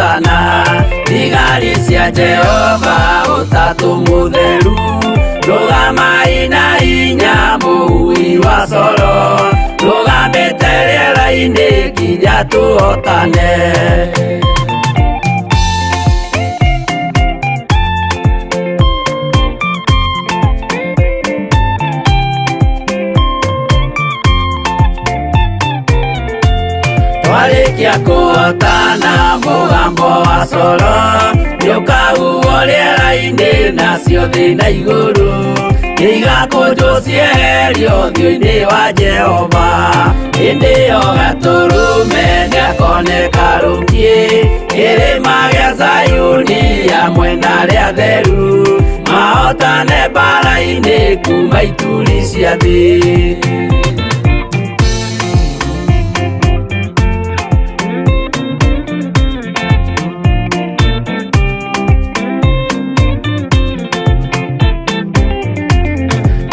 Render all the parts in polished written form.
Kũhotana thigari cia Jehova ũtatũ mũtheru rũgamai na hinya mũhui wa coro rũgamĩte rĩera-inĩ nginya tũhotane. Twarĩkia kũhotana mũgambo wa coro nĩũkahuhwo rĩera-inĩ nacio thĩ na igũrũ igakũnjwo cieherio ũthiũ-inĩ wa Jehova hĩndĩ ĩyo gatũrũme nĩakoneka rũkiĩ kĩrĩma gĩa Zayuni hamwe na arĩa atheru mahotane mbara-inĩ kuma ituri cia thĩ.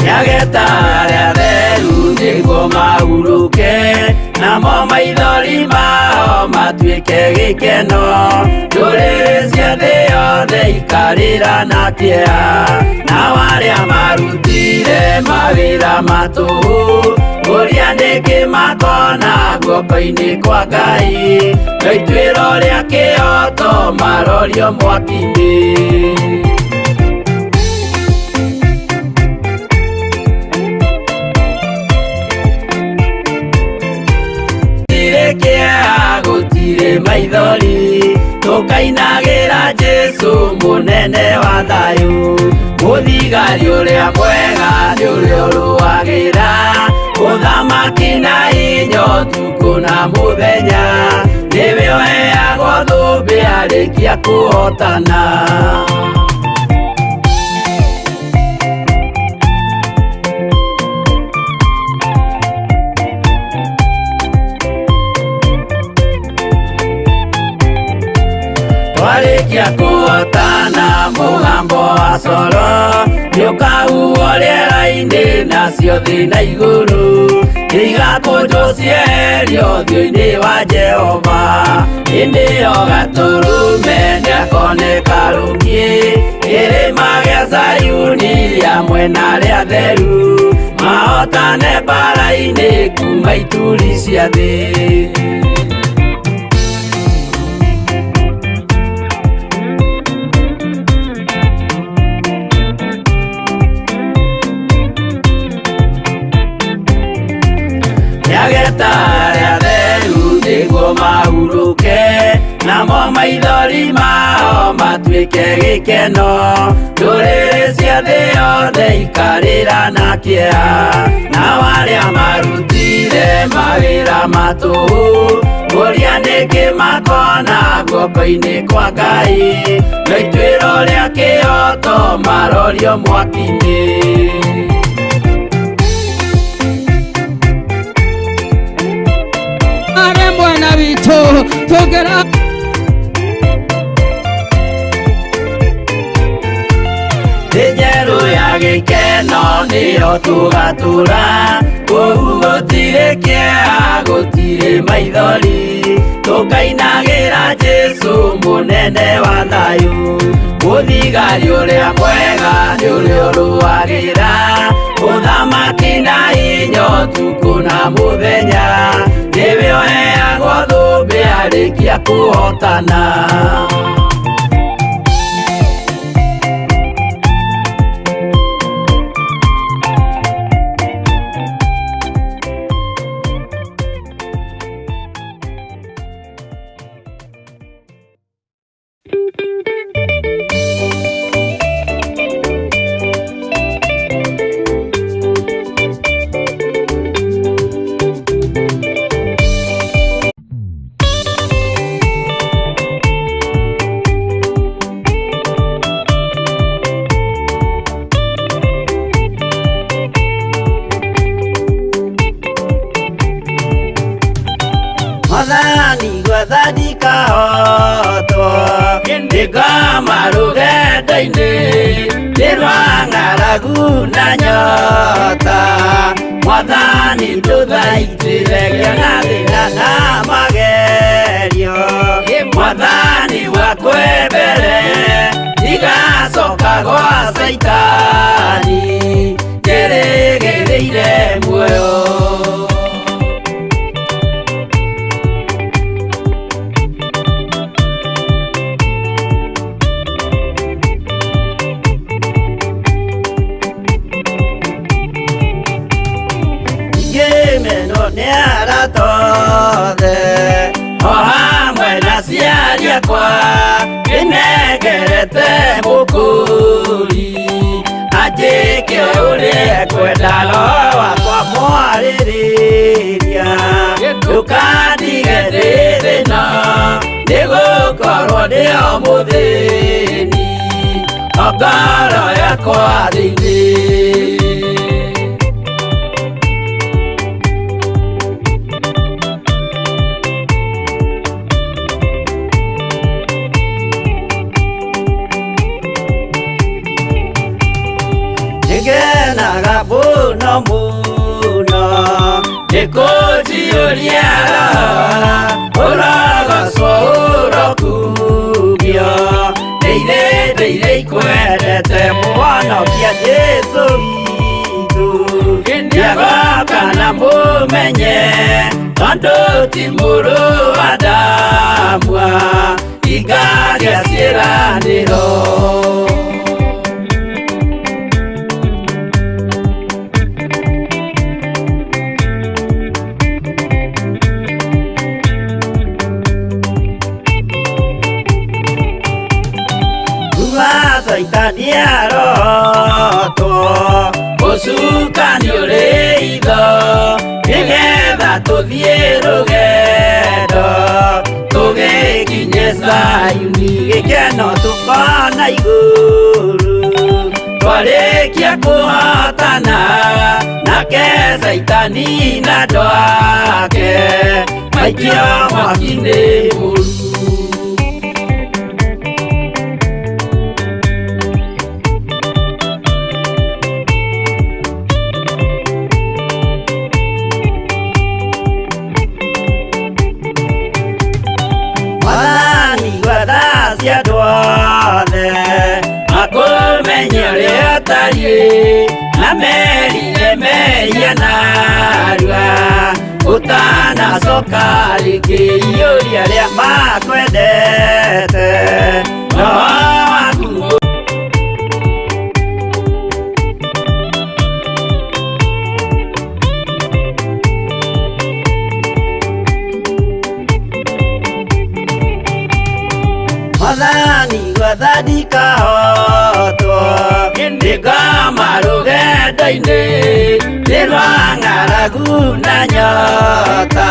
Nĩageta arĩa atheru nĩguo mahurũke namo maithori mao matuĩke gĩkeno ndũrĩrĩ cia thĩ yothe ikarĩra na kĩeha nao arĩa marutire mawĩra ma tũhũ ũrĩa nĩkĩ makona guoko-inĩ kwa Ngai no ituĩro rĩa kĩhoto marorio mwaki-inĩ. Gũtirĩ kĩeha gũtirĩ maithori tũkainagĩra Jesũ mũnene wa thayũ mũthigari ũrĩa mwega nĩ ũrĩa ũrũagĩra ũthamaki na hinya ũtukũ na mũthenya nĩwe ũheagwo thũmbĩ arĩkia kũhotana. Twarĩkia kũhotana mũgambo wa coro nĩũkahuhwo rĩera-inĩ nacio thĩ na igũrũ igakũnjwo cieherio ũthiũ-inĩ wa Jehova hĩndĩ ĩyo gatũrũme nĩakoneka rũkiĩ kĩrĩma gĩa Zayuni hamwe na arĩa atheru mahotane mbara-inĩ kuma ituri cia thĩ. Nĩageta arĩa atheru nĩguo mahurũke namo maithori mao matuĩke gĩkeno ndũrĩrĩ cia thĩ yothe ikarĩra na kĩeha nao arĩa marutire mawĩra ma tũhũ ũrĩa nĩkĩ makona guoko-inĩ kwa Ngai no ituĩro rĩa kĩhoto marorio mwaki-inĩ. Arĩ mwena witũ tũngĩra Thĩ njerũ ya gĩkeno nĩyo tũgatũra kũu gũtirĩ kĩeha gũtirĩ maithori tũkainagĩra Jesũ mũnene wa thayũ mũthigari ũrĩa mwega nĩ ũrĩa ũrũagĩra ũthamaki na hinya ũtukũ na mũthenya nĩwe ũheagwo thũmbĩ arĩkia kũhotana. Mwathani gwetha ndikahotwo ndĩngoma rũgendo-inĩ nĩ rwa ng'aragu na nyota Mwathani ndũthaitĩre ngĩona thĩna na magerio Mwathani Caitani njĩrĩgĩrĩire muoyo. Ngĩmenwo nĩ arata othe o hamwe na aciari akwa, ndĩnengerete mũkũri anjĩke ũrĩa ekwenda. Roho wakwa mwarĩrĩria, ndũkandige ndĩ thĩna, nĩgũkorwo ndĩ o mũthĩni o ngoro yakwa thĩinĩ. Nĩngenaga mũno mũno nĩkũnjiyũria ũrogocwo ũrokumio, ndĩire ndĩire ikwendete mũhonokia Jesũ witũ. Nĩagoka na mũmenye tondũ ti mũrũ wa Adamu ingagia ciĩranĩro. Kuma Caitani arotwo, ũcukani ũrĩ itho, nĩgetha tũthiĩ rũgendo tũgĩkinye Zayuni, gĩkeno tũkona igũrũ twarĩkia kũhotana nake Caitani na andũ ake maikio mwaki-inĩ mũru. Mwathani gwetha cia andũ othe makũmenye ũrĩa ũtariĩ, na merire mehia narua ũtanacoka rĩngĩ. Iyũria arĩa makwendete roho waku. Mwathani gwetha ndikahotwo, nĩngoma rũgendo-inĩ nĩ rwa ng'aragu na nyota.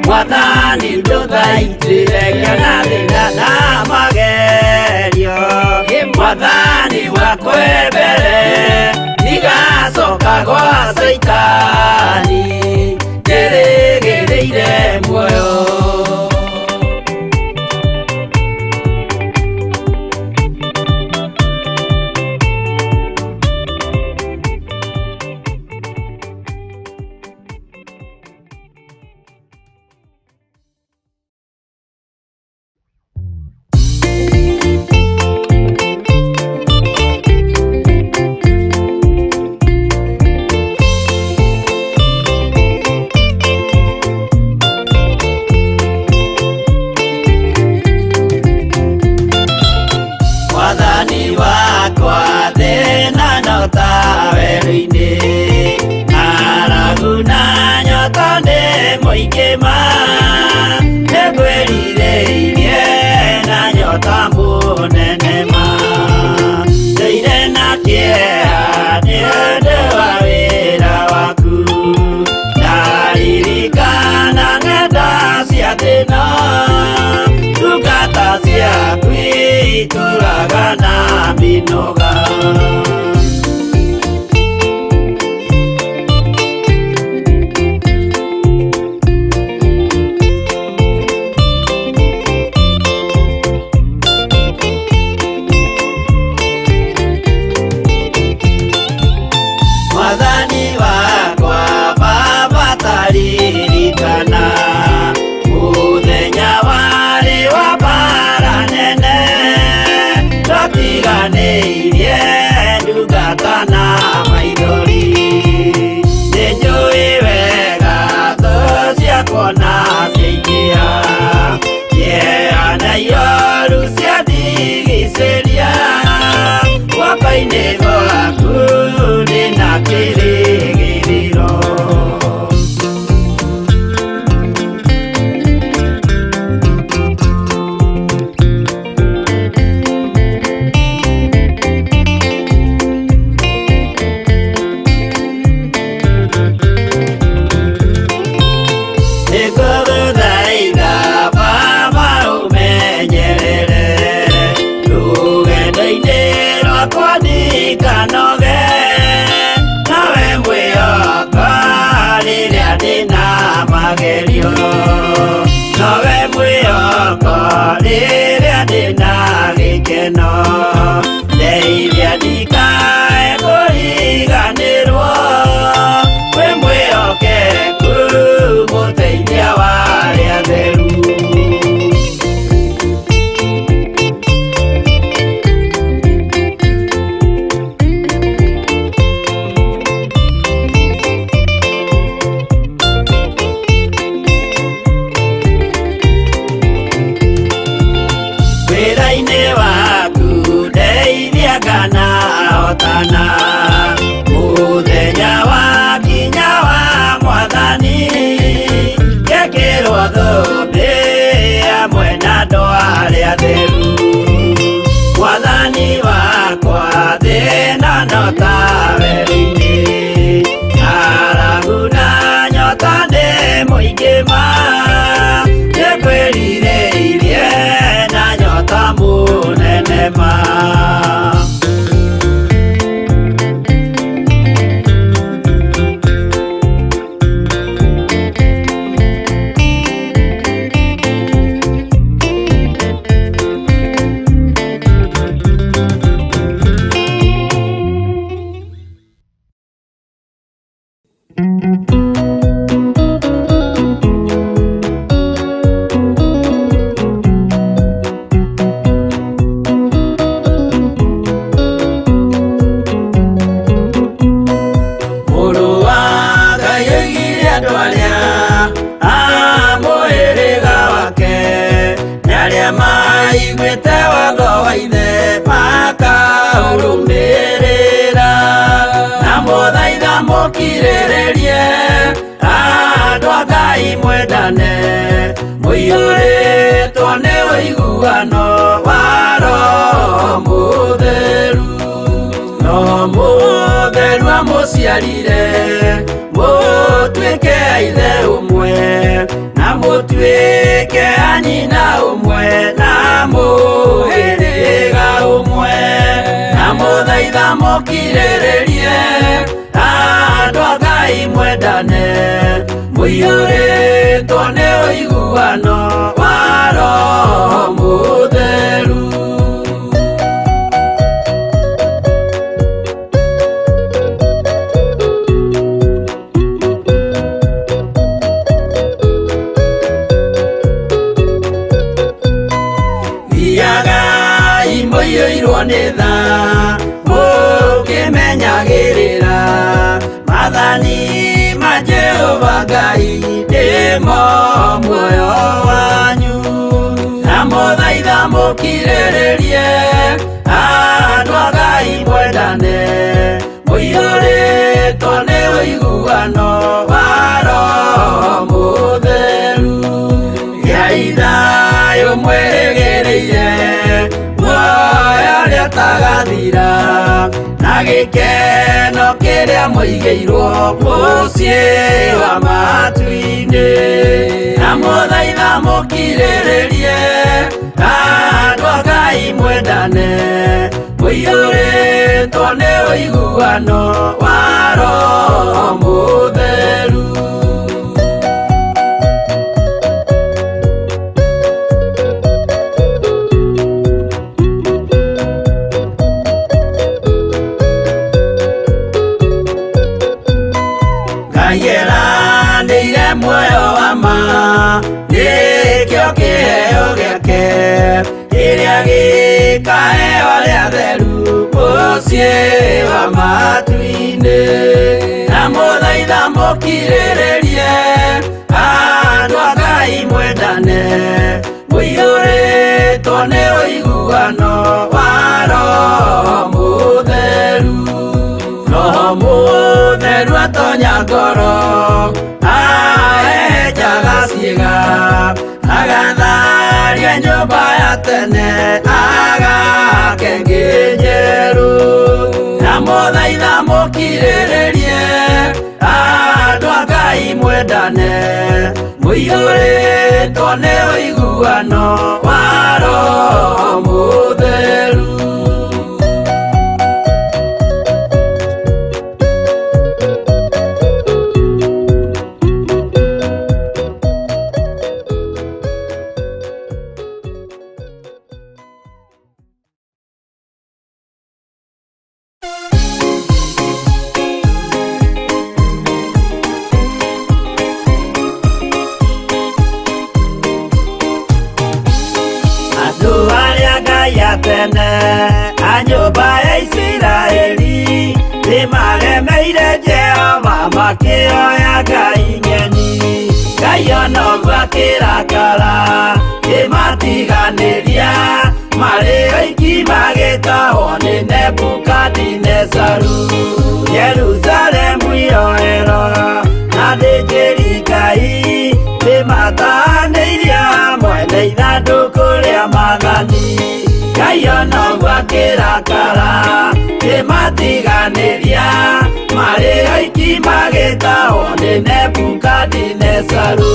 Mwathani ndũthaitĩre ngĩona thĩna na magerio, Mwathani wakwe mbere ndigacoka gwa Caitani njĩrĩgĩrĩire muoyo. Mwathani wakwa thĩna nyota werũ-inĩ, ng'aragu na nyota nĩ mũingĩ ma, nĩngwĩrirĩirie na nyota mũnene ma, ndũire na kĩeha nĩ ũndũ wa wĩra waku, ndaririkana ng'enda cia thĩna, ndungata ciaku itũraga na mĩnoga. Mwathani wakwa Baba taririkana mũthenya warĩ wa mbara nene, twatiganĩirie Ndĩna gĩkeno ndeithia ndikae kũriganĩrwo wĩ mwĩhokeku mũteithia wa arĩa atheru. Wĩra-inĩ waku ndeithia kana hotana mũthenya wa kinya wa mwathani ngekĩrwo thũmbĩ hamwe na andũ arĩa atheru. Mwathani wakwa thĩna no ta werũ-inĩ ng'aragu na nyota nĩ mũingĩ ma nĩngwĩrirĩirie na nyota mũnene ma. Mũrũ wa Ngai oigire andũ arĩa a mũhĩrĩga wake nĩ arĩa maiguĩte watho wa ithe makaũrũmĩrĩra na mũthaitha mũkirĩrĩrie andũ a Ngai mwendane mũiyũrĩtwo nĩ ũiguano wa Roho Mũtheru. Roho Mũtheru amũciarire mũtuĩke a ithe ũmwe na mũtuĩke a nyina ũmwe na mũhĩrĩga ũmwe na mũthaitha mũkirĩrĩrie andũ a Ngai mwendane mũiyũrĩtwo nĩ ũiguano wa Roho Mũtheru. Thiagai mũiyũirwo nĩ tha mũkĩmenyagĩrĩra maathani ma Jehova Ngai nĩmo muoyo wanyu na mũthaitha mũkirĩrĩrie andũ a Ngai mwendane mũiyũrĩtwo nĩ ũiguano wa Roho Mũtheru. Gĩai thayũ mwĩrĩgĩrĩire muoyo ũrĩa ũtagathira na gĩkeno kĩrĩa mũigĩirwo mũciĩ wa matu-inĩ na mũthaitha mũkirĩrĩrie andũ a Ngai mwendane mũiyũrĩtwo nĩ ũiguano wa Roho Mũtheru. Ngai eranĩire muoyo wa ma nĩkĩo kĩheo gĩake kĩrĩa gĩkaheo arĩa atheru mũciĩ wa matu-inĩ na mũthaitha mũkirĩrĩrie andũ a Ngai mwendane mũiyũrĩtwo nĩ ũiguano wa Roho Mũtheru. Roho Mũtheru atonya ngoro ahehenjaga ciĩga agatharia nyũmba ya tene agake ĩngĩ njerũ na mũthaitha mũkirĩrĩrie andũ a Ngai mwendane mũiyũrĩtwo nĩ ũiguano wa Roho Mũtheru. Ngai a tene a nyũmba ya Isiraeli nĩmaremeire Jehova makĩoya ngai ng'eni. Ngai ona ũguo akĩrakara kĩmatiganĩria marĩ oiki magĩtahwo nĩ Nebukadinezaru. Jerusalemu iroero na thĩnjĩri Ngai nĩmatahanĩirie hamwe na ithandũkũ rĩa maathani. Ngai ona ũguo akĩrakara kĩmatiganĩria marĩ oiki magĩtahwo nĩ Nebukadinezaru.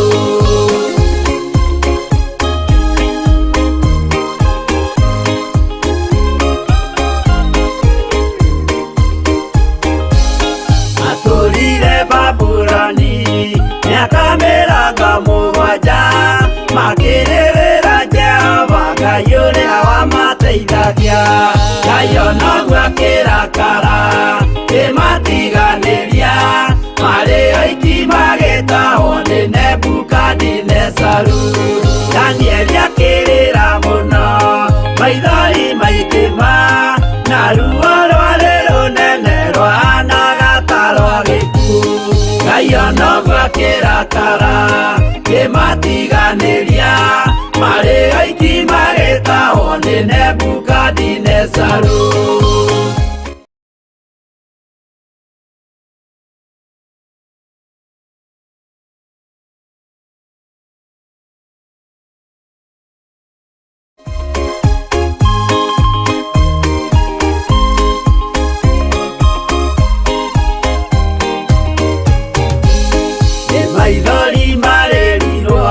Matũrire Babuloni mĩaka 70 makĩrĩrĩra Jehova Ngai ũrĩa wamateithagia. Ngai ona ũguo akĩrakara kĩmatiganĩria marĩ oiki magĩtahwo nĩ Nebukadinezaru. Danieli akĩrĩra mũno maithori maingĩ ma na ruo rwarĩ rũnene rwahanaga ta rwa gĩkuũ. Ngai ona ũguo akĩrakara kĩmatiganĩria marĩ oiki magĩtahwo nĩ Nebukadinezaru. Nĩ maithori marĩrirwo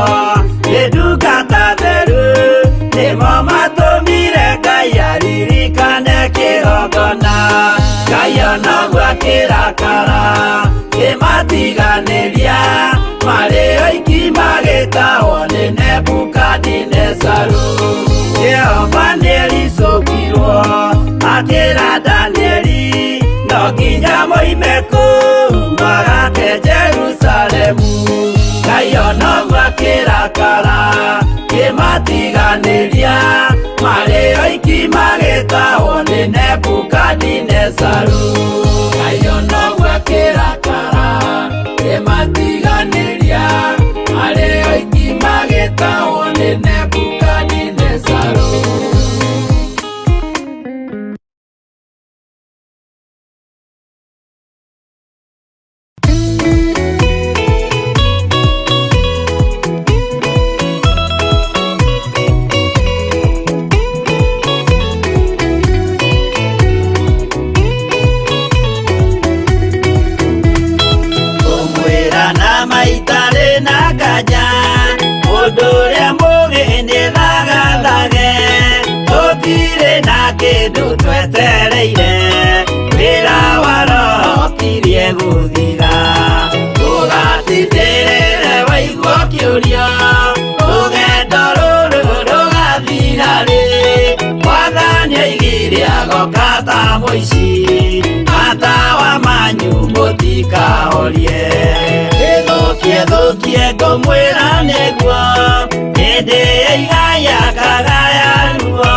nĩ ndungata theru nĩmo matũmire Ngai aririkane kĩgongona. Ngai ona ũguo akĩrakara kĩmatiganĩria marĩ oiki magĩtahwo nĩ Nebukadinezaru. Jehova nĩericũkirwo akĩra Danieli no nginya moime kũu magake Jerusalemu. Ngai ona ũguo akĩrakara kĩmatiganĩria marĩ oiki magĩtahwo nĩ Nebukadinezaru. Ngai ona ũguo akĩrakara kĩmatiganĩria marĩ oiki magĩtahwo nĩ Nebukadinezaru. Kũmwĩra na maitarĩ na nganja mũndũ ũrĩa mũũgĩ nĩthagathage tũtirĩ na kĩndũ twetereire wĩra wa roho ũkirie gũthira. Ndũgatindĩrĩre waigua ũkĩũria rũgendo rũrũ rũgathira rĩ. Mwathani oigire agoka ta mũici matawa manyu mũtikahorie. Ĩthũkie thũkie ngũmwĩra nĩguo hĩndĩ ya igaya ngagaya ruo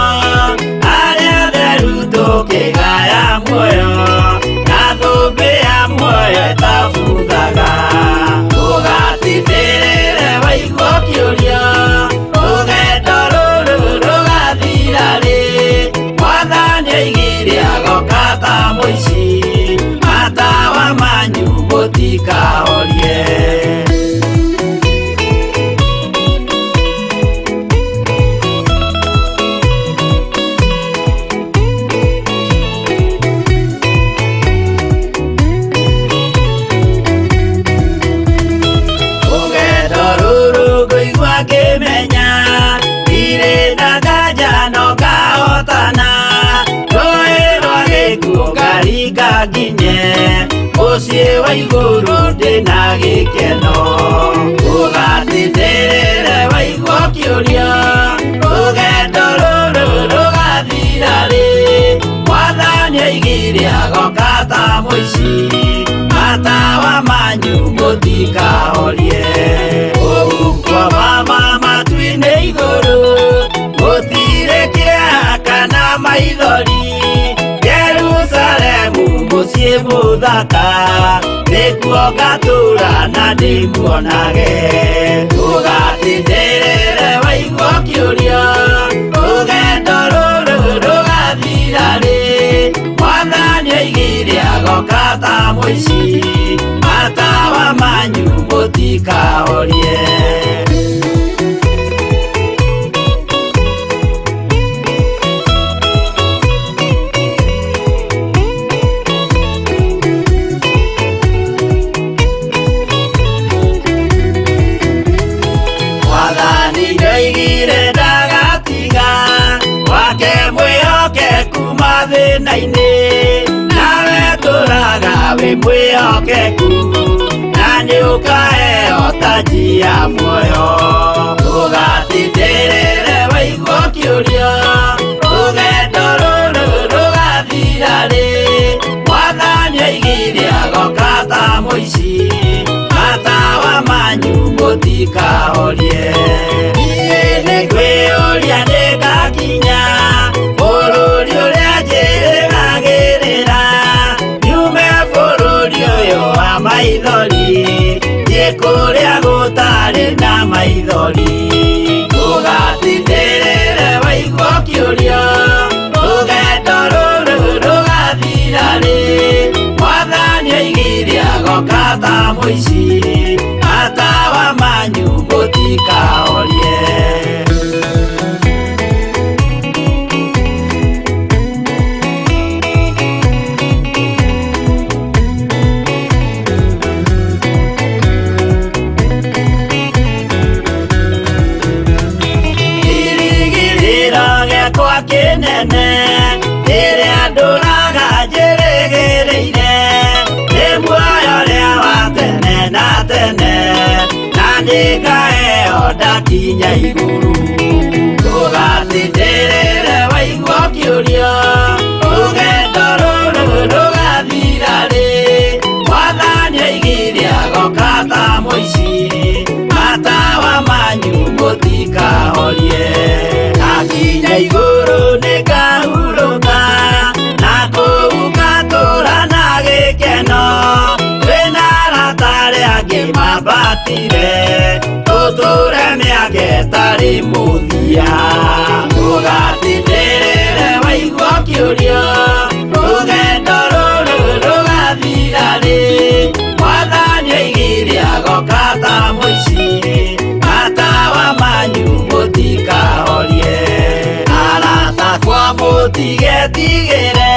arĩa atheru tũkĩgaya muoyo na thũmbĩ ya muoyo ĩtabuthaga. Ndũgatindĩrĩre waigua ũkĩũria rũgendo rũrũ rũgathira rĩ. Mwathani oigire agoka ta mũici matawa manyu mũtikahorie. Rũgendo rũrũ ngũigua ngĩmenya ndirĩ na nganja no ngahotana rũĩ rwa gĩkuũ ngaringa nginye mũciĩ wa igũrũ ndĩna gĩkeno. Ndũgatindĩrĩre waigua ũkĩũria rũgendo rũrũ rũgathira rĩ. Mwathani oigire agoka ta mũici matawa manyu mũtikahorie. Kũu kwa mama matu-inĩ igũrũ gũtirĩ kĩeha Maithori Jerusalemu mũciĩ mũthaka nĩkuo ngatũũra na ndĩmuonage. Ndũgatindĩrĩre waigua ũkĩũria rũgendo rũrũ rũgathira rĩ. Mwathani oigire agoka ta mũici, matawa manyu mũtikahorie. Mwathani nĩoigire ndagatiga wake mwĩhokeku mathĩna-inĩ, nawe tũraga wĩ mwĩhokeku na nĩũkaheo taji ya muoyo. Ndũgatindĩrĩre waigua ũkĩũria rũgendo rũrũ rũgathira rĩ. Mwathani oigire agoka ta mũici, matawa manyu mũtikahorie. Niĩ nĩngwĩyũria nĩngakinya bũrũri ũrĩa njĩrĩgagĩrĩra, nyume bũrũri ũyũ wa maithori thiĩ kũrĩa gũtarĩ na maithori. Ndũgatindĩrĩre waigua ũkĩũria rũgendo rũrũ rũgathira rĩ. Mwathani oigire agoka ta mũici, matawa manyu mũtikahorie. Kĩrĩgĩrĩro gĩakwa kĩnene rĩrĩa ndũraga njĩrĩgĩrĩire, nĩ muoyo ũrĩa wa tene na tene, na nĩngaheo ndakinya igũrũ. Ndũgatindĩrĩre waigua ũkĩũria rũgendo rũrũ rũgathira rĩ. Mwathani oigire agoka ta mũici, matawa manyu mũtikahorie. Ndakinya igũrũ nĩngahurũka, na kũu ngatũũra na gĩkeno, twĩna arata arĩa angĩ mambatire, tũtũũre mĩaka ĩtarĩ mũthia. Ndũgatindĩrĩre waigua ũkĩũria rũgendo rũrũ rũgathira rĩ. Mwathani oigire agoka ta mũici, matawa manyu mũtikahorie. Arata akwa mũtigetigĩre,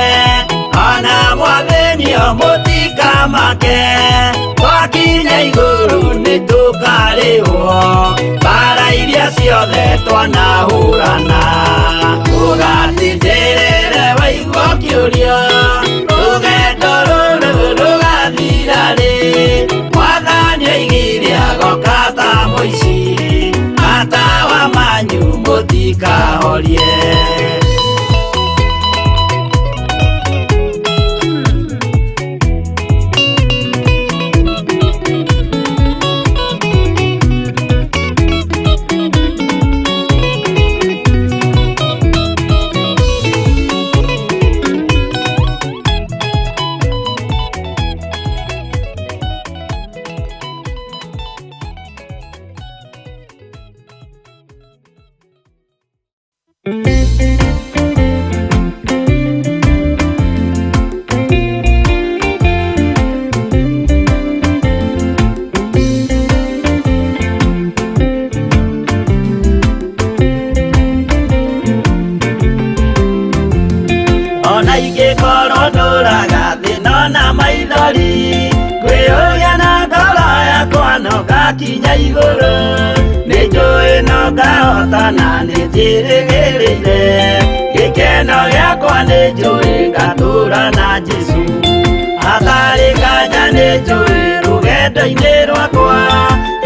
ona mwathĩnio mũtikamake, twakinya igũrũ nĩtũkarĩhwo mbara iria ciothe twanahũrana. Ndũgatindĩrĩre waigua ũkĩũria rũgendo rũrũ rũgathira rĩ. Mwathani oigire agoka ta mũici, matawa manyu mũtikahorie. Ona ingĩkorwo ndũraga thĩna na maithori, ngwĩyũria na ngoro yakwa no ngakinya igũrũ. Nĩnjũĩ no ngahota na nĩnjĩrĩgĩrĩire, gĩkeno gĩakwa nĩnjũĩ ngatũũra na Jesũ. Hatarĩ nganja nĩnjũĩ rũgendo-inĩ rwakwa,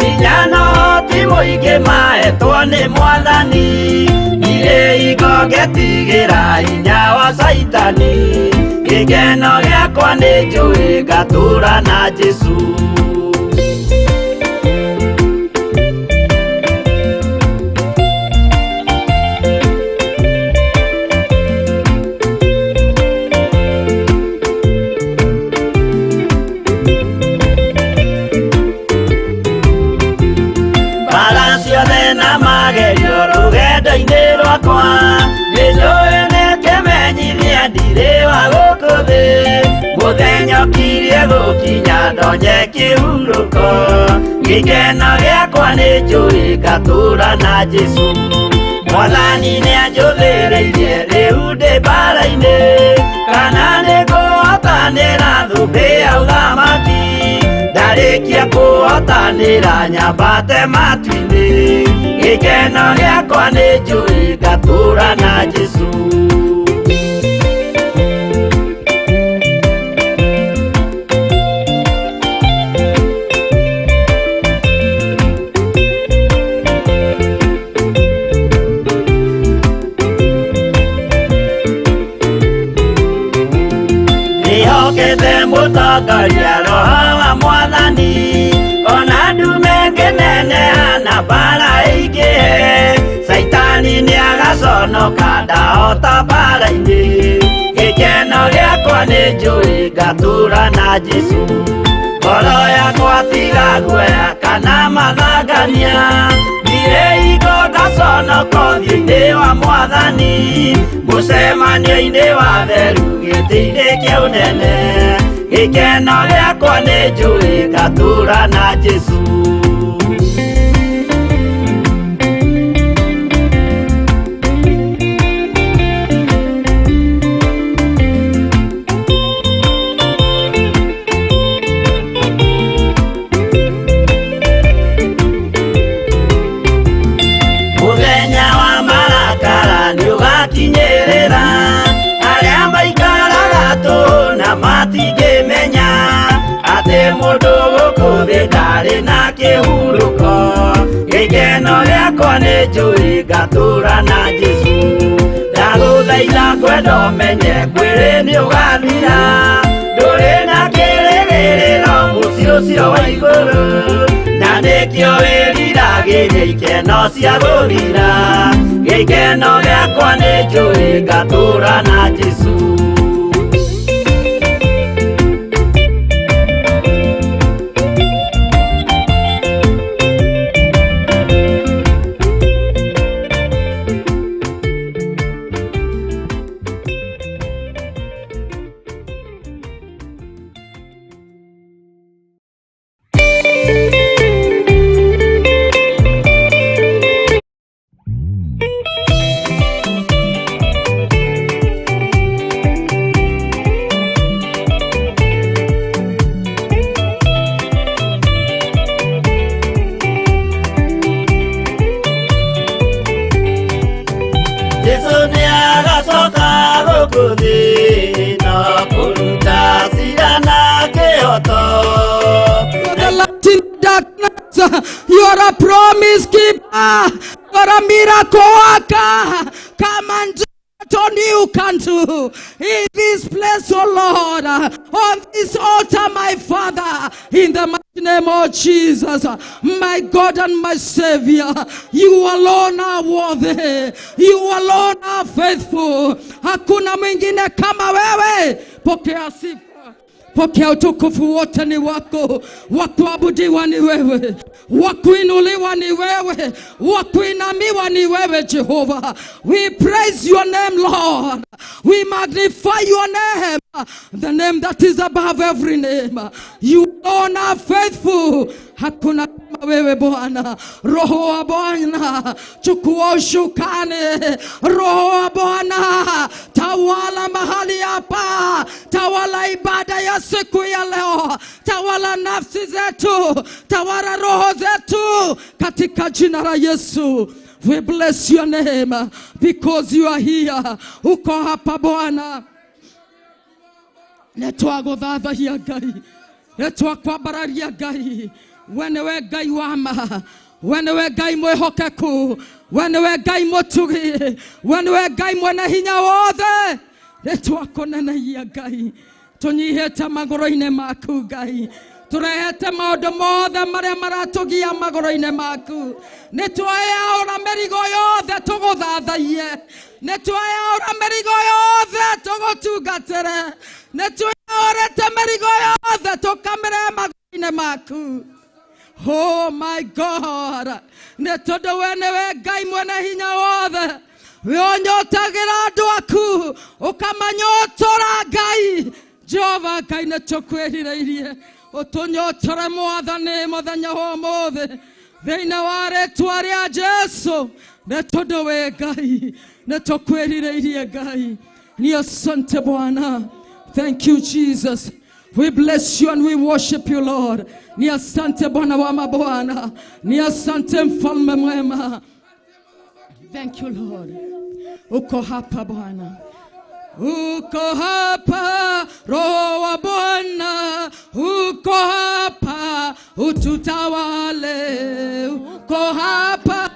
hinya na ũhoti mũingĩ mahetwo nĩ Mwathani. Ndirĩ hingo ngetigĩra hinya wa Caitani, gĩkeno gĩakwa nĩnjũĩ ngatũũra na Jesũ. Ndokirie gũkinya ndonye kĩhurũko gĩkeno gĩakwa nĩ njũĩ ngatũũra na Jesũ Mwathani nĩanjũthĩrĩirie rĩu ndĩ mbara-inĩ kana nĩngũhotanĩra thũmbĩ ya ũthamaki ndarĩkia kũhotanĩra nyambate matu-inĩ gĩkeno gĩakwa nĩ njũĩ ngatũũra na Jesũ. Ndĩhokete mũtongoria roho wa mwathani ona ndume ngĩneneha na mbara ĩingĩhe Caitani nĩagaconoka ndahota mbara-inĩ gĩkeno gĩakwa nĩ njũĩ ngatũũra na Jesũ ngoro yakwa tiga guoya kana mathangania ndirĩ hingo ngaconoka ũthiũ-inĩ wa mwathani mũcemanio-inĩ wa theru gĩtĩ-inĩ kĩa ũnene gĩkeno gĩakwa nĩ njũĩ ngatũũra na Jesũ. Mũthenya wa marakara nĩũgakinyĩrĩra arĩa maikaraga tũhũ na matingĩmenya atĩ mũndũ gũkũ thĩ ndarĩ na kĩhurũko gĩkeno gĩakwa nĩ njũĩ ngatũũra na Jesũ ndagũthaitha ngwenda ũmenye mwĩrĩ nĩũgathira ndũrĩ na kĩrĩgĩrĩro mũciĩ ũcio wa igũrũ na nĩkĩo wĩriragĩria ikeno cia gũthira gĩkeno gĩakwa nĩ njũĩ ngatũũra na Jesũ. Jesũ nĩagacoka gũkũ thĩ no kũruta cira na kĩhoto. The light in darkness. You are a promise keeper. You are a miracle worker. Come and do what only you can do. In this place, oh Lord, on this altar, my Father, in the mighty name of Jesus, my God and my Savior, you alone are worthy. You alone are faithful. Hakuna mwingine kama wewe. Pokea sifa. Pokea utukufu wote ni wako, wa kuabudiwa ni wewe, wa kuinuliwa ni wewe, wa kuinamiwa ni wewe Jehova. We praise your name, Lord. We magnify your name, the name that is above every name. You alone are faithful. Hakuna kama wewe Bwana. Roho wa Bwana, chukua ushukani. Roho wa Bwana, tawala mahali hapa, tawala ibada ya siku ya leo, tawala nafsi zetu, tawala roho zetu, katika jina la Yesu. We bless your name because you are here. Uko hapa Bwana. Nĩtwagũthathaiya Ngai, nĩtwakwambararia Ngai, we nĩwe Ngai wa ma, we nĩwe Ngai mwĩhokeku, we nĩwe Ngai mũtugi, we nĩwe Ngai mwene hinya wothe. Nĩtwakũneneia Ngai, tũnyihĩte magũrũ-inĩ maku Ngai, tũrehete maũndũ mothe marĩa maratũgia magũrũ-inĩ maku. Nĩtwayaũra mĩrigo yothe tũgũthathaiye, nĩtwayaũra mĩrigo yothe tũgũtungatĩre, nĩtwayaũrĩte mĩrigo yothe tũkamĩrehe magũrũ-inĩ maku. Oh my God, nĩ tondũ we nĩwe Ngai mwene hinya wothe, we ũnyotagĩra andũ aku ũkamanyotora Ngai. Jehova Ngai nĩ tũkwĩrirĩirie ũtũnyotore mwathani mũthenya wa ũmũthĩ thĩinĩ wa rĩtwa rĩa Jesu nĩ tondũ wĩ Ngai nĩ tũkwĩrirĩirie Ngai. Ni asante Bwana. Thank you, Jesus. We bless you and we worship you, Lord. Ni asante Bwana wa mabwana. Ni asante mfalme mwema. Thank you, Lord. Uko hapa Bwana. Uko hapa Roho wa Bwana, uko hapa ututawale. Uko hapa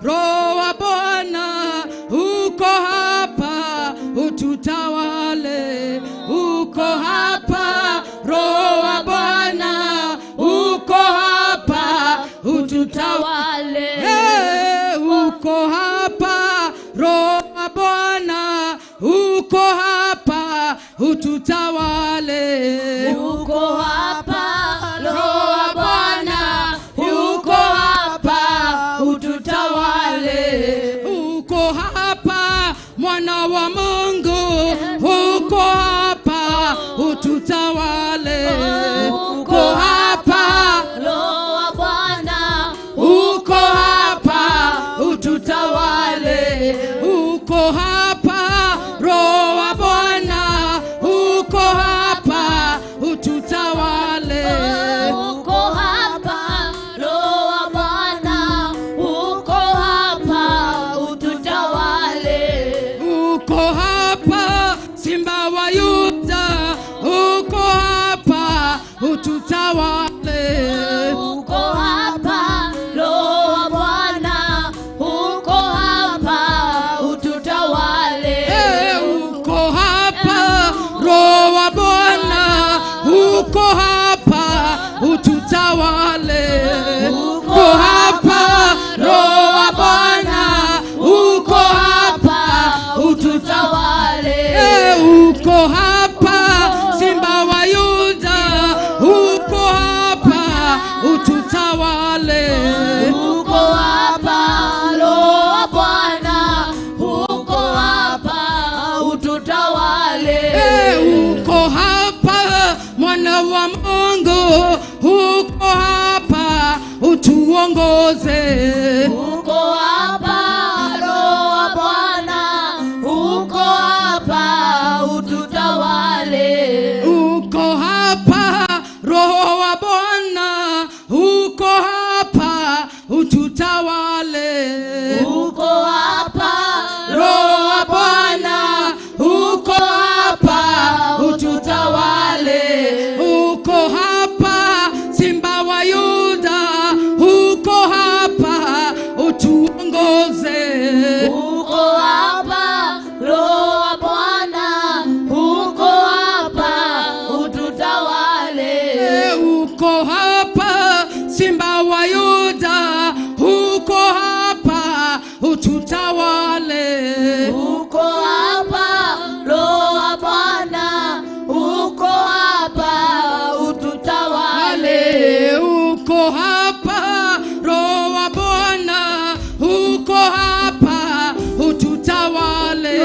Roho wa Bwana, uko hapa ututawale. Uko hapa Roho wa Bwana, uko hapa ututawale. Hey, uko hapa Roho wa Bwana, uko hapa ututawale. Uko hapa Roho wa Bwana, uko hapa ututawale. Uko hapa mwana wa Mungu, uko hapa ututawale. Uko hapa Roho wa Bwana, uko hapa ututawale. Uko hapa Roho wa Bwana, uko hapa ututawale. Uko hapa Roho wa Bwana, uko hapa ututawale. Uko hapa Simba wa Yuda, uko hapa ututawale. Uko hapa Roho wa Bwana, uko hapa ututawale. Hey, uko hapa Roho wa Bwana, uko hapa ututawale. Uko hapa Roho wa Bwana, uko hapa ututawale. Hey, uko hapa Simba wa Yuda, uko hapa ututawale. Uko hapa Roho wa Bwana, uko hapa ututawale. Hey, uko hapa mwana wa Mungu, uko hapa utuongoze. Uko hapa Roho wa Bwana, uko hapa ututawale. Uko hapa Roho wa Bwana, uko hapa ututawale. Uko hapa Roho wa Bwana, uko hapa ututawale. Uko hapa Simba wa Yuda, uko hapa utuongoze. Uko hapa Roho wa Bwana, uko hapa ututawale. Uko hapa Simba wa Yuda, uko hapa ututawale. Uko hapa Roho wa Bwana, uko hapa ututawale. Uko hapa Roho wa Bwana, uko hapa ututawale.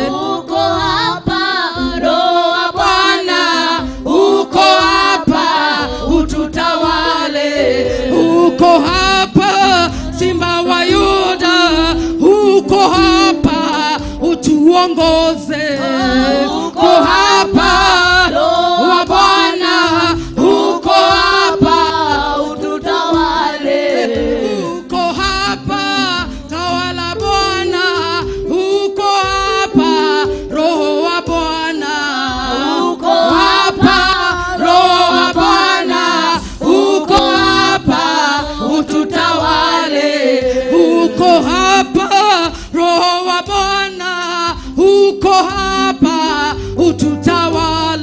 Uko hapa Roho wa Bwana, uko hapa ututawale. Uko hapa Simba wa Yuda, uko hapa utuongoze. Uko hapa Roho wa Bwana, uko hapa ututawale. Uko hapa tawala Bwana, uko hapa Roho wa Bwana. Uko hapa Roho wa Bwana, uko hapa ututawale. Uko hapa Roho wa Bwana, uko hapa ututawale.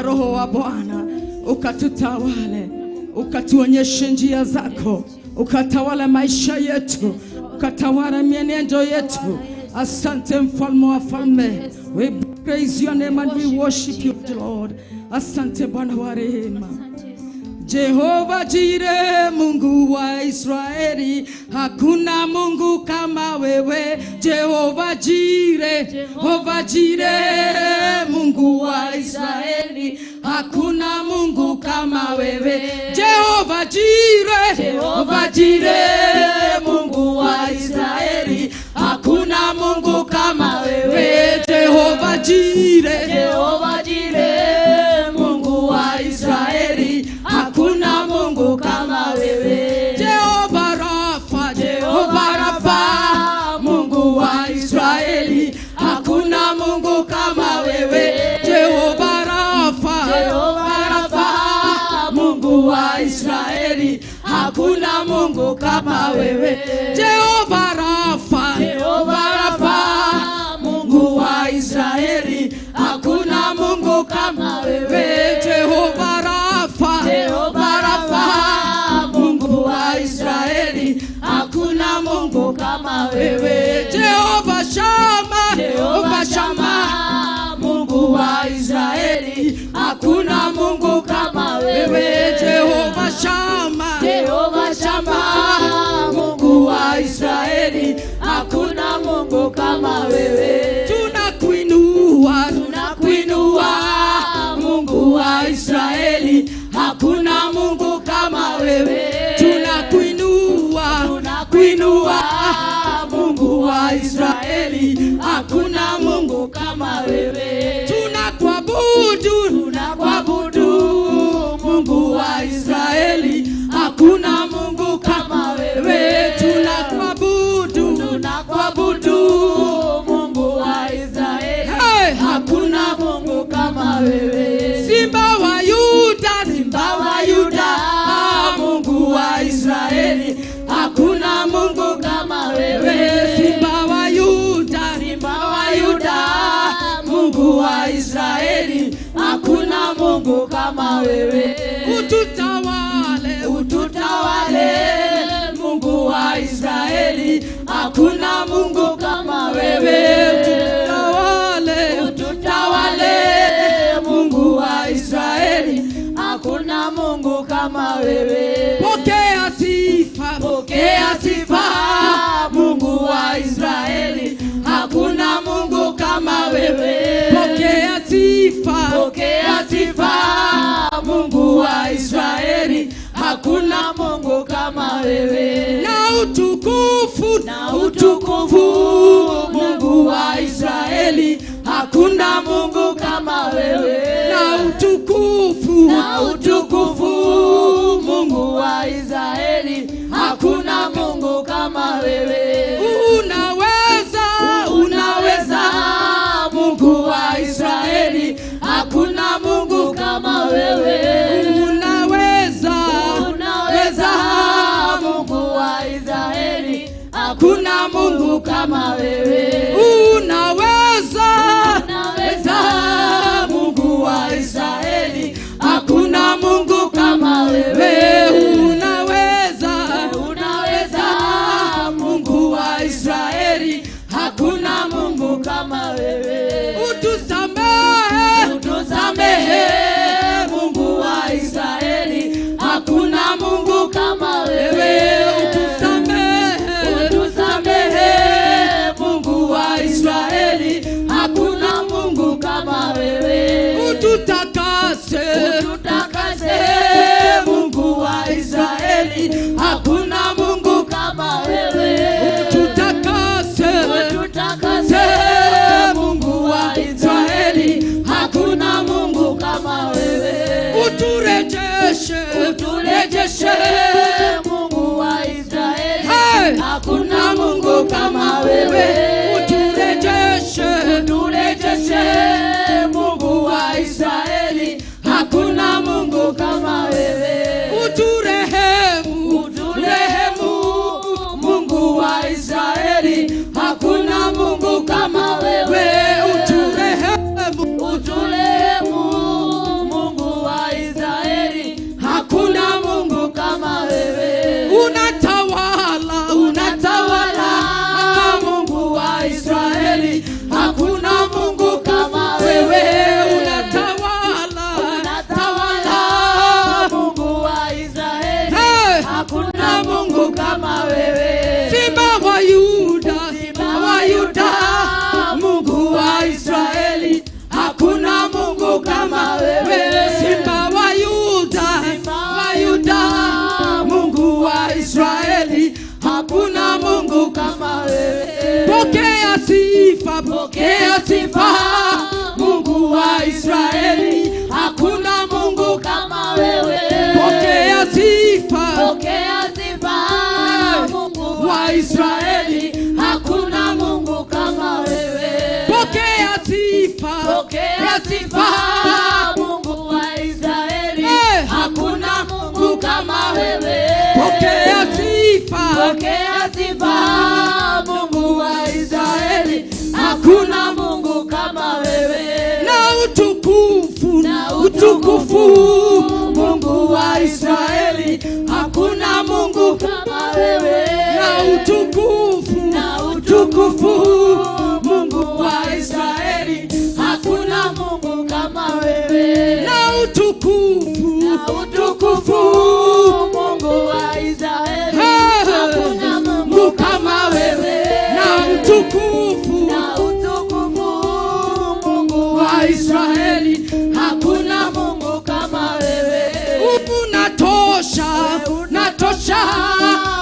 Roho wa Bwana ukatutawale, ukatuonyeshe njia zako, ukatawale maisha yetu, ukatawale mienendo yetu. Asante mfalme wa falme. We praise your name and we worship you, Lord. Asante Bwana wa rehema. Jehova Jireh, Mungu wa Israeli, hakuna Mungu kama wewe. Jehova Jireh, Jehova Jireh, Mungu wa Israeli, hakuna Mungu kama wewe. Jehova Jireh, Jehova Jireh, Mungu wa Israeli, hakuna Mungu kama wewe. Jehova Jireh, Jehova Jireh, Mungu wa Israeli, hakuna Mungu kama wewe. Jehova Rafa, Jehova Rafa, Mungu wa Israeli, hakuna Mungu kama wewe. Jehova Rafa, Jehova Rafa, Mungu wa Israeli, hakuna Mungu kama wewe. Jehova Rafa, Jehova Rafa, Mungu wa Israeli, hakuna Mungu kama wewe. Jehova Rafa, Jehova Rafa, Mungu wa Israeli, hakuna Mungu kama wewe. Jehova Shama, Jehova Shama, Mungu wa Israeli, hakuna Mungu kama wewe. Jehova Shama, Jehova Shama, Mungu wa Israeli, hakuna Mungu kama wewe. Tunakuinua, tunakuinua, Mungu wa Israeli, hakuna Mungu kama wewe. Tunakuinua, tunakuinua, Mungu wa Israeli, hakuna Mungu kama wewe. Tunakuabudu, tunakuabudu, Mungu wa Israeli, hakuna Mungu kama wewe. Tunakuabudu, tunakuabudu, Mungu wa Israeli, hey, hakuna Mungu kama wewe. Simba wa Yuda, Simba wa Yuda, Mungu wa Israeli, hakuna Mungu kama wewe. Simba wa Yuda, Simba wa Yuda, Mungu wa Israeli, hakuna Mungu kama wewe. Ututawale, ututawale, Mungu wa Israeli, hakuna Mungu kama wewe. Ututawale, ututawale, Mungu wa Israeli, hakuna Mungu kama wewe. Pokea sifa, pokea sifa, Mungu wa Israeli, hakuna Mungu kama wewe. Pokea sifa, pokea sifa, Mungu wa Israeli, hakuna Mungu kama wewe. Na utukufu, na utukufu, Mungu wa Israeli, hakuna Mungu kama wewe. Na utukufu, na utukufu, Mungu wa Israeli, hakuna Mungu kama wewe. Unaweza, unaweza, Mungu wa Israeli, hakuna Mungu kama wewe. Unaweza, unaweza, Mungu wa Israeli, hakuna Mungu kama wewe. Unaweza, unaweza, Mungu wa Israeli, hakuna Mungu kama wewe. Unaweza, unaweza, Mungu wa Israeli, hakuna Mungu kama wewe. Utusamehe, utusamehe, Mungu wa Israeli, hakuna Mungu kama wewe. Utusamehe, utusamehe, Mungu wa Israeli, hakuna Mungu kama wewe. Ututakase, ututakase, Mungu wa Israeli, hakuna Mungu kama wewe. Ututakase, ututakase, Mungu wa Israeli, hakuna Mungu kama wewe. Uturejeshe, uturejeshe, Mungu wa Israeli, hey, hakuna Mungu kama wewe. Uturejeshe, uturejeshe, Mungu wa Israeli, hakuna Mungu kama wewe. Uturehemu, uturehemu, Mungu wa Israeli, hakuna Mungu kama wewe. Uturehemu, uturehemu, Mungu sifa, Mungu wa Israeli, hakuna Mungu kama wewe. Pokea sifa, Pokea sifa, Mungu wa Israeli, hakuna Mungu kama wewe. Pokea sifa, Pokea sifa, Mungu wa Israeli, hakuna Mungu kama wewe. Pokea sifa, Pokea sifa, Mungu wa Israeli, hakuna Mungu kama wewe. Na utukufu, Na utukufu, Mungu wa Israeli, hakuna Mungu kama wewe. Na utukufu, Na utukufu, Mungu wa Israeli, hakuna Mungu kama wewe. Na utukufu, Na utukufu, Mungu wa Israeli, hakuna Mungu kama wewe. Na utukufu, Na utukufu, Mungu wa Israeli, hakuna Mungu kama wewe. Unatosha, unatosha,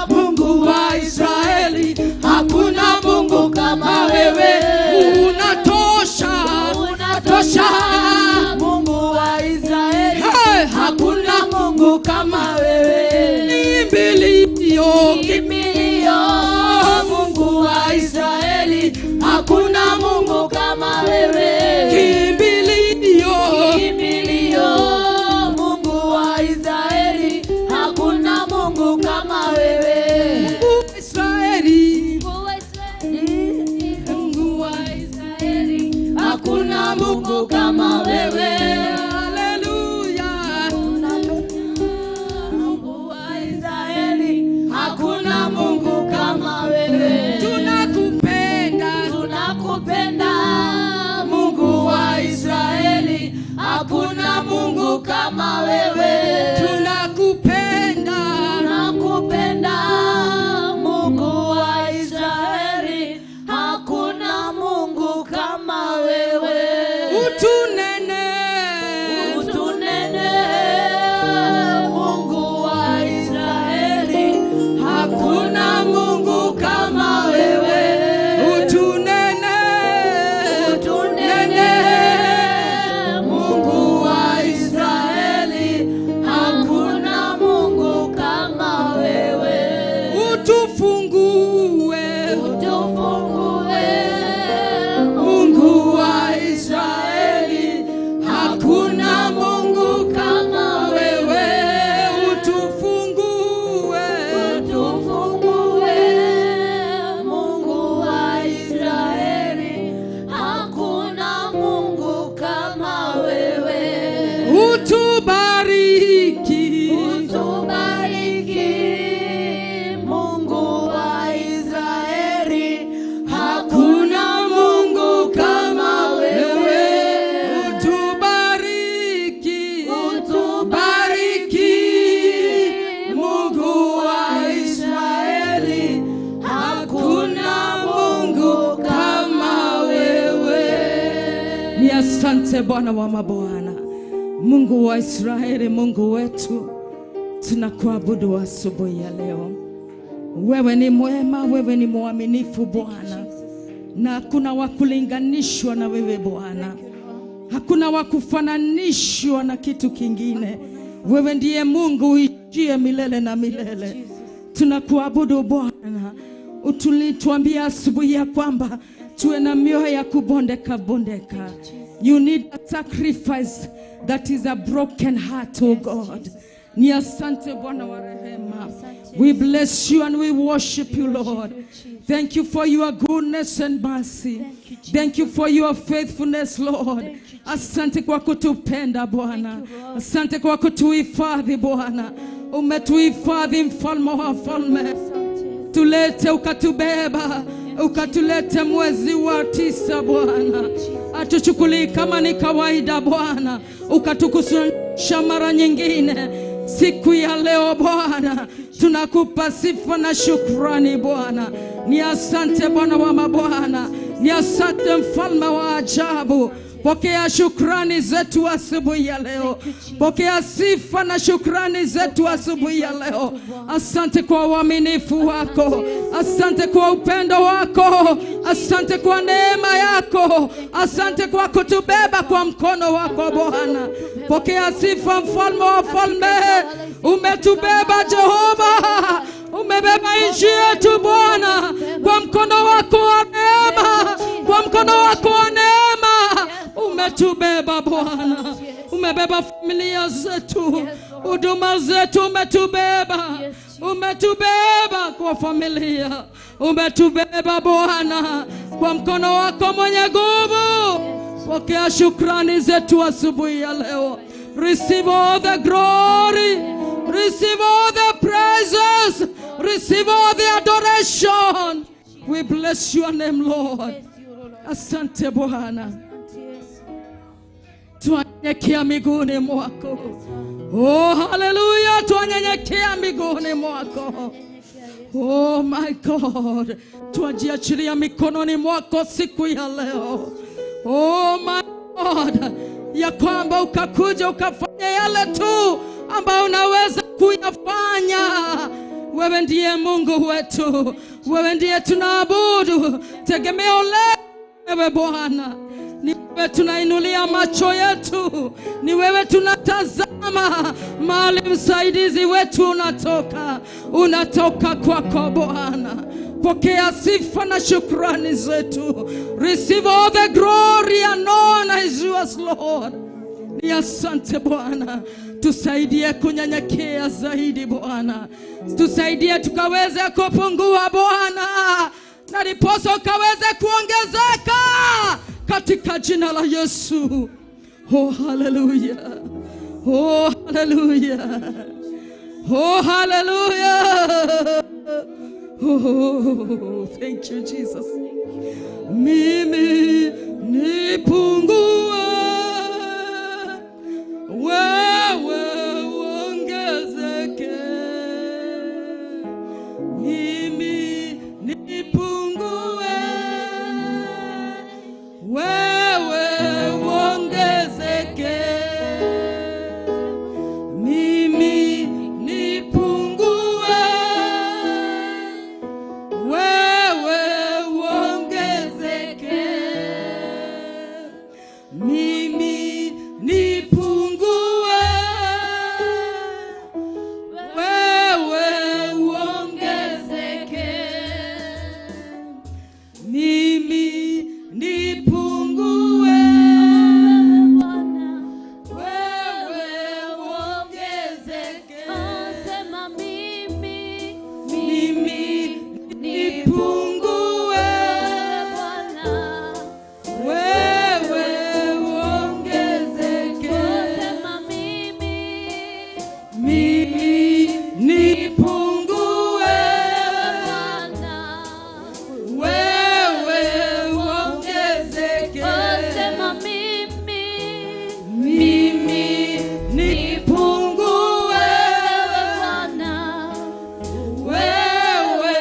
Mungu wa Israeli, hakuna Mungu kama wewe. Unatosha, Unatosha, Mungu wa Israeli, Hey, hakuna Mungu kama wewe. Kimbilio, Kimbilio, Mungu wa Israeli, hakuna Mungu kama wewe. Kimbilio, Kimbilio, Mungu wa Israeli, hakuna Mungu kama wewe. Mungu wa Israeli, Mungu wa Israeli, hakuna Mungu kama wewe. Haleluya. Mungu wa Israeli, hakuna Mungu kama wewe. Tunakupenda, Tunakupenda, Mungu wa Israeli, hakuna Mungu kama wewe. Tunakupenda, Tunakupenda, Mungu wa Israeli, hakuna Mungu kama wewe. Utunene, Utunene, Mungu wa Israeli, hakuna Mungu kama wewe. Utunene, Utunene, Mungu wa Israeli, hakuna Mungu kama wewe. Utufungue, Utufungue, Mungu wa Israeli, hakuna Mungu kama wewe. Utufungue, Utufungue, Mungu wa Israeli, hakuna Mungu kama wewe. Utubariki, Utubariki, Mungu wa Israeli, hakuna Mungu kama wewe. Utubariki, Utubariki, Mungu wa Israeli, hakuna Mungu kama wewe. Ni asante Bwana wa mabwana, Mungu wa Israeli, Mungu wetu, tunakuabudu asubuhi ya leo. Wewe ni mwema, wewe ni mwaminifu Bwana, na hakuna wa kulinganishwa na wewe Bwana, hakuna wa kufananishwa na kitu kingine. Wewe ndiye Mungu uishie milele na milele. Tunakuabudu Bwana. Ulituambia asubuhi ya kwamba tuwe na mioyo ya kubondeka bondeka. You need a sacrifice that is a broken heart, oh God. Ni asante Bwana wa rehema. We bless you and we worship you, Lord. Thank you for your goodness and mercy. Thank you for your faithfulness, Lord. Asante kwa kutupenda Bwana. Asante kwa kutuhifadhi Bwana. Umetuhifadhi, mfalme wa wafalme. Tulete ukatubeba, ukatulete mwezi wa 9 Bwana. Atuchukulii kama ni kawaida Bwana, ukatukusanyisha mara nyingine siku ya leo Bwana. Tunakupa sifa na shukrani Bwana. Ni asante Bwana wa mabwana, ni asante mfalme wa ajabu. Pokea shukrani zetu asubuhi ya leo. Pokea sifa na shukrani zetu asubuhi ya leo. Asante kwa uaminifu wako. Asante kwa upendo wako. Asante kwa neema yako. Asante kwa kutubeba kwa mkono wako Bwana. Pokea sifa, mfalme wa falme. Umetubeba Jehova. Umebeba nchi yetu Bwana kwa mkono wako wa neema. Kwa mkono wako wa neema umetubeba Bwana. Umebeba familia zetu, huduma zetu umetubeba. Umetubeba kwa familia. Umetubeba Bwana kwa mkono wako mwenye nguvu. Pokea shukrani zetu asubuhi ya leo. Receive all the glory. Receive all the praises. Receive all the adoration. We bless your name, Lord. Asante Bwana. Twanyenyekea miguuni mwako. Oh, hallelujah. Twanyenyekea miguuni mwako. Oh my God. Twajiachilia mikononi mwako siku ya leo. Oh my God. Ya kwamba ukakuja ukafanya yale tu ambayo unaweza kuyafanya. Wewe ndiye Mungu wetu. Wewe ndiye tunaabudu. Tegemeo letu wewe Bwana. Ni wewe tunainulia macho yetu. Ni wewe tunatazama. Mahali msaidizi wetu unatoka. Unatoka kwako Bwana. Pokea sifa na shukrani zetu. Receive all the glory and honor is yours, Lord. Ni asante Bwana. Tusaidie kunyenyekea zaidi Bwana. Tusaidie tukaweze kupungua Bwana, na ndiposa ukaweze kuongezeka katika jina la Yesu. Oh hallelujah. Oh hallelujah. Oh hallelujah. Oh, thank you Jesus. Mimi nipungue, wewe uongezeke. Mimi nipungue, wewe uongezeke. Mimi nipungue, wewe uongezeke. Mimi nipungue, wewe uongezeke. Mimi nipungue, wewe uongezeke. Sema mimi, Mimi nipungue, Bwana. wewe uongezeke. Sema mimi, Mimi nipungue, Bwana. wewe uongezeke. Sema mimi, Mimi nipungue, Bwana. wewe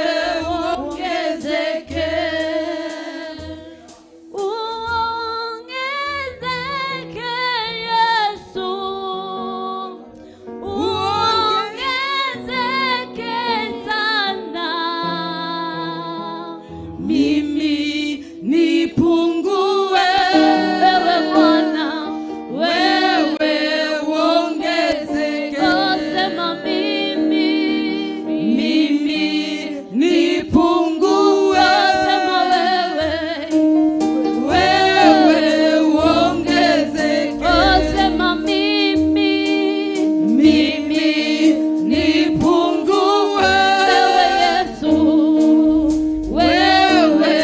uongezeke. Uongezeke Yesu, uongezeke sana. Mimi nipungue, Wewe Bwana, wewe uongezeke. sema mimi, Mimi nipungue, sema wewe, wewe uongezeke. sema mimi, Mimi nipungue, wewe Yesu, wewe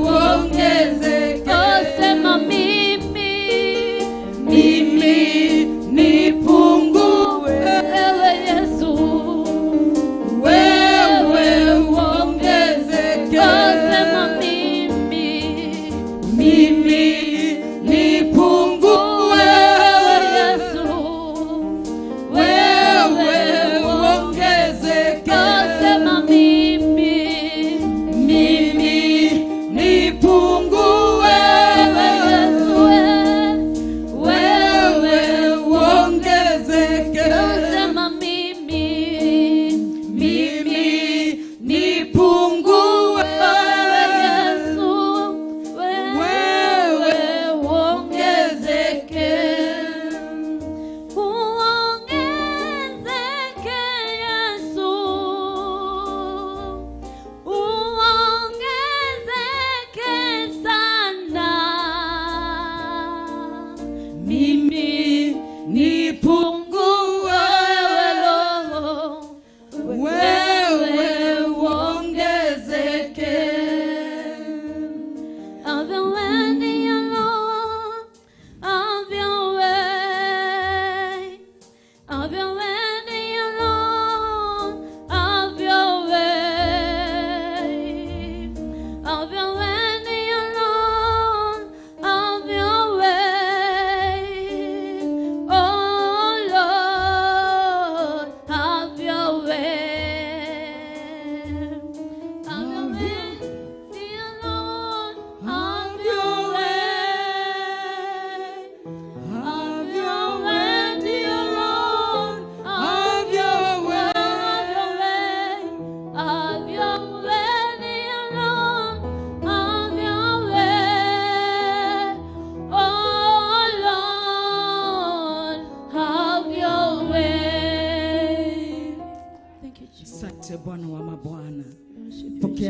uongezeke.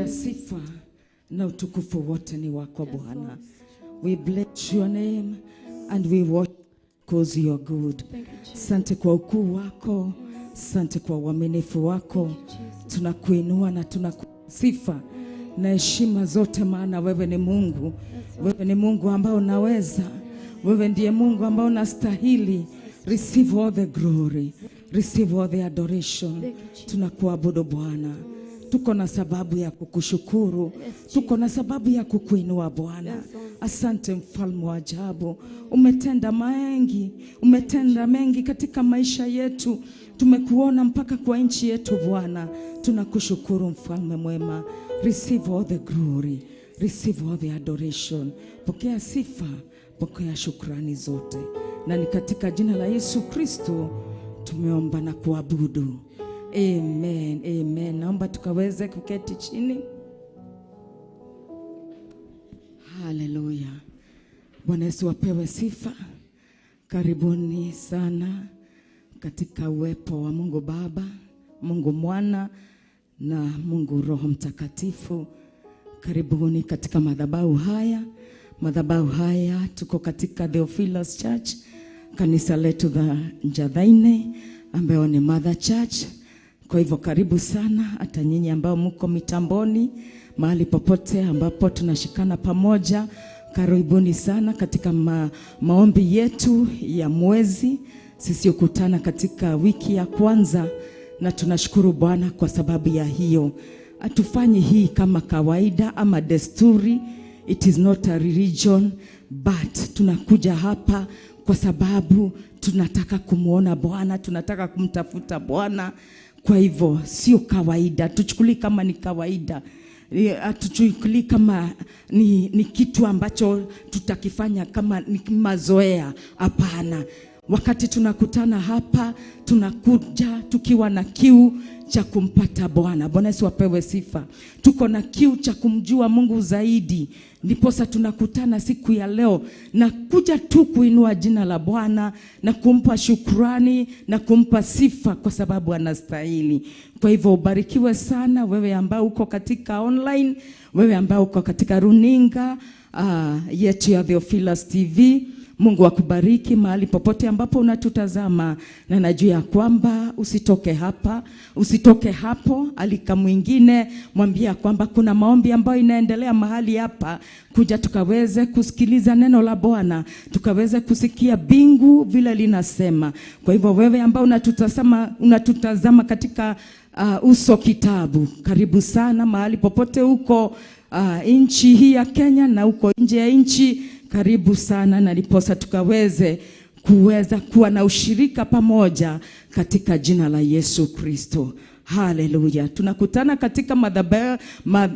Pokea sifa na utukufu wote ni wako Bwana. We bless your name and we worship because you are good. Asante kwa ukuu wako, asante kwa uaminifu wako. Tunakuinua na tunakusifa na heshima zote, maana wewe ni Mungu. Wewe ni Mungu ambao unaweza. Wewe ndiye Mungu ambao unastahili. Receive all the glory, receive all the adoration. Tunakuabudu Bwana. Tuko na sababu ya kukushukuru, tuko na sababu ya kukuinua Bwana. Asante mfalme wa ajabu, umetenda mengi, umetenda mengi katika maisha yetu. Tumekuona mpaka kwa nchi yetu Bwana. Tunakushukuru mfalme mwema. Receive all the glory, receive all the adoration. Pokea sifa, pokea shukrani zote. Na ni katika jina la Yesu Kristo tumeomba na kuabudu. Amen, amen. Naomba tukaweze kuketi chini. Haleluya. Bwana Yesu apewe sifa. Karibuni sana katika uwepo wa Mungu Baba, Mungu Mwana na Mungu Roho Mtakatifu. Karibuni katika madhabahu haya. Madhabahu haya tuko katika Theophilus Church, kanisa letu la Njathaine ambayo ni Mother Church. Kwa hivyo karibu sana hata nyinyi ambao mko mitamboni, mahali popote ambapo tunashikana pamoja. Karibuni sana katika maombi yetu ya mwezi. Sisi hukutana katika wiki ya kwanza na tunashukuru Bwana kwa sababu ya hiyo. Hatufanyi hii kama kawaida ama desturi. It is not a religion, but tunakuja hapa kwa sababu tunataka kumuona Bwana, tunataka kumtafuta Bwana. Kwa hivyo sio kawaida, tuchukulie kama ni kawaida, tuchukulie kama ni kitu ambacho tutakifanya kama ni mazoea. Hapana. Wakati tunakutana hapa, tunakuja tukiwa na kiu cha kumpata Bwana. Bwana Yesu apewe sifa. Tuko na kiu cha kumjua Mungu zaidi. Ndiposa tunakutana siku ya leo na kuja tu kuinua jina la Bwana na kumpa shukrani na kumpa sifa kwa sababu anastahili. Kwa hivyo ubarikiwe sana wewe ambao uko katika online, wewe ambao uko katika runinga yetu ya Theophilus TV. Mungu akubariki mahali popote ambapo unatutazama, na najua ya kwamba usitoke hapa, usitoke hapo, alika mwingine, mwambie kwamba kuna maombi ambayo inaendelea mahali hapa, kuja tukaweze kusikiliza neno la Bwana, tukaweze kusikia bingu vile linasema. Kwa hivyo wewe ambao unatutazama katika uso kitabu, karibu sana mahali popote huko nchi hii ya Kenya na huko nje ya nchi. Karibu sana, na ndiposa tukaweze kuweza kuwa na ushirika pamoja katika jina la Yesu Kristo. Haleluya. Tunakutana katika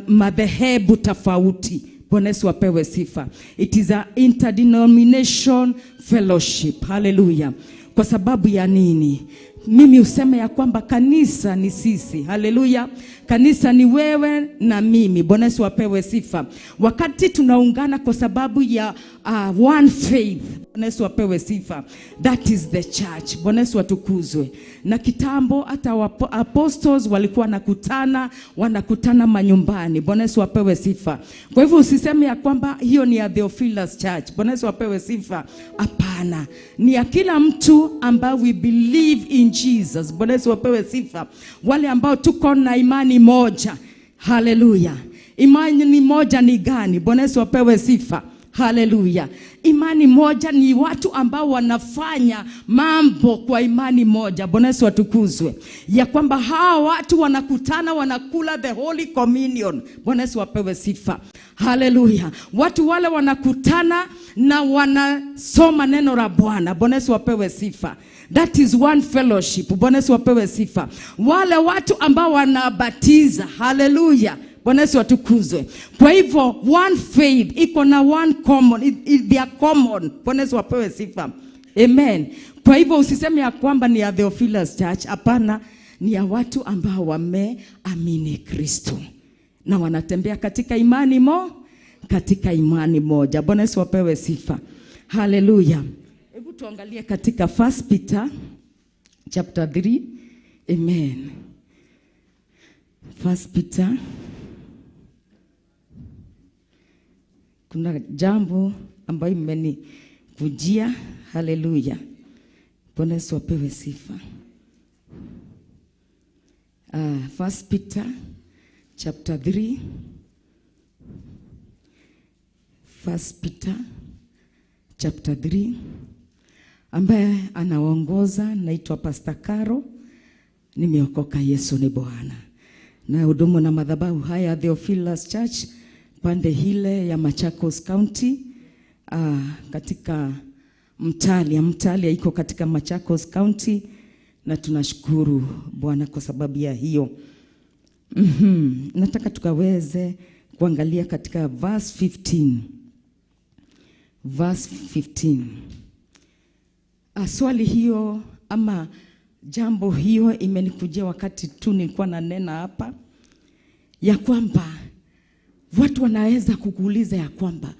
madhehebu tofauti. Bwana Yesu apewe sifa. It is a interdenomination fellowship. Haleluya. Kwa sababu ya nini? Mimi useme ya kwamba kanisa ni sisi. Haleluya. Kanisa ni wewe na mimi. Bwana Yesu apewe sifa. Wakati tunaungana kwa sababu ya one faith. Bwana Yesu apewe sifa. That is the church. Bwana Yesu atukuzwe. Na kitambo hata apostles walikuwa wanakutana manyumbani. Bwana Yesu apewe sifa. Kwa hivyo usiseme ya kwamba hiyo ni ya Theophilus Church. Bwana Yesu apewe sifa. Hapana. Ni ya kila mtu ambao we believe in Jesus. Bwana Yesu apewe sifa. Wale ambao tuko na imani moja. Haleluya. Imani moja ni gani? Bwana Yesu apewe sifa. Haleluya. Imani moja ni watu ambao wanafanya mambo kwa imani moja. Bwana Yesu atukuzwe. Ya kwamba hawa watu wanakutana, wanakula the Holy Communion. Bwana Yesu apewe sifa. Haleluya. Watu wale wanakutana na wanasoma neno la Bwana. Bwana Yesu apewe sifa. That is one fellowship. Bwana Yesu apewe sifa. Wale watu ambao wanabatiza. Haleluya. Bwana Yesu atukuzwe. Kwa hivyo one faith iko na one common, they are common. Bwana Yesu apewe sifa. Amen. Kwa hivyo usiseme ya kwamba ni ya Theophilus Church. Hapana, ni ya watu ambao wameamini Kristo na wanatembea katika imani katika imani moja. Bwana Yesu apewe sifa. Haleluya. Hebu tuangalie katika 1 Peter chapter 3. Amen. 1 Peter Kuna jambo ambayo imenikujia. Haleluya. Bwana Yesu apewe sifa. First Peter chapter 3. First Peter chapter 3, ambaye anaongoza naitwa Pastor Caro. Nimeokoka, Yesu ni Bwana. Na hudumu na madhabahu haya Theophilus Church pande hile ya Machakos County, katika Mtalia. Mtalia iko katika Machakos County, na tunashukuru Bwana kwa sababu ya hiyo. Nataka tukaweze kuangalia katika verse 15. Verse 15. Swali hiyo ama jambo hiyo imenikujia wakati tu nilikuwa nanena hapa, ya kwamba watu wanaweza kukuuliza ya kwamba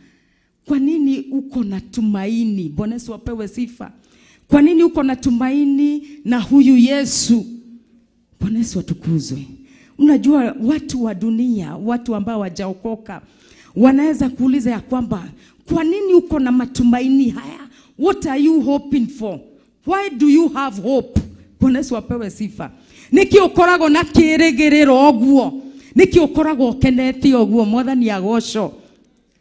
kwa nini uko na tumaini? Bwana Yesu apewe sifa. Kwa nini uko na tumaini na huyu Yesu? Bwana Yesu atukuzwe. Unajua watu wa dunia, watu ambao hawajaokoka, wanaweza kuuliza ya kwamba kwa nini uko na matumaini haya? What are you hoping for? Why do you have hope? Bwana Yesu apewe sifa. Niki ukoragwo na kĩĩrĩgĩrĩro ũguo? Niki ukoragwo ũkenete ũguo? Mwathani agocwo.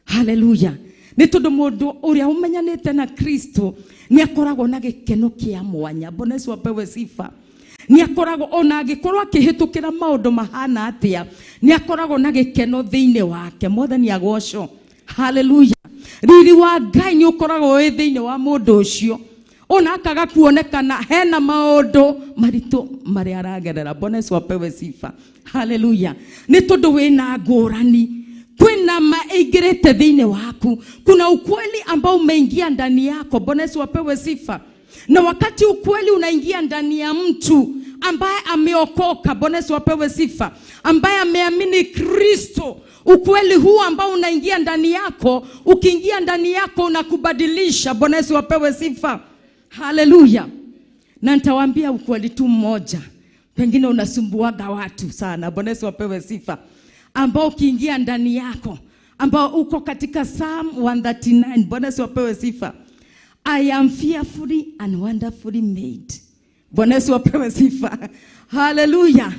Haleluya. Nĩ tondũ mũndũ ũrĩa ũmenyanĩte na Kristo nĩ akoragwo na gĩkeno kĩa mwanya. Bwana Yesu apewe sifa. Nĩ akoragwo ona angĩkorwo akĩhĩtũkĩra maũndũ mahana atĩa, nĩ akoragwo na gĩkeno thĩinĩ wake. Mwathani agocwo. Haleluya. Riri wa Ngai nĩ ũkoragwo wĩ thĩinĩ wa mũndũ ũcio, ona akaga kuonekana hena maũndũ maritũ marĩa aragerera. Bwana Yesu apewe sifa. Haleluya. Nĩ tondũ wĩna ngũrani, kwĩna maingĩrĩte thĩinĩ waku, kuna ukweli ambao umeingia ndani yako. Bwana Yesu apewe sifa. Na wakati ukweli unaingia ndani ya mtu ambaye ameokoka, Bwana Yesu apewe sifa, ambaye ameamini Kristo, ukweli huu ambao unaingia ndani yako, ukiingia ndani yako unakubadilisha. Bwana Yesu apewe sifa. Haleluya. Na nitawaambia ukweli tu mmoja, pengine unasumbuaga watu sana. Bwana Yesu apewe sifa. Ambao ukiingia ndani yako, ambao uko katika Psalm 139. Bwana Yesu apewe sifa. I am fearfully and wonderfully made. Bwana Yesu apewe sifa. Haleluya.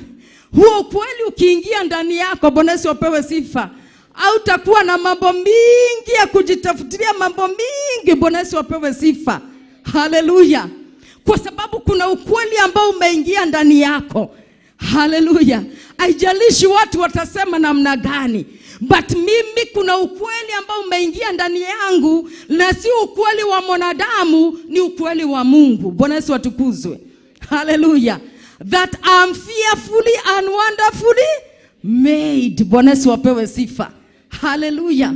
Huo ukweli ukiingia ndani yako, Bwana Yesu apewe sifa, hautakuwa na mambo mingi ya kujitafutilia mambo mingi. Bwana Yesu apewe sifa. Haleluya. Kwa sababu kuna ukweli ambao umeingia ndani yako. Haleluya. Haijalishi watu watasema namna gani, but mimi kuna ukweli ambao umeingia ndani yangu, na si ukweli wa mwanadamu, ni ukweli wa Mungu. Bwana Yesu atukuzwe. Haleluya. That I'm fearfully and wonderfully made. Bwana Yesu apewe sifa. Haleluya.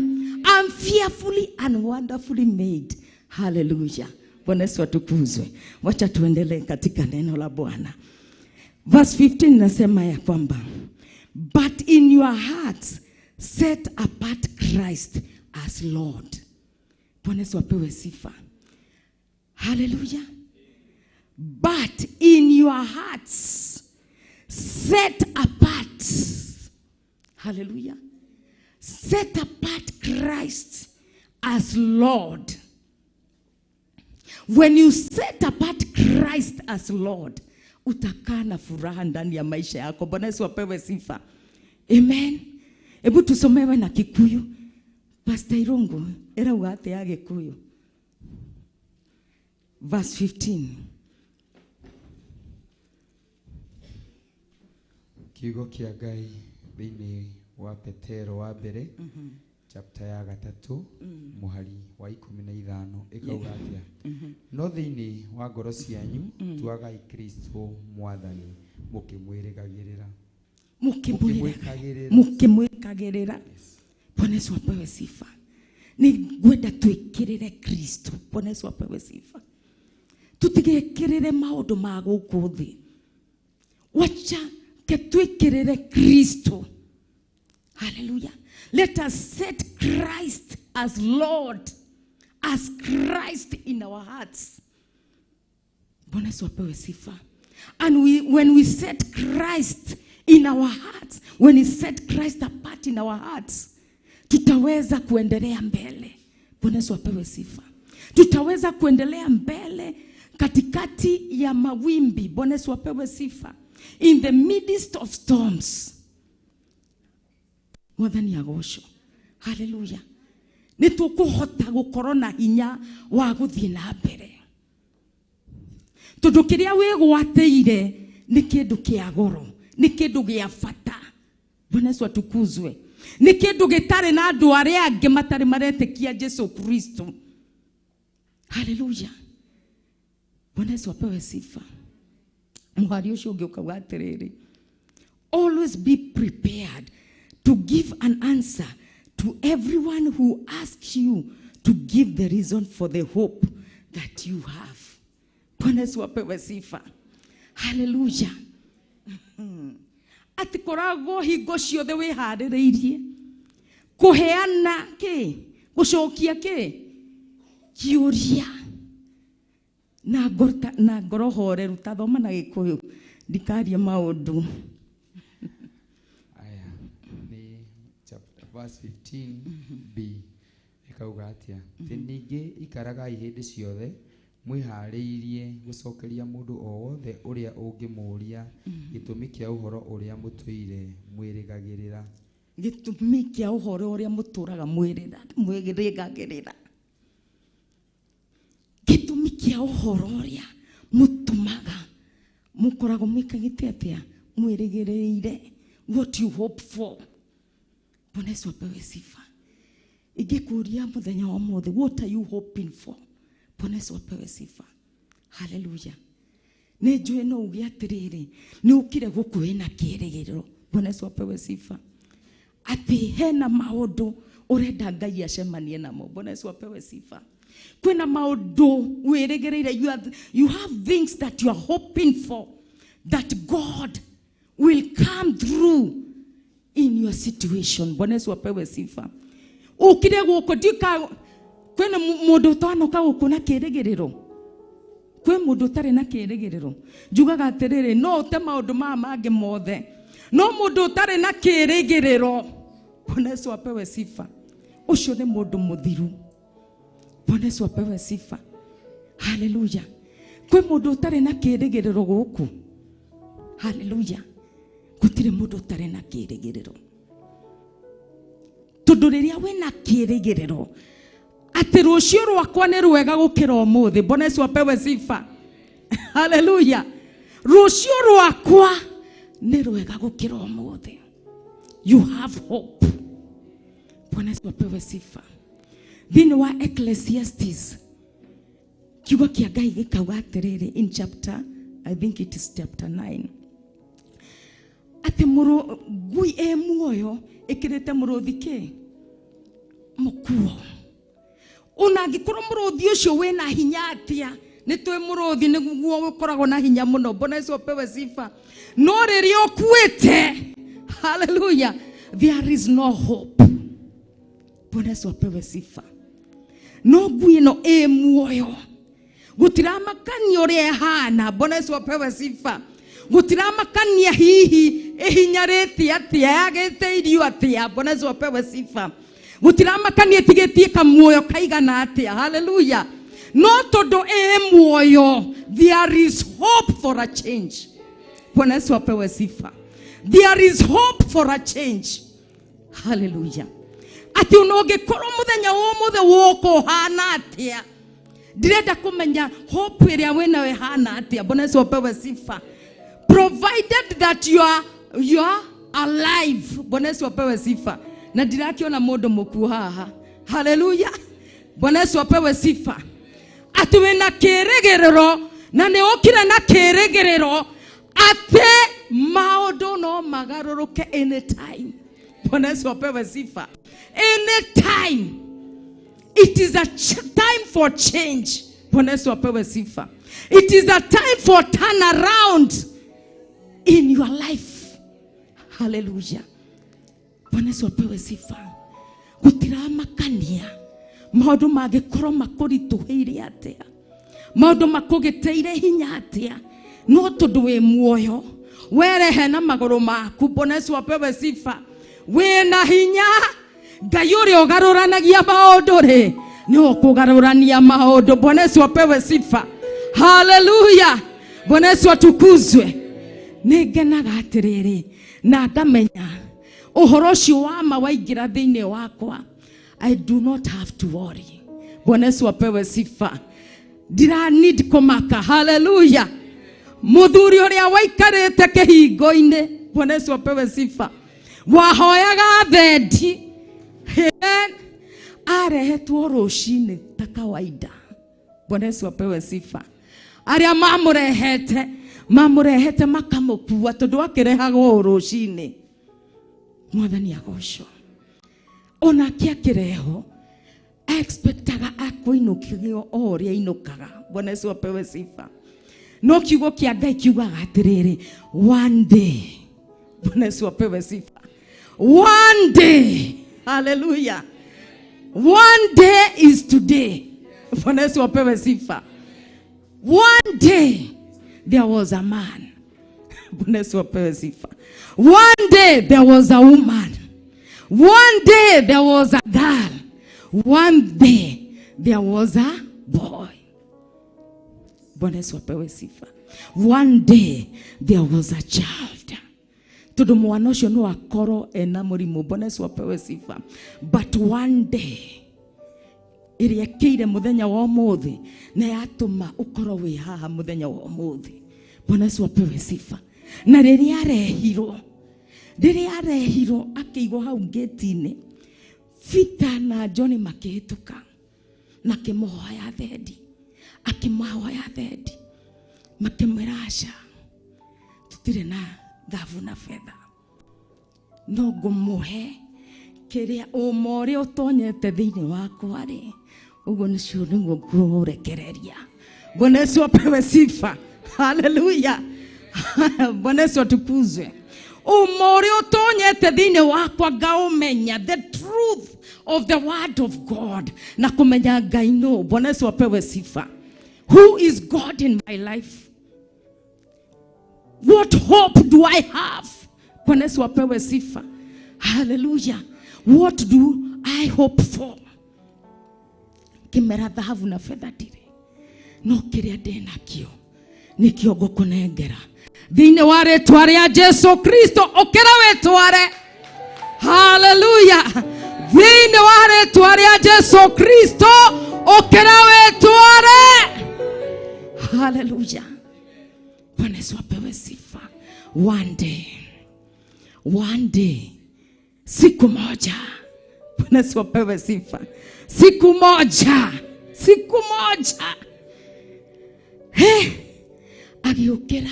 I'm fearfully and wonderfully made. Haleluya. Bwana Yesu atukuzwe. Wacha tuendelee katika neno la Bwana. Verse 15 nasema ya kwamba, but in your hearts set apart Christ as Lord. Bwana Yesu apewe sifa. Hallelujah. But in your hearts set apart. Hallelujah. Set apart Christ as Lord. When you set apart Christ as Lord, utakaa na furaha ndani ya maisha yako. Bwana Yesu apewe sifa. Amen. Ebu tusomewe na Kikuyu. Pastor Irungu, era ugate ya Gikuyu. Verse 15. Kiugo kĩa Ngai thĩinĩ wa Petero wa mbere, chapter ya 3, mũhari wa 15 ĩkauga atĩa? No thĩinĩ wa ngoro cianyu tuagai Kristo Mwathani mũkĩmwĩrĩgagĩrĩra. Mũkĩmwĩkagĩrĩra. Bwana Yesu apewe sifa. Nĩ ngwenda twĩkĩrĩre Kristo. Bwana Yesu apewe sifa. Tutigekĩrĩre maũndũ ma gũkũ thĩ. Wacha ke twĩkĩrĩre Kristo. Hallelujah. Let us set Christ as Lord, as Christ in our hearts. Bwana Yesu apewe sifa. And when we set Christ in our hearts, when we set Christ apart in our hearts, Tutaweza kuendelea mbele. Bwana Yesu apewe sifa. Tutaweza kuendelea mbele katikati ya mawimbi. Bwana Yesu apewe sifa. In the midst of storms. Mwathani agocwo. Hallelujah. Nĩ tũkũhota gũkorwo na hinya wa gũthiĩ na mbere. Tondũ kĩrĩa wĩgwatĩire nĩ kĩndũ kĩa goro, nĩ kĩndũ gĩa bata. Bwana Yesu atukuzwe. Nĩ kĩndũ gĩtarĩ na andũ arĩa angĩ matarĩ maretĩkia Jesu Kristo. Hallelujah. Bwana Yesu apewe sifa. Mũhari ũcio ũngĩ ũkauga atĩrĩrĩ, always be prepared to give an answer to everyone who asks you to give the reason for the hope that you have. Bwana Yesu apewe sifa. Hallelujah. Ati koragwo hingo ciothe wĩharĩrĩirie kũheana kĩ, gũcokia kĩ, kĩũria na ngoro na ngoro horeru. Ta thoma na Gĩkũyũ ndikarie maũndũ. Aya nĩ chapter verse 15b ĩkauga atĩa? Atĩ ningĩ ikaragai hĩndĩ ciothe mwĩharĩirie gũcokeria mũndũ o wothe ũrĩa ũngĩmũũria gĩtũmi kĩa ũhoro ũrĩa mũtũire mwĩrĩgagĩrĩra. Gĩtũmi kĩa ũhoro ũrĩa mũtũraga mwĩrĩgagĩrĩra. Gĩtũmi kĩa ũhoro ũrĩa mũtũmaga mũkoragwo mwĩkagĩte atĩa, mwĩrĩgĩrĩire, what you hope for. Bwana Yesu apewe sifa. Ingĩkũria mũthenya wa ũmũthĩ, what are you hoping for? Bwana Yesu apewe sifa. Hallelujah. Nĩ njũĩ no uge atĩrĩrĩ, nĩ ũkire gũkũ wĩna kĩĩrĩgĩrĩro. Bwana Yesu apewe sifa. Atĩ hena maũndũ ũrenda Ngai acemanie namo. Bwana Yesu apewe sifa. Kwĩna maũndũ wĩrĩgĩrĩire. You have things that you are hoping for, that God will come through in your situation. Bwana Yesu apewe sifa. Ukire gũkũ ndika kwĩna mũndũ ũtanoka gũkũ na kĩĩrĩgĩrĩro. Kwĩ mũndũ ũtarĩ na kĩĩrĩgĩrĩro. Njugaga atĩrĩrĩ, no ũte maũndũ maya mangĩ mothe, no mũndũ ũtarĩ na kĩĩrĩgĩrĩro, Bwana Yesu apewe sifa, ũcio nĩ mũndũ mũthiru. Bwana Yesu apewe sifa. Hallelujah. Kwĩ mũndũ ũtarĩ na kĩĩrĩgĩrĩro gũkũ. Hallelujah. Gũtirĩ mũndũ ũtarĩ na kĩĩrĩgĩrĩro. Tondũ rĩrĩa wĩna kĩĩrĩgĩrĩro atĩ rũciũ rwakwa nĩ rwega gũkĩra ũmũthĩ. Bwana Yesu apewe sifa. Hallelujah. Rũciũ rwakwa nĩ rwega gũkĩra ũmũthĩ. You have hope. Bwana Yesu apewe sifa. Thĩinĩ wa Ecclesiastes, kiugo kĩa Ngai gĩkauga atĩrĩrĩ, in chapter, I think it is chapter 9, atĩ mũrũ ngui ĩ muoyo ĩkĩrĩte mũrũthi kĩ mũkuo. Ona angĩkorwo mũrũthi ũcio wĩna hinya atĩa, nĩ twĩ mũrũthi nĩguo ũkoragwo na hinya mũno. Bwana Yesu apewe sifa. No rĩrĩa ũkuĩte, hallelujah, there is no hope. Bwana Yesu apewe sifa. No ngui ĩno ĩ muoyo, gũtiramakania ũrĩa ĩhana. Bwana Yesu apewe sifa. Gũtiramakania hihi ĩhinyarĩte atĩa, yagĩte irio atĩa. Bwana Yesu apewe sifa. Gũtiramakania ĩtigĩtie kamuoyo kaigana atĩa. Hallelujah. No tondũ ĩ muoyo, there is hope for a change. Bwana Yesu apewe sifa. There is hope for a change. Hallelujah. Atĩ ona ũngĩkorwo mũthenya wa ũmũthĩ woka ũhana atĩa, ndirenda kũmenya hope ĩrĩa wĩnayo ĩhana atĩa. Bwana Yesu apewe sifa. Provided that you are alive. Bwana Yesu apewe sifa. Na ndirakiona mũndũ mũkuũ haha. Hallelujah. Bwana Yesu apewe sifa. Atĩ wĩna kĩĩrĩgĩrĩro na nĩ ũkire na kĩĩrĩgĩrĩro atĩ maũndũ no magarũrũke anytime. Bwana Yesu apewe sifa. Anytime. It is a time for change. Bwana Yesu apewe sifa. It is a time for turnaround in your life. Hallelujah. Bwana Yesu apewe sifa. Gũtiramakania maũndũ mangĩkorwo makũritũhĩire atĩa, maũndũ makũgĩtĩire hinya atĩa, no tondũ wĩ muoyo, werehe na magũrũ maku. Bwana Yesu apewe sifa. Wĩna hinya Ngai ũrĩa ũgarũranagia maũndũ rĩ nĩwe ũkũgarũrania maũndũ. Bwana Yesu apewe sifa. Haleluya. Bwana Yesu atukuzwe. Nĩ ngenaga atĩrĩrĩ na ngamenya ũhoro ũcio wa ma waingĩra thĩinĩ wakwa, I do not have to worry. Bwana Yesu apewe sifa. Ndira need kũmaka. Haleluya. Mũthuri ũrĩa waikarĩte kĩhingo-inĩ, Bwana Yesu apewe sifa, wahoyaga thendi. Amen. Arehetwo rũcinĩ ta kawaida. Bwana Yesu apewe sifa. Arĩa mamũrehete mamũrehete makamũkua tondũ akĩrehagwo rũcinĩ. Mwathani agocwo. Onake akĩrehwo expectaga akũinũkio o ũrĩa ainũkaga. Bwana Yesu apewe sifa. No kiugo kĩa Ngai kiugaga atĩrĩrĩ, one day. Bwana Yesu apewe sifa. One day. Hallelujah. One day is today. Bwana Yesu apewe sifa. One day there was a man. Bwana Yesu apewe sifa. One day there was a woman. One day there was a girl. One day there was a boy. Bwana Yesu apewe sifa. One day there was a child. Tondu mwana ũcio no akorwo ena mũrimũ. Bwana Yesu apewe sifa. But one day ĩrĩa ĩkĩire mũthenya wa ũmũthĩ na yatũma ũkorwo wĩ haha mũthenya wa ũmũthĩ. Bwana Yesu apewe sifa. Na rĩrĩa arehirwo, rĩrĩa arehirwo akĩigwo hau ngĩti-inĩ, Peter na John makĩhĩtũka na akĩmũhoya thendi, akĩmahoya thendi, makĩmwĩra aca, tũtirĩ na thabu na betha, no ngũmũhe kĩrĩa ũma ũrĩa ũtonyete thĩinĩ wakwa rĩ, ũguo nĩcio nĩguo ngũrekereria. Bwana Yesu apewe sifa. Haleluya. Bwana Yesu atukuzwe. Ũma ũrĩa ũtonyete thĩinĩ wakwa ngaũmenya, the truth of the word of God, na kũmenya Ngai no. Bwana Yesu apewe sifa. Who is God in my life? What hope do I have? Bwana Yesu apewe sifa. Hallelujah. What do I hope for? Kimera thahabu na fedha ndirĩ, no kĩrĩa ndĩ nakĩo nĩkĩo ngũkũnengera thĩinĩ wa rĩtwa rĩa Jesu Kristo. Ũkĩra wĩtware. Hallelujah. Thĩinĩ wa rĩtwa rĩa Jesu Kristo, ũkĩra wĩtware. Hallelujah. Bwana Yesu apewe sifa. One day, one day, siku moja. Bwana Yesu apewe sifa. Siku moja, siku moja. He, agĩũkĩra.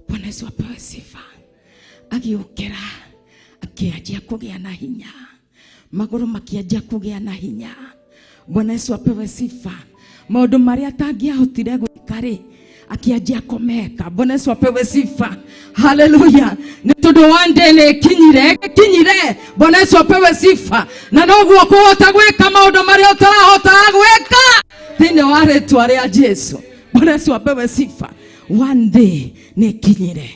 Bwana Yesu apewe sifa. Agĩũkĩra akĩanjia kũgĩa na hinya, magũrũ makĩanjia kũgĩa na hinya. Bwana Yesu apewe sifa. Maũndũ marĩa atangĩahotire gwĩka rĩ, akĩanjia kũmeka. Bwana Yesu apewe sifa. Haleluya. Nĩ tondũ one day nĩ ĩkinyire, ĩkinyire. Bwana Yesu apewe sifa. Na noguo kũhota gwĩka maũndũ marĩa ũtarahotaga gwĩka thĩinĩ wa rĩtwa rĩa Jesu. Bwana Yesu apewe sifa. One day nĩ ĩkinyire.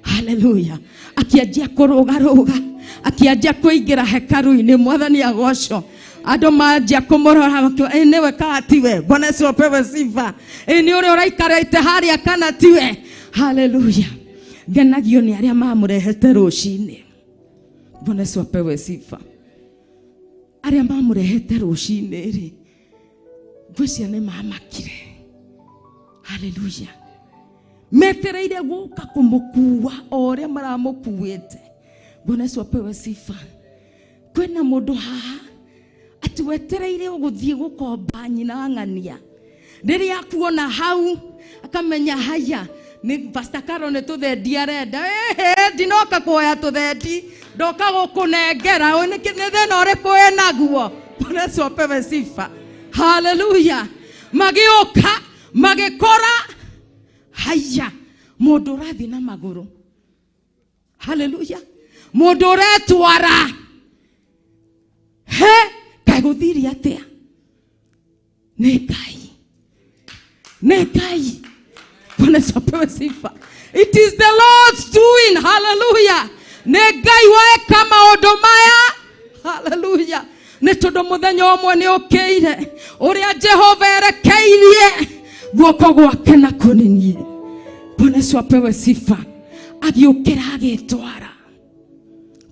Haleluya. Akĩanjia kũrũgarũga, akĩanjia kũingĩra hekaru-inĩ. Mwathani agocwo. Andũ manjia kũmũrora makiuga, ĩ nĩwe kana tiwe? Bwana Yesu apewe sifa. Ĩ nĩ ũrĩa ũraikarĩte harĩa kana tiwe? Haleluya. Ngenagio nĩ arĩa mamũrehete rũcinĩ. Bwana Yesu apewe sifa. Arĩa mamũrehete rũcinĩ rĩ, ngwĩciria nĩ mamakire. Haleluya. Metereire gũka kũmũkua o ũrĩa maramũkuĩte. Bwana Yesu apewe sifa. Kwĩna mũndũ haha atĩ wetereire ũgũthiĩ gũkomba nyina ng'ania, rĩrĩa akuona hau akamenya haya nĩ Pastor Carol nĩ tũthendi arenda. Ĩhĩ, ndinoka kuoya tũthendi, ndoka gũkũnengera. Ũyũ nĩ thĩna ũrĩkũ wĩnaguo? Bwana Yesu apewe sifa. Haleluya. Magĩũka magĩkora haya mũndũ ũrathiĩ na magũrũ. Haleluya. Mũndũ ũretwara. He, kaĩ gũthire atĩa? Nĩ Ngai, nĩ Ngai. Bwana Yesu apewe sifa. It is the Lord's doing. Hallelujah. Nĩ Ngai weka maũndũ maya. Hallelujah. Nĩ tondũ mũthenya ũmwe nĩ ũkĩire ũrĩa Jehova erekeirie guoko gwake na kũnĩnie. Bwana Yesu apewe sifa. Agĩũkĩra agĩtwara.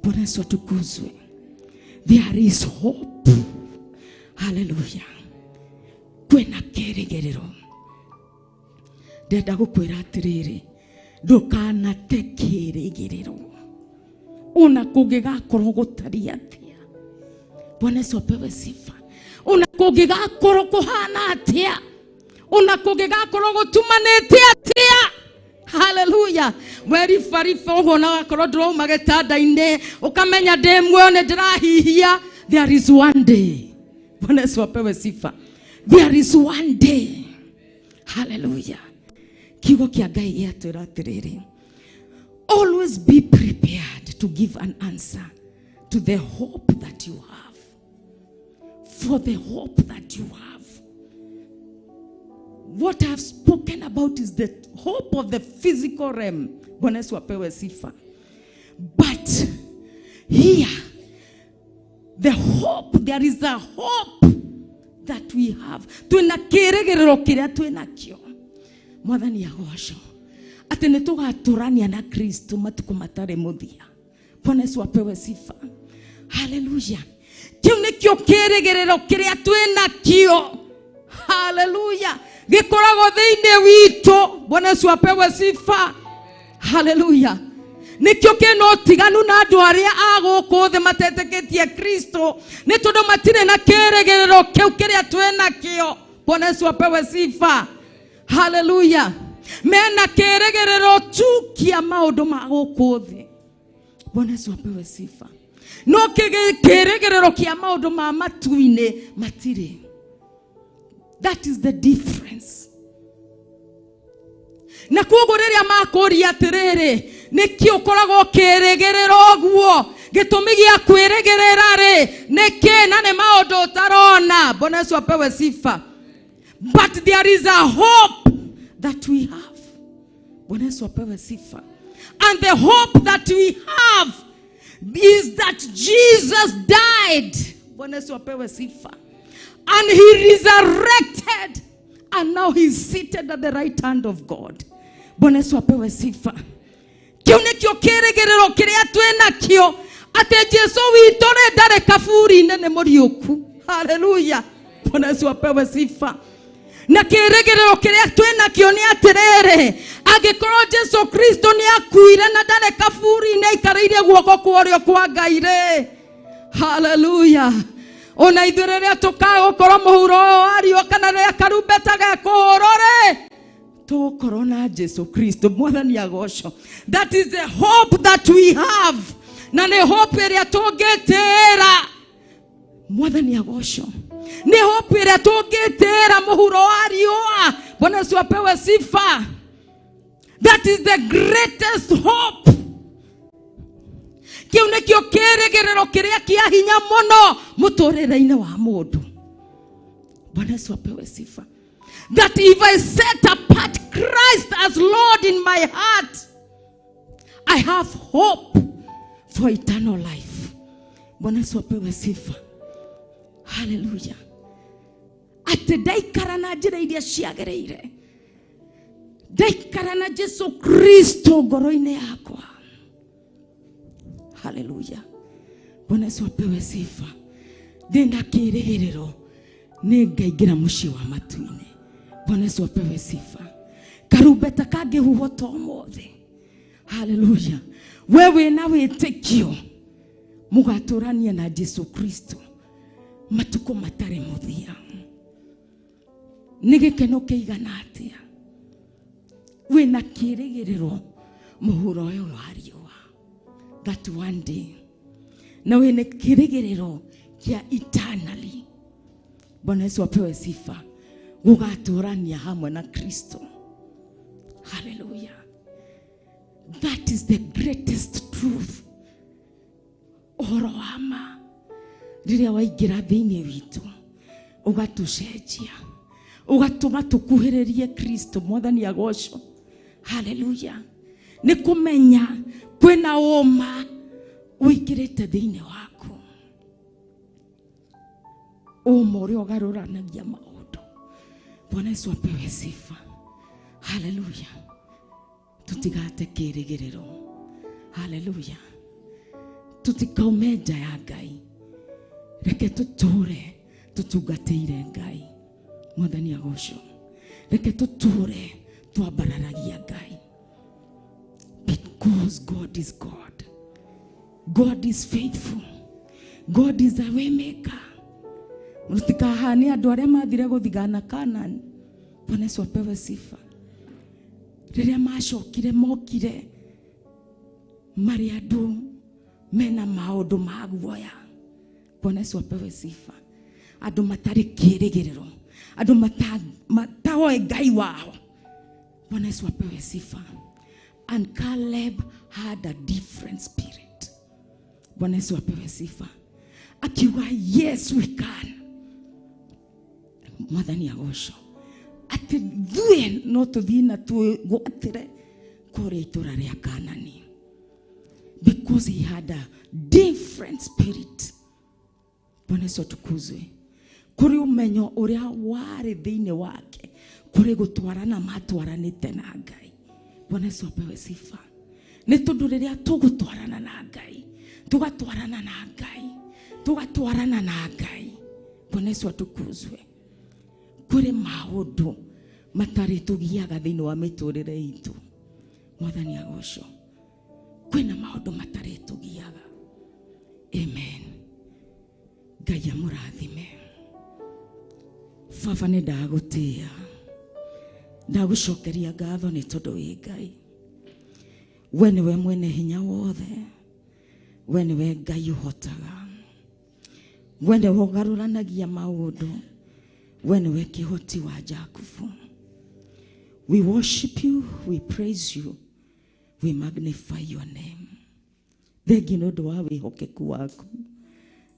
Bwana Yesu atukuzwe. There is hope. Hallelujah. Kwĩna kĩrĩgĩrĩro. Ndenda gũkwĩra atĩrĩrĩ, ndũkanate kĩrĩgĩrĩro ona kũngĩgakorwo gũtariĩ atĩa. Bwana Yesu apewe sifa. Ona kũngĩgakorwo kũhana atĩa, ona kũngĩgakorwo gũtumanĩte atĩa. Hallelujah. Weribariba ũguo na wakorwo ndũrauma gĩtanda-inĩ ũkamenya ndĩ muoyo nĩ ndĩrahihia. There is one day. Bwana Yesu apewe sifa. There is one day. Hallelujah. Kiugo kĩa Ngai gĩatwĩra atĩrĩrĩ, always be prepared to give an answer to the hope that you have. For the hope that you have. What I've spoken about is the hope of the physical realm. Bwana Yesu apewe sifa. But here, the hope, there is a hope that we have. Twina kĩrĩgĩrĩro kĩrĩa twĩnakĩo. Mwathani agocwo. Atĩ nĩ tũgatũrania na Kristo matukũ matarĩ mũthia. Bwana Yesu apewe sifa. Hallelujah. Kĩu nĩkĩo kĩrĩgĩrĩro kĩrĩa twĩnakĩo. Hallelujah. Gĩkoragwo thĩinĩ witũ. Bwana Yesu apewe sifa. Hallelujah. Nĩkĩo kĩna ũtiganu na andũ arĩa a gũkũ thĩ matetĩkĩtie Kristo, nĩ tondũ matirĩ na kĩrĩgĩrĩro kĩu kĩrĩa twĩnakĩo. Bwana Yesu apewe sifa. Hallelujah. Mena kĩrĩgĩrĩro tu kĩa maũndũ ma gũkũ thĩ. Bwana Yesu apewe sifa. No kĩrĩgĩrĩro kĩa maũndũ ma matu-inĩ matirĩ. That is the difference. Na koguo rĩrĩa makũria atĩrĩrĩ, nĩkĩ ũkoragwo ũkĩrĩgĩrĩra ũguo? Gĩtũmi gĩa kwĩrĩgĩrĩra rĩ nĩkĩ? Na nĩ maũndũ ũtarona. Bwana Yesu apewe sifa. But there is a hope that we have. Bwana Yesu apewe sifa. And the hope that we have is that Jesus died. Bwana Yesu apewe sifa. And he resurrected. And now he's seated at the right hand of God. Bwana Yesu apewe sifa. Kĩu nĩkĩo kĩrĩgĩrĩro kĩrĩa twĩnakĩo, atĩ Jesu witũ rĩ ndarĩ kaburi-inĩ, nĩ mũriũku. Hallelujah. Bwana Yesu apewe sifa. Na kĩrĩgĩrĩro kĩrĩa twĩnakĩo nĩ atĩrĩrĩ, angĩkorwo Jesu Kristo nĩ akuire na ndarĩ kaburi-inĩ, aikarĩire guoko kwa ũrĩo kwa Ngai rĩ. Hallelujah. Ona ithuĩ rĩrĩa tũkagũkorwo mũhuro ũyũ wa riũa kana rĩrĩa karumbeta gekũhũrwo rĩ, tũgũkorwo na Jesu Kristo. Mwathani agocwo. That is the hope that we have. Na nĩ hope ĩrĩa tũngĩtĩĩra. Mwathani agocwo. Nĩ hope ĩrĩa tũngĩtĩĩra mũhuro wa riũa. Bwana Yesu apewe sifa. That is the greatest hope. Kĩu nĩkĩo kĩrĩgĩrĩro kĩrĩa kĩa hinya mũno mũtũrĩre-inĩ wa mũndũ. Bwana Yesu apewe sifa. That if I set apart Christ as Lord in my heart, I have hope for eternal life. Bwana Yesu apewe sifa. Hallelujah. Atĩ ndaikara na njĩra iria ciagĩrĩire, ndaikara na Jesu Kristo ngoro-inĩ yakwa. Hallelujah. Bwana Yesu apewe sifa. Ndĩna kĩrĩgĩrĩro nĩ ngaingĩra mũciĩ wa matu-inĩ. Bwana Yesu apewe sifa. Karumbeta kangĩhuhwo ta ũmũthĩ. Hallelujah. We wĩna wĩtĩkio mũgatũrania na Jesu Kristo matukũ matarĩ mũthia. Nĩ gĩkeno kĩigana atĩa wĩna kĩrĩgĩrĩro mũhuro ũyũ wa riũa, that one day, na wĩna kĩrĩgĩrĩro kĩa eternally. Bwana Yesu apewe sifa. Gũgatũrania hamwe na Kristo. Hallelujah. That is the greatest truth. Ũhoro wa ma rĩrĩa waingĩra thĩinĩ witũ ũgatũcenjia, ũgatũma tũkuhĩrĩrie Kristo. Mwathani agocwo. Hallelujah. Nĩ kũmenya kwĩna ũma ũingĩrĩte thĩinĩ waku. Ũma ũrĩa ũgarũranagia maũndũ. Bwana Yesu apewe sifa. Haleluya. Tutigate kĩĩrĩgĩrĩro. Haleluya. Tutikaume nja ya Ngai. Reke tũtũre tũtungatĩire Ngai. Mwathani agocwo. Reke tũtũre twambararagia Ngai. Because God is God. God is faithful. God is a way maker. Mũtikahane andũ arĩa mathire gũthigana Canaan. Bwana Yesu apewe sifa. Rĩrĩa macokire mokire marĩ andũ mena maũndũ ma guoya. Bwana Yesu apewe sifa. Andũ matarĩ kĩĩrĩgĩrĩro. Andũ mataoĩ Ngai wao. Bwana Yesu apewe sifa. And Caleb had a different spirit. Bwana Yesu apewe sifa. Akiuga, yes we can. Mwathani agocwo. Atĩ ithuĩ no tũthiĩ na twĩgwatĩre kũrĩa itũra rĩa Kanani. Because he had a different spirit. Bwana Yesu atukuzwe. Kũrĩ ũmenyo ũrĩa warĩ thĩinĩ wake, kũrĩ gũtwarana matwaranĩte na Ngai. Bwana Yesu apewe sifa. Nĩ tondũ rĩrĩa tũgũtwarana na Ngai, tũgatwarana na Ngai, tũgatwarana na Ngai. Bwana Yesu atukuzwe. Kũrĩ maũndũ matarĩ tũgiaga thĩinĩ wa mĩtũrĩre itũ. Mwathani agocwo. Kwĩna maũndũ matarĩ tũgiaga. Amen. Ngai amũrathime. Baba nĩ ndagũtĩĩa. Ndagũcokeria ngatho nĩ tondũ wĩ Ngai. We nĩwe mwene hinya wothe. We nĩwe Ngai ũhotaga. We nĩwe ũgarũranagia maũndũ. We nĩwe kĩhoti wa Jakubu. We worship you, we praise you, we magnify your name. Thengi nĩ ũndũ wa wĩhokeku waku.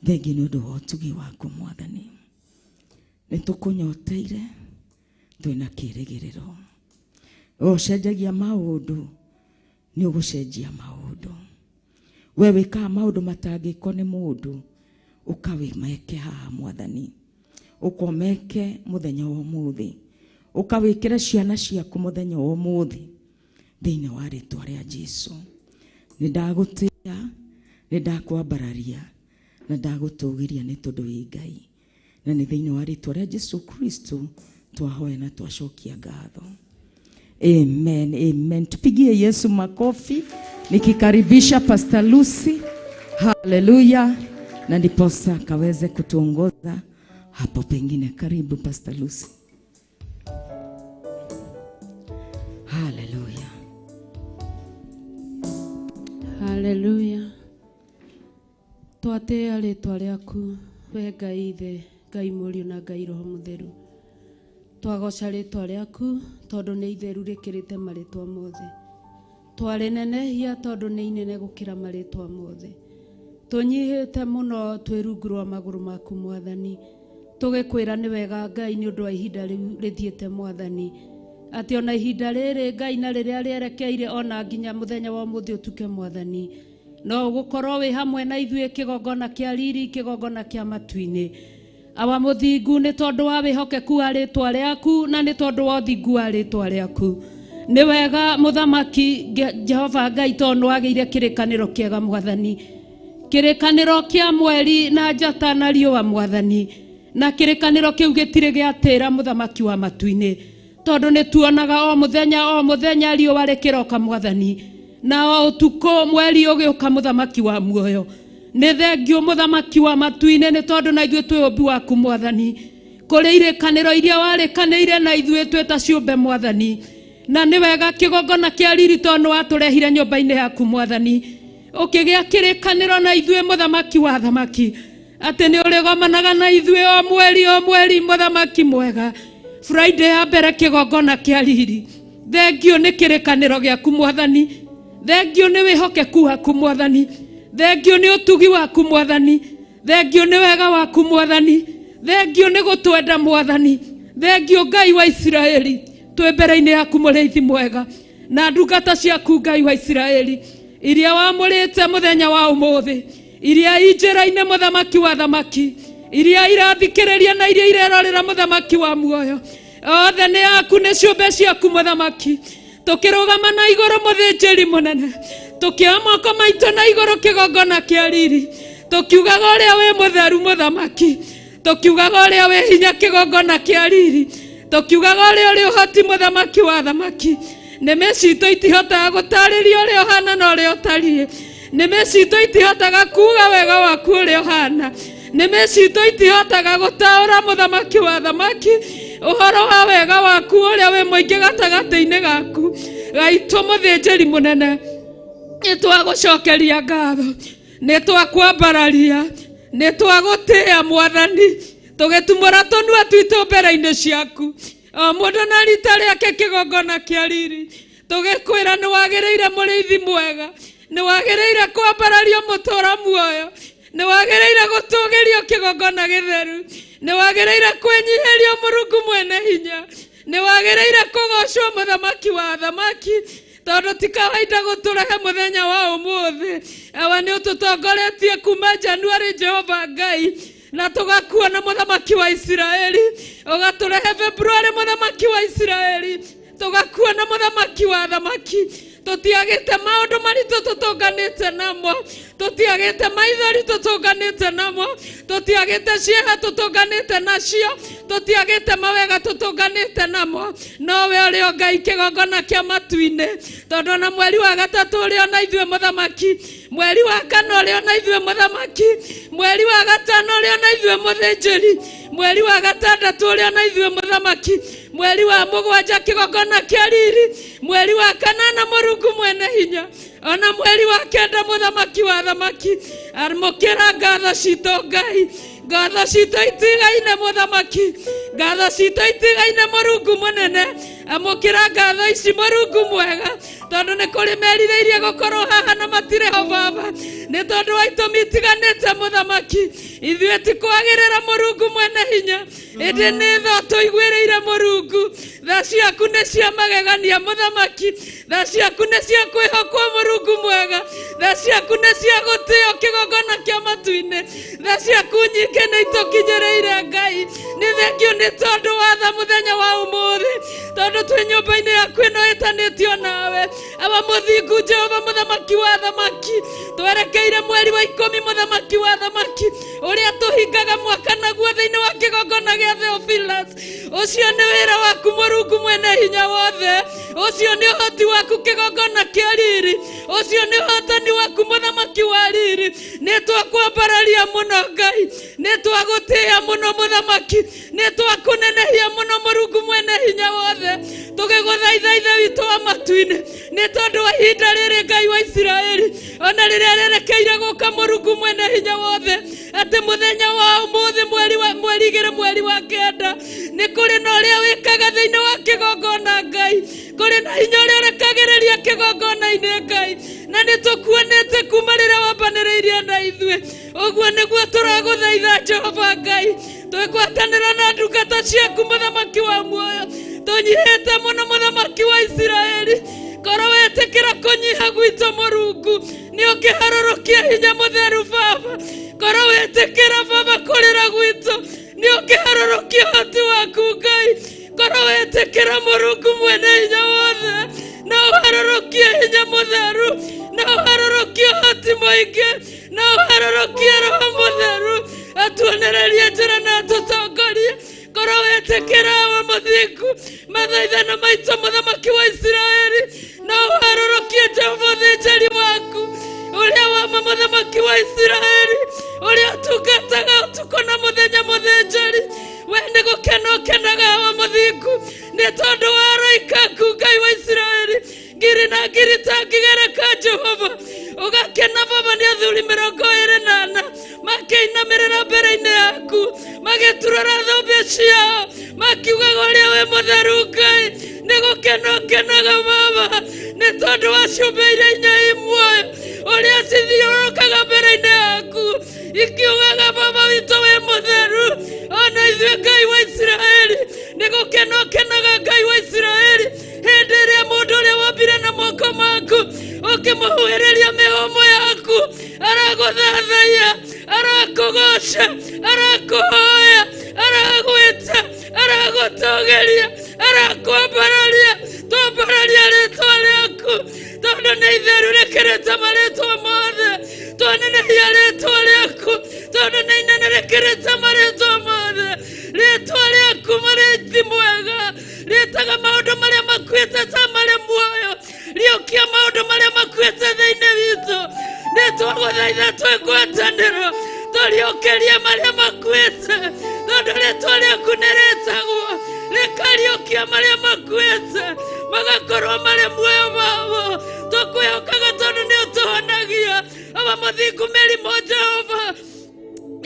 Thengi nĩ ũndũ wa ũtugi waku Mwathani. Nĩ tũkũnyoteire, twĩna kĩĩrĩgĩrĩro. We ũcenjagia maũndũ, nĩ ũgũcenjia maũndũ. We wĩkaga maũndũ matangĩkwo nĩ mũndũ, ũkawĩmeke haha Mwathani. Ũkomeke mũthenya wa ũmũthĩ. Ũkawĩkĩre ciana ciaku mũthenya wa ũmũthĩ. Thĩinĩ wa rĩtwa rĩa Jesu. Nĩ ndagũtĩĩa, nĩ ndakwambararia, na ndagũtũgĩria nĩ tondũ wĩ Ngai. Na nĩ thĩinĩ wa rĩtwa rĩa Jesu Kristo twahoya na twacokia ngatho. Amen, amen. Tupigie Yesu makofi nikikaribisha Pastor Lucy. Haleluya. Na ndiposa akaweze kutuongoza hapo pengine. Karibu Pastor Lucy. Haleluya. Haleluya. Twatĩĩa rĩtwa rĩaku we Ngai Ithe, Ngai Mũriũ na Ngai Roho Mũtheru. Twagoca rĩtwa rĩaku tondũ nĩ itheru rĩkĩrĩte marĩtwa mothe. Twarĩnenehia tondũ nĩ inene gũkĩra marĩtwa mothe. Tũnyihĩte mũno twĩ rungu rwa magũrũ maku Mwathani. Tũgĩkwĩra nĩ wega Ngai nĩ ũndũ wa ihinda rĩu rĩthiĩte Mwathani. Atĩ ona ihinda rĩrĩ Ngai na rĩrĩa rĩerekeire ona nginya mũthenya wa ũmũthĩ ũtuke Mwathani. No ũgũkorwo wĩ hamwe na ithuĩ kĩgongona kĩa riri, kĩgongona kĩa matu-inĩ. Awa mũthingu nĩ tondũ wa wĩhokeku wa rĩtwa rĩaku na nĩ tondũ wa ũthingu wa rĩtwa rĩaku. Nĩ wega mũthamaki Jehova Ngai tondũ nĩwagĩire kĩrĩkanĩro kĩega Mwathani. Kĩrĩkanĩro kĩa mweri na njata na riũa Mwathani. Na kĩrĩkanĩro kĩu gĩtirĩ gĩatĩra mũthamaki wa matu-inĩ. Tondũ nĩ tuonaga o mũthenya riũa rĩkĩroka Mwathani. Na o ũtukũ mweri ũgĩũka mũthamaki wa muoyo. Nĩ thengiũ mũthamaki wa matu-inĩ nĩ tondũ na ithuĩ twĩ ũmbi waku Mwathani. Kũrĩ irĩkanĩro iria warĩkanĩire na ithuĩ twĩ ta ciũmbe Mwathani. Na nĩ wega kĩgongona kĩa riri tondũ nĩwatũrehire nyũmba-inĩ yaku Mwathani. Ũkĩgĩa kĩrĩkanĩro na ithuĩ mũthamaki wa thamaki. Atĩ nĩ ũrĩgomanaga na ithuĩ o mweri mũthamaki mwega. Friday ya mbere kĩgongona kĩa riri. Thengiũ nĩ kĩrĩkanĩro gĩaku Mwathani. Thengiũ nĩ wĩhokeku waku Mwathani. Thengiũ nĩ ũtugi waku Mwathani. Thengiũ nĩ wega waku Mwathani. Thengiũ nĩ gũtwenda Mwathani. Thengiũ Ngai wa Isiraeli. Twĩ mbere-inĩ yaku mũrĩithi mwega. Na ndungata ciaku Ngai wa Isiraeli. Iria wamũrĩte mũthenya wa ũmũthĩ. Iria i njĩra-inĩ mũthamaki wa thamaki. Iria irathikĩrĩria na iria irerorera mũthamaki wa muoyo. Othe nĩ aku, nĩ ciũmbe ciaku mũthamaki. Tũkĩrũgama na igũrũ mũthĩnjĩri mũnene, tũkĩoya moko maitũ na igũrũ kĩgongona kĩa riri, tũkiugaga ũrĩa wĩ mũtheru mũthamaki, tũkiugaga ũrĩa wĩ hinya kĩgongona kĩa riri, tũkiugaga ũrĩa ũrĩ ũhoti mũthamaki wa thamaki. Nĩmĩ citũ itihotaga gũtarĩria ũrĩa ũhana na ũrĩa ũtariĩ. Nĩmĩ citũ itihotaga kuuga wega waku ũrĩa ũhana. Nĩmĩ citũ itihotaga gũtaũra mũthamaki wa thamaki ũhoro wa wega waku ũrĩa wĩ mũingĩ gatagatĩ-inĩ gaku. Gaitũ mũthĩnjĩri mũnene, nĩ twagũcokeria ngatho, nĩ twakwambararia, nĩ twagũtĩĩa mwathani, tũgĩtumũra tũnua twitũ mbere-inĩ ciaku, o mũndũ na rita rĩake kĩgongona kĩa riri, tũgĩkwĩra nĩ wagĩrĩire mũrĩithi mwega, nĩ wagĩrĩire kwambarario mũtũra muoyo, nĩ wagĩrĩire gũtũgĩrio kĩgongona gĩtheru, nĩ wagĩrĩire kwĩnyihĩrio Mũrungu mwene hinya, nĩ wagĩrĩire kũgocwo mũthamaki wa thamaki, tondũ ti kawaida gũtũrehe mũthenya wa ũmũthĩ. Awa nĩ ũtũtongoretie kuma January, Jehova Ngai, na tũgakuona mũthamaki wa Isiraeli, ũgatũrehe February mũthamaki wa Isiraeli, tũgakuona mũthamaki wa thamaki. Tũtiagĩte maũndũ maritũ tũtũnganĩte namo, tũtiagĩte maithori tũtũnganĩte namo, tũtiagĩte cieha tũtũnganĩte nacio, tũtiagĩte mawega tũtũnganĩte namo, nowe ũrĩ o Ngai kĩgongona kĩa matu-inĩ. Tondũ ona mweri wa gatatũ ũrĩ ona ithuĩ mũthamaki, mweri wa kana ũrĩ ona ithuĩ mũthamaki, mweri wa gatano ũrĩ ona ithuĩ mũthĩnjĩri, mweri wa gatandatũ ũrĩ ona ithuĩ mũthamaki, mweri wa mũgwanja kĩgongona kĩa riri, mweri wa kanana Mũrungu mwene hinya, ona mweri wa kenda mũthamaki wa thamaki. Amũkĩra ngatho citũ Ngai, ngatho citũ itigaine mũthamaki, ngatho citũ itigaine Mũrungu mũnene. Amũkĩra ngatho ici Mũrungu mwega, tondũ nĩ kũrĩ merirĩirie gũkorwo haha na matirĩ ho Baba, nĩ tondũ wa itũmi itiganĩte mũthamaki. Ithuĩ ti kwagĩrĩra Mũrungu mwene hinya, ĩndĩ nĩ tha tũiguĩrĩire Mũrungu. Tha ciaku nĩ cia magegania mũthamaki, tha ciaku nĩ cia kwĩhokwo Mũrungu mwega, tha ciaku nĩ cia gũtĩo kĩgongona kĩa matu-inĩ, tha ciaku nyingĩ nĩ itũkinyĩrĩire Ngai. Nĩ thengio nĩ tondũ wa tha mũthenya wa ũmũthĩ, tondũ twĩ nyũmba-inĩ yaku ĩno ĩtanĩtio nawe. Awa mũthingu Jehova mũthamaki wa thamaki, twerekeire mweri wa ikũmi mũthamaki wa thamaki, ũrĩa tũhingaga mwaka naguo thĩinĩ wa kĩgongona gĩa Theophilus. Ũcio nĩ wĩra waku Mũrungu mwene hinya wothe, ũcio nĩ ũhoti waku kĩgongona kĩa riri, ũcio nĩ ũhotani waku mũthamaki wa riri. Nĩ twakwambararia mũno Ngai, nĩ twagũtĩĩa mũno mũthamaki, nĩ twakũnenehia mũno Mũrungu mwene hinya wothe, tũgĩgũthaitha Ithe witũ wa matu-inĩ, nĩ tondũ wa ihinda rĩrĩ Ngai wa Isiraeli, ona rĩrĩa rĩerekeire gũka Mũrungu mwene hinya wothe, atĩ mũthenya wa ũmũthĩ mweri wa mweri igĩrĩ mweri wa kenda, nĩ kũrĩ na ũrĩa wĩkaga thĩinĩ wa kĩgongona Ngai, kũrĩ na hinya ũrĩa ũrekagĩrĩria kĩgongona-inĩ Ngai, na nĩ tũkuonete kuma rĩrĩa wambanĩrĩirie na ithuĩ. Ũguo nĩguo tũragũthaitha Jehova Ngai, twĩgwatanĩra na ndungata ciaku mũthamaki wa muoyo, tũnyihĩte mũno mũthamaki wa Isiraeli. Korwo wetĩkĩra kũnyiha gwitũ Mũrungu, nĩ ũngĩharũrũkia hinya mũtheru Baba. Korwo wetĩkĩra Baba kũrĩra gwitũ, nĩ ũngĩharũrũkia ũhoti waku Ngai. Korwo wetĩkĩra Mũrungu mwene hinya wothe, na ũharũrũkie hinya mũtheru, na ũharũrũkie ũhoti mũingĩ, na ũharũrũkie Roho mũtheru, atuonererie njĩra na atũtongorie. Korwo wetĩkĩra wa mũthingu mathaithana maitũ mũthamaki wa Isiraeli, na ũharũrũkie Jehova ũthĩnjĩri waku ũrĩa wama mũthamaki wa Isiraeli, ũrĩa ũtungataga ũtukũ na mũthenya mũthĩnjĩri. We nĩ gũkena ũkenaga wa mũthingu nĩ tondũ wa araika aku Ngai wa Isiraeli, ngiri na ngiri tangĩgereka Jehova. Ũgakena Baba nĩ athuri 24 makĩinamĩrĩra mbere-inĩ yaku, magĩturũra thũmbĩ ciao, makiugaga ũrĩa wĩ mũtheru Ngai. Nĩ gũkena ũkenaga Baba nĩ tondũ wa ciũmbe iria inya i muoyo, ũrĩa cithiũrũrũkaga mbere-inĩ yaku, ikiugaga Baba witũ wĩ mũtheru. Ona ithuĩ Ngai wa Isiraeli, nĩ gũkena ũkenaga Ngai wa Isiraeli hĩndĩ ĩrĩa mũndũ ũrĩa wambire na moko maku ũkĩmũhuhĩrĩria mĩhũmũ yaku, aragũthathaiya, arakũgoca, Arakũhoya, aragwĩta, aragũtũgĩria, arakwambararia. Twambararia rĩtwa rĩaku tondũ nĩ itheru rĩkĩrĩte marĩtwa mothe. Twanenehia rĩtwa rĩaku tondũ nĩ inene rĩkĩrĩte marĩtwa mothe. Rĩtwa rĩaku mũrĩithi mwega rĩtaga maũndũ marĩa makuĩte ta marĩ muoyo. Riũkia maũndũ marĩa makuĩte thĩinĩ witũ. Nĩ twagũthaitha twĩ ngwatanĩro tũriũkĩrie marĩa makuĩte tondũ rĩtwa rĩaku nĩ rĩtagwo rĩkariũkia marĩa makuĩte magakorwo marĩ muoyo mao. Tũkwĩhokaga tondũ nĩ ũtũhonagia. Aba mũthingu mĩrimũ Jehova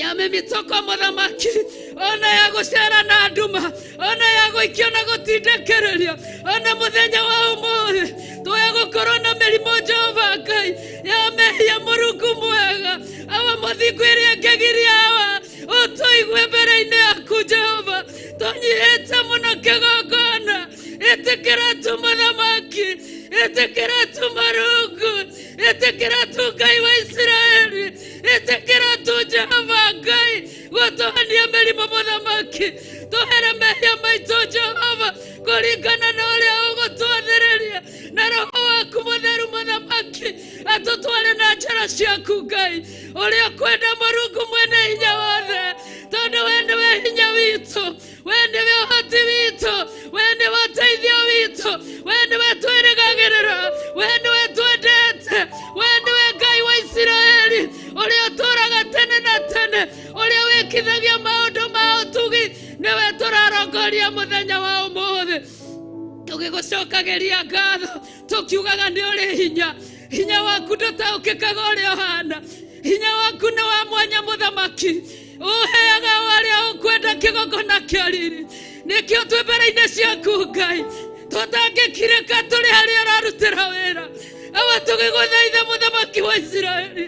ya mĩmitũko mũthamaki, ona ya gũcera na nduma, ona ya gũikio na gũtindĩkĩrĩrio, ona mũthenya wa ũmũthĩ tũya gũkorwo na mĩrimũ Jehova Ngai ya mehia mũrungu mwega. Awa mũthingu ĩrĩa ĩngĩgiria awa ũtũigue mbere-inĩ yaku Jehova. Tũnyihĩte mũno kĩgongona, ĩtĩkĩra tu mũthamaki, ĩtĩkĩra tu mũrungu, ĩtĩkĩra tu Ngai wa Isiraeli, ĩtĩkĩra tu Jehova Ngai gũtũhonia mĩrimũ mũthamaki. Tũhere mehia maitũ Jehova kũringana na ũrĩa ũgũtwathĩrĩria na roho waku mũtheru mũthamaki atũtware na njĩra ciaku Ngai ũrĩa ũkwenda mũrungu mwene hinya wothe, tondũ we nĩwe hinya witũ, we nĩwe ũhoti witũ, we nĩwe ũteithio witũ, we nĩwe twĩrĩgagĩrĩra, we nĩwe twendete, we nĩwe Ngai wa Isiraeli ũrĩa ũtũũraga tene na tene, ũrĩa wĩkithagia maũndũ ma ũtugi, nĩwe tũrarongoria mũthenya wa ũmũthĩ. Tũgĩgũcokagĩria ngatho tũkiugaga nĩ ũrĩ hinya. Hinya waku ndũtaũkĩkaga ũrĩa ũhana. Hinya waku nĩ wa mwanya mũthamaki, ũheaga arĩa ũkwenda kĩgongona kĩa riri. Nĩkĩo twĩ mbere-inĩ ciaku Ngai tũtangĩkirĩka tũrĩ harĩa ũrarutĩra wĩra. Awa tũgĩgũthaitha mũthamaki wa Isiraeli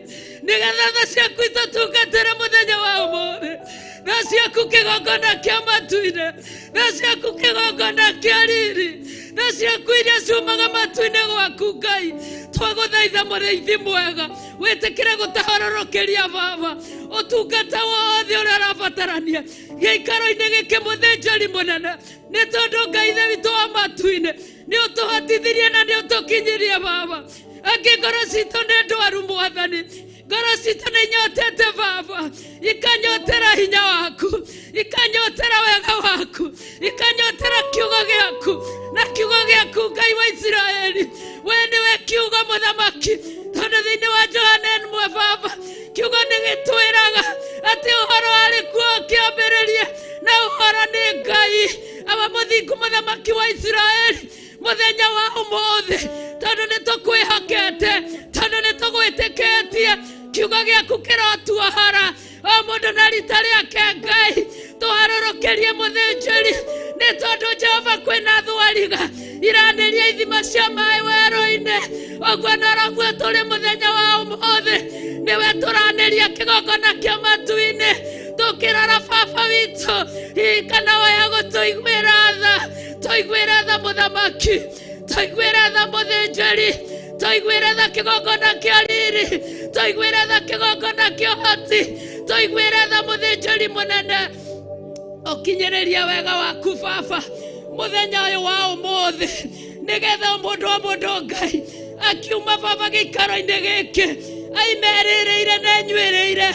nĩgetha tha ciaku itũtungatĩre mũthenya wa ũmũthĩ. Tha ciaku kĩgongona kĩa matu-inĩ, tha ciaku kĩgongona kĩa riri, tha ciaku iria ciumaga matu-inĩ gwaku Ngai. Twagũthaitha mũrĩithi mwega wĩtĩkĩre gũtahororokeria baba ũtungata wothe ũrĩa ũrabatarania gĩikaro-inĩ gĩkĩ mũthĩnjĩri mũnene, nĩ tondũ Ngai ithe witũ wa matu-inĩ nĩ ũtũhotithirie na nĩ ũtũkinyirie baba. Angĩ ngoro citũ nĩ ndwaru mwathani, ngoro citũ nĩ inyotete baba, ikanyotera hinya waku, ikanyotera wega waku, ikanyotera kiugo gĩaku, na kiugo gĩaku Ngai wa Isiraeli we nĩwe kiugo mũthamaki, tondũ thĩinĩ wa Johana 1 baba kiugo nĩ gĩtwĩraga atĩ ũhoro warĩ kuo kĩambĩrĩria na ũhoro nĩ Ngai. Aba mũthingu mũthamaki wa Isiraeli mũthenya wa ũmũthĩ tondũ nĩ tũkwĩhokete, tondũ nĩ tũgwĩtĩkĩtie, kiugo gĩaku kĩrotuohora o mũndũ na rita rĩake Ngai. Tũharũrũkĩrie mũthĩnjĩri nĩ tondũ Jehova kwĩna thwariga iranĩria ithima cia maĩ werũ-inĩ. Ũguo noroguo tũrĩ mũthenya wa ũmũthĩ, nĩwe tũranĩria kĩgongona kĩa matu-inĩ tũkĩrora baba witũ hihi kana waya gũtũiguĩra tha. Tũiguĩre tha mũthamaki, tũiguĩre tha mũthĩnjĩri, tũiguĩre tha kĩgongona kĩa riri, tũiguĩre tha kĩgongona kĩa ũhoti, tũiguĩre tha mũthĩnjĩri mũnene. Ũkinyĩrĩrie wega waku baba mũthenya ũyũ wa ũmũthĩ, nĩgetha o mũndũ o mũndũ Ngai akiuma baba gĩikaro-inĩ gĩkĩ aimerĩrĩire na enyuĩrĩire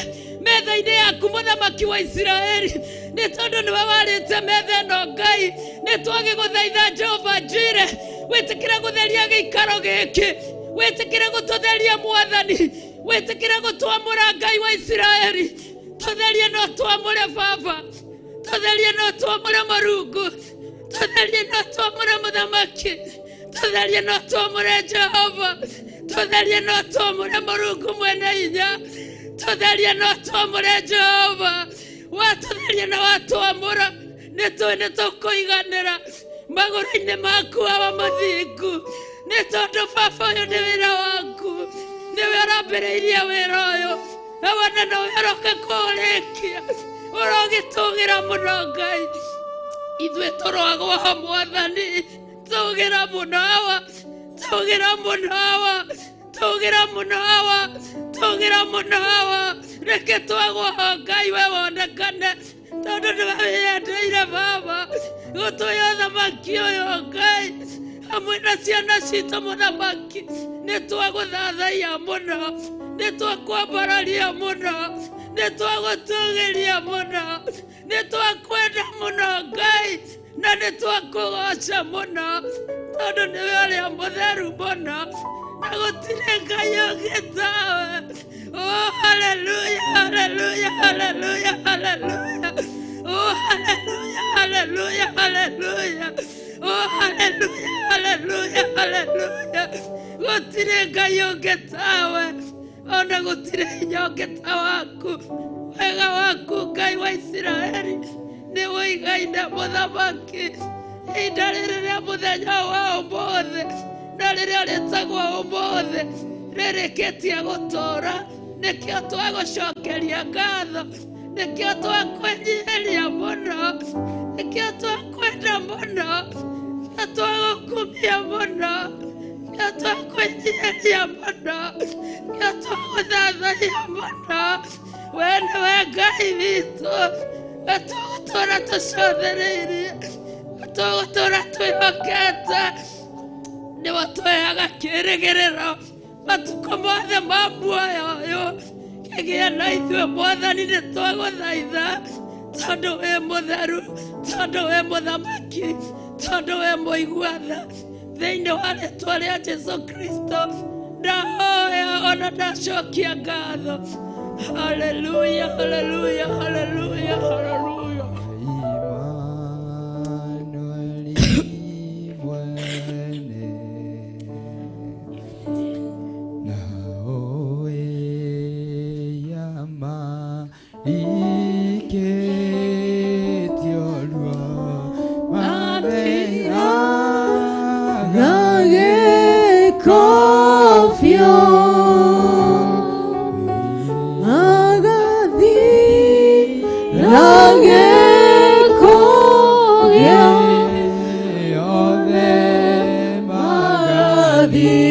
metha-inĩ yaku mũthamaki wa Isiraeli, nĩ tondũ nĩwe warĩte metha ĩno Ngai. Nĩ twagĩgũthaitha Jehova Njire wĩtĩkĩre gũtheria gĩikaro gĩkĩ, wĩtĩkĩre gũtũtheria mwathani, wĩtĩkĩre gũtwamũra Ngai wa Isiraeli. Tũtherie no twamũre baba, tũtherie no twamũre mũrungu, tũtherie no twamũre mũthamaki, tũtherie no twamũre Jehova, tũtherie no twamũre mũrungu mwene hinya, tũtherie no twamũre Jehova. Watũtheria na watwamũra nĩ tũĩ nĩ tũkũiganĩra magũrũ-inĩ maku awa mũthingu, nĩ tondũ baba ũyũ nĩ wĩra waku, nĩwe ũrambĩrĩirie wĩra ũyũ awa na nowe ũroka kũũrĩkia. Ũrogĩtũgĩra mũno Ngai, ithuĩ tũroagwo ho mwathani. Tũgĩra mũno awa, tũgĩra mũno awa, tũgĩra mũno awa, tũgĩra mũno awa. Reke twagwo Ngai we wonekane tondũ nĩwe wĩyendeire Baba gũtũhe ũthamaki ũyũ Ngai hamwe na ciana citũ mũthamaki. Nĩ twagũthathaiya mũno, nĩ twakwambararia mũno, nĩ twagũtũgĩria mũno, nĩ twakwenda mũno Ngai, na nĩ twakũgoca mũno tondũ nĩwe ũrĩa mũtheru mũno na gũtirĩ Ngai ũngĩ tawe. Oh, hallelujah, hallelujah, hallelujah, hallelujah. Oh, hallelujah, hallelujah, hallelujah. Oh, hallelujah, hallelujah, hallelujah. Gũtirĩ Ngai ũngĩ tawe, ona gũtirĩ hinya ũngĩ ta waku. Wega waku Ngai wa Isiraeli nĩ ũigaine mũthamaki. Ihinda rĩrĩ rĩa mũthenya wa ũmũthĩ na rĩrĩa rĩtagwo ũmũthĩ rĩrĩkĩtie gũtũũra, nĩkĩo twagũcokeria ngatho, nĩkĩo twakwĩnyihĩria mũno, nĩkĩo twakwenda mũno, nĩkĩo twagũkumia mũno, nĩkĩo twakwĩnyihĩria mũno, nĩkĩo twagũthathaiya mũno. We nĩwe Ngai witũ, we tũgũtũũra tũcũthĩrĩirie, we tũgũtũũra twĩhokete, nĩwe tũheaga kĩĩrĩgĩrĩro matukũ mothe ma muoyo ũyũ. Kĩgĩe na ithuĩ Mwathani, nĩ twagũthaitha tondũ wĩ mũtheru, tondũ wĩ mũthamaki, tondũ wĩ mũigua tha. Thĩinĩ wa rĩtwa rĩa Jesũ Kristo ndahoya ona ndacokia ngatho. Haleluya, haleluya, haleluya, haleluya. Emmanueli mwene naoe yama iketiolwa mabera Gagekofio Agadi Ragekogya othe Magadi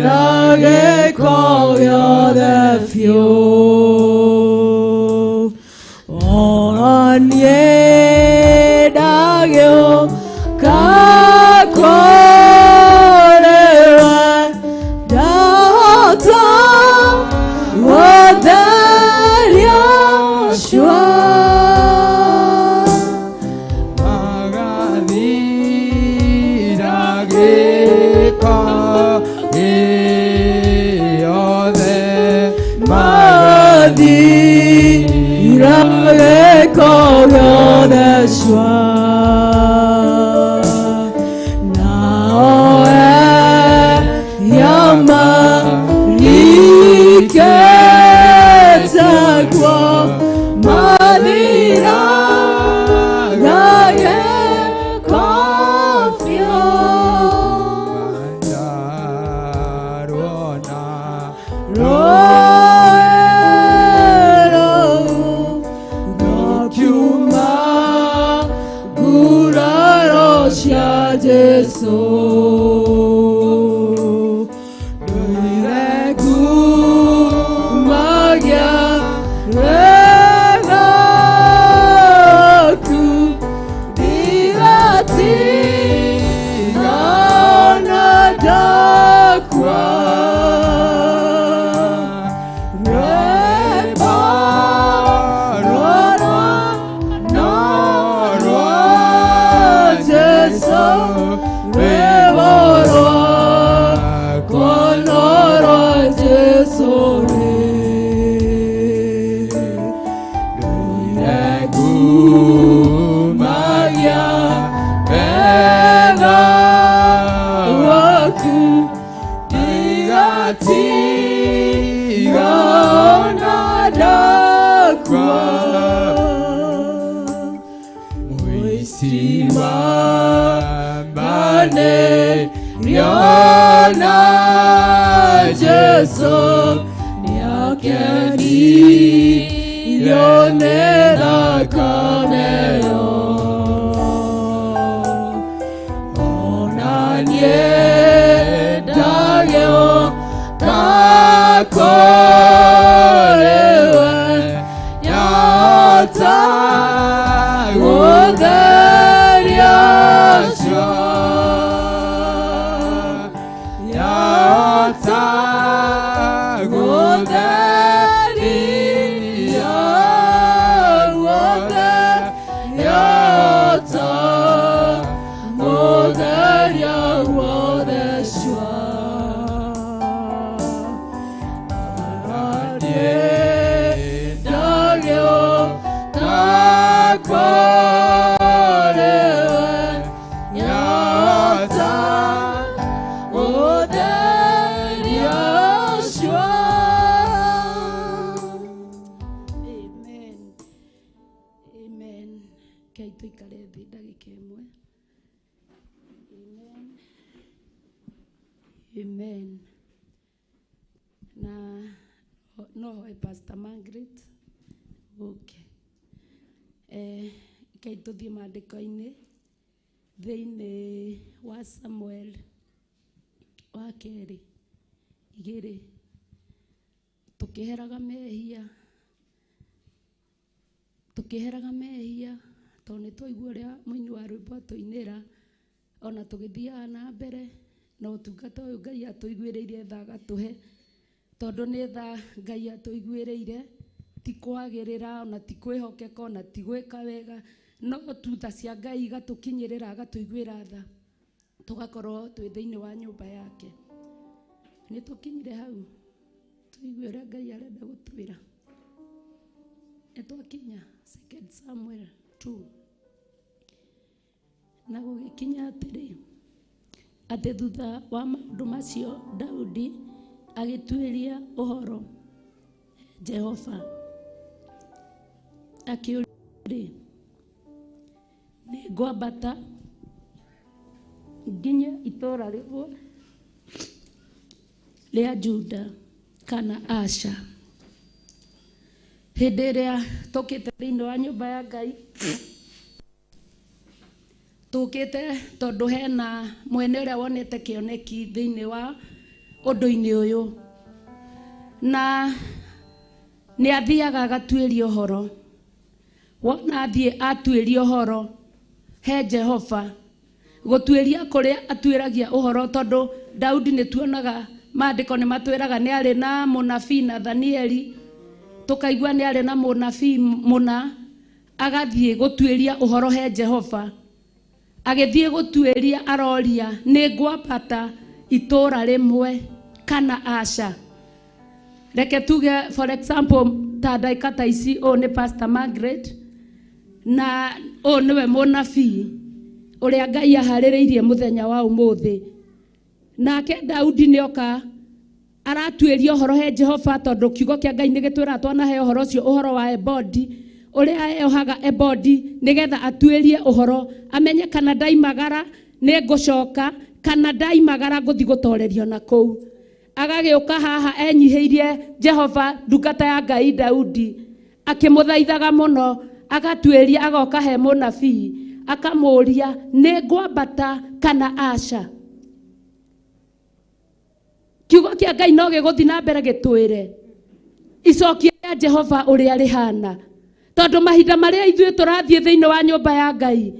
Ragekogya defio Onanie dageo kakorewa data wadaria shwa Magadhirageko othe Magadi ragekogya deshwa Naoe yama riketakwa madira ragekofyo Mandarona Roero gakiuma guraro cia Jesu Ndoire kumagia wega waku ndigatigana ndakwa. Mane riona Jesu niakeni rionera kameo onanie dageo kakorewe Ĩmwe. Amen. Amen. Na no hoe Pastor Margaret ũke. Rekei tũthiĩ maandĩko-inĩ thĩinĩ wa Samuel wa kerĩ 2 tũkĩheraga mehia, tũkĩheraga mehia tondũ nĩ twaigua ũrĩa mũini wa rwĩmbo atũinĩra, ona tũgĩthiaga na mbere na ũtungata ũyũ Ngai atũiguĩrĩire tha agatũhe, tondũ nĩ tha Ngai atũiguĩrĩire, ti kwagĩrĩra ona ti kwĩhokeka ona ti gwĩka wega, no tu tha cia Ngai igatũkinyĩrĩra agatũiguĩra tha, tũgakorwo twĩ thĩinĩ wa nyũmba yake. Nĩ tũkinyire hau tũigue ũrĩa Ngai arenda gũtwĩra. Nĩ twakinya 2 Samuel 2. Na gũgĩkinya atĩrĩ, atĩ thutha wa maũndũ macio Daudi agĩtuĩria ũhoro Jehova, akĩũria atĩrĩ, nĩ ngwambata nginye itũũra rĩmwe rĩa Juda kana aca? Hĩndĩ ĩrĩa tũkĩte thĩinĩ wa nyũmba ya Ngai, tũkĩte tondũ hena mwene ũrĩa wonete kĩoneki thĩinĩ wa ũndũ-inĩ ũyũ, na nĩ athiaga agatuĩria ũhoro. Wona athiĩ atuĩria ũhoro he Jehova, gũtuĩria kũrĩa atuĩragia ũhoro, tondũ Daudi nĩ tuonaga maandĩko nĩ matwĩraga nĩ arĩ na mũnabii Nathanieli, tũkaigua nĩ arĩ na mũnabii mũna, agathiĩ gũtuĩria ũhoro he Jehova. Agĩthiĩ gũtuĩria aroria, nĩ ngwambata itũũra rĩmwe kana aca? Reke tuge for example ta ndagĩka ta ici, ũyũ nĩ Pastor Margaret na ũyũ nĩwe mũnabii ũrĩa Ngai aharĩrĩirie mũthenya wa ũmũthĩ. Nake Daudi nĩoka aratuĩria ũhoro he Jehova, tondũ kiugo kĩa Ngai nĩgĩtwĩraga twanahe ũhoro ũcio, ũhoro wa ebodi, ũrĩa eyohaga ebodi nĩgetha atuĩrie ũhoro, amenye kana ndaimagara nĩ ngũcoka, kana ndaimagara ngũthiĩ gũtorerio na kũu. Agagĩũka haha enyihĩirie Jehova, ndungata ya Ngai Daudi, akĩmũthaithaga mũno, agatuĩria, agoka he mũnabii, akamũũria, nĩ ngwambata kana aca? Kiugo kĩa Ngai no gĩgũthiĩ na mbere gĩtwĩre icokia rĩa Jehova ũrĩa rĩhana, tondũ mahinda marĩa ithuĩ tũrathiĩ thĩinĩ wa nyũmba ya Ngai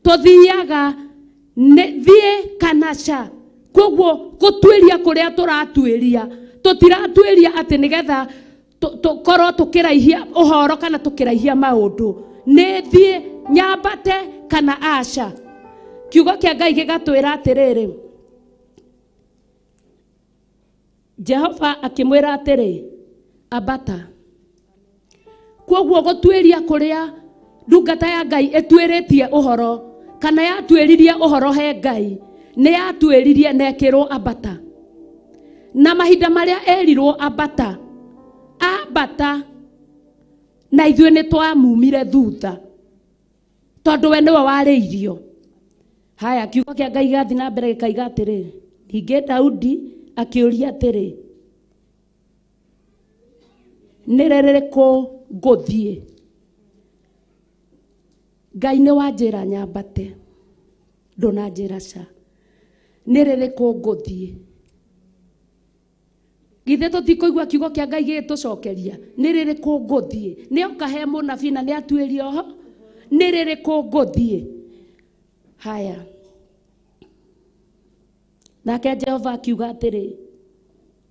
tũthiaga nĩ thiĩ kana ca. Koguo gũtuĩria kũrĩa tũratuĩria, tũtiratuĩria atĩ nĩgetha tũkorwo tũkĩraihia ũhoro kana tũkĩraihia maũndũ, nĩ thiĩ nyambate kana aca. Kiugo kĩa Ngai gĩgatwĩra atĩrĩrĩ, Jehova akĩmwĩra atĩrĩ, ambata. Koguo gũtuĩria kũrĩa ndungata ya Ngai ĩtuĩrĩtie ũhoro kana yatuĩririe ũhoro he Ngai, nĩ yatuĩririe na ĩkĩrwo ambata. Na mahinda marĩa erirwo ambata, ambata, na ithuĩ nĩ twamumire thutha, tondũ we nĩwe warĩirio. Haya, kiugo kĩa Ngai gĩgathiĩ na mbere gĩkaiga atĩrĩ, ningĩ Daudi akĩũria atĩrĩ, nĩ rĩrĩkũ ngũthiĩ? Ngai nĩ wanjĩra nyambate, ndũnanjĩra ca. Nĩ rĩrĩkũ ngũthiĩ? Githĩ tũtikũigua kiugo kĩa Ngai gĩgĩtũcokeria, nĩ rĩrĩkũ ngũthiĩ? Nĩ oka he mũnabii na nĩ atuĩria oho, nĩ rĩrĩkũ ngũthiĩ? Haya, nake Jehova akiuga atĩrĩ,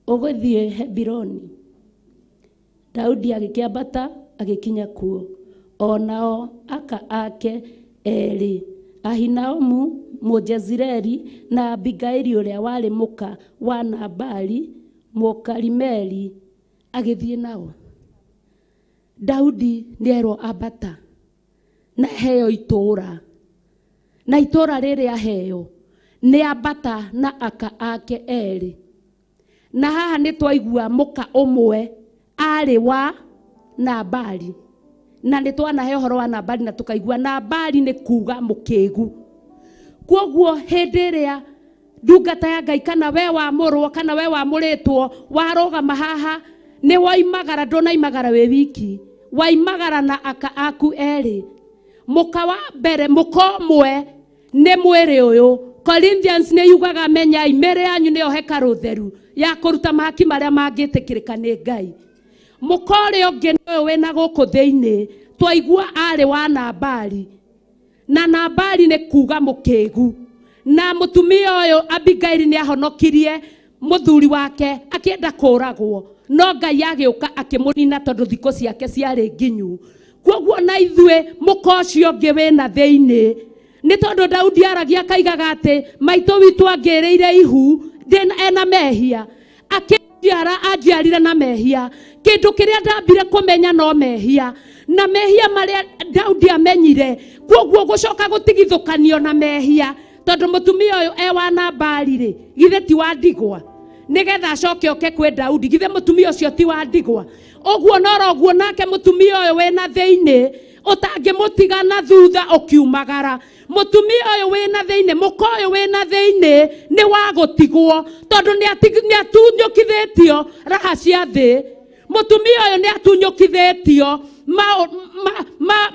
ũgũthiĩ Hebironi. Daudi agĩkĩambata agĩkinya kuo, o nao aka ake erĩ, Ahinaomu Mũjezireeli na Abigaili ũrĩa warĩ mũka wa Nabali Mũkarimeli, agĩthiĩ nao. Daudi nĩerwo ambata na heo itũũra, na itũũra rĩrĩ aheo nĩ ambata na aka ake erĩ. Na haha nĩ twaigua mũka ũmwe arĩ wa Nabali Na nĩ twanahe ũhoro wa Nabali na tũkaigua Nabali nĩ kuga mũkĩgu. Kwoguo hĩndĩ ĩrĩa ndungata ya Ngai kana we wamũrwo kana we wamũrĩtwo warũgama haha nĩ woimagara, ndũnaimagara wĩ wiki, waimagara na aka aku erĩ. Mũka wa mbere, mũka ũmwe nĩ mwĩrĩ ũyũ. Corinthians nĩ yugaga menyai mĩĩrĩ yanyu nĩyo hekarũ theru ya kũruta mahaki marĩa mangĩtĩkĩrĩka nĩ Ngai. Mũka ũrĩa ũngĩ nĩ ũyũ wĩna gũkũ thĩinĩ twaigua arĩ wa Nabali, na Nabali nĩ kuga mũkĩgu. Na mũtumia ũyũ Abigaili nĩ ahonokirie mũthuri wake akĩenda kũragwo, no Ngai agĩũka akĩmũnina tondũ thikũ ciake ciarĩ nginyu. Kwoguo na ithuĩ mũka ũcio ũngĩ wĩna thĩinĩ nĩ tondũ Daudi aragia akaigaga atĩ maitũ witũ angĩrĩire ihu ena mehia, akĩnjiara anjiarire na mehia. Kĩndũ kĩrĩa ndambire kũmenya no mehia, na mehia marĩa Daudi amenyire, kwoguo gũcoka gũtigithũkanio na mehia tondũ mũtumia ũyũ e wa Nabali rĩ, githĩ ti wa ndigwa, nĩgetha acoke oke kwĩ Daudi, githĩ mũtumia ũcio ti wa ndigwa? Ũguo noroguo nake mũtumia ũyũ wĩna thĩinĩ ũtangĩmũtiga na thutha ũkiumagara. Mũtumia ũyũ wĩna thĩinĩ, mũka ũyũ wĩna thĩinĩ nĩ wa gũtigwo tondũ nĩ atunyũkithĩtio raha cia thĩ. Mũtumia ũyũ nĩ atunyũkithĩtio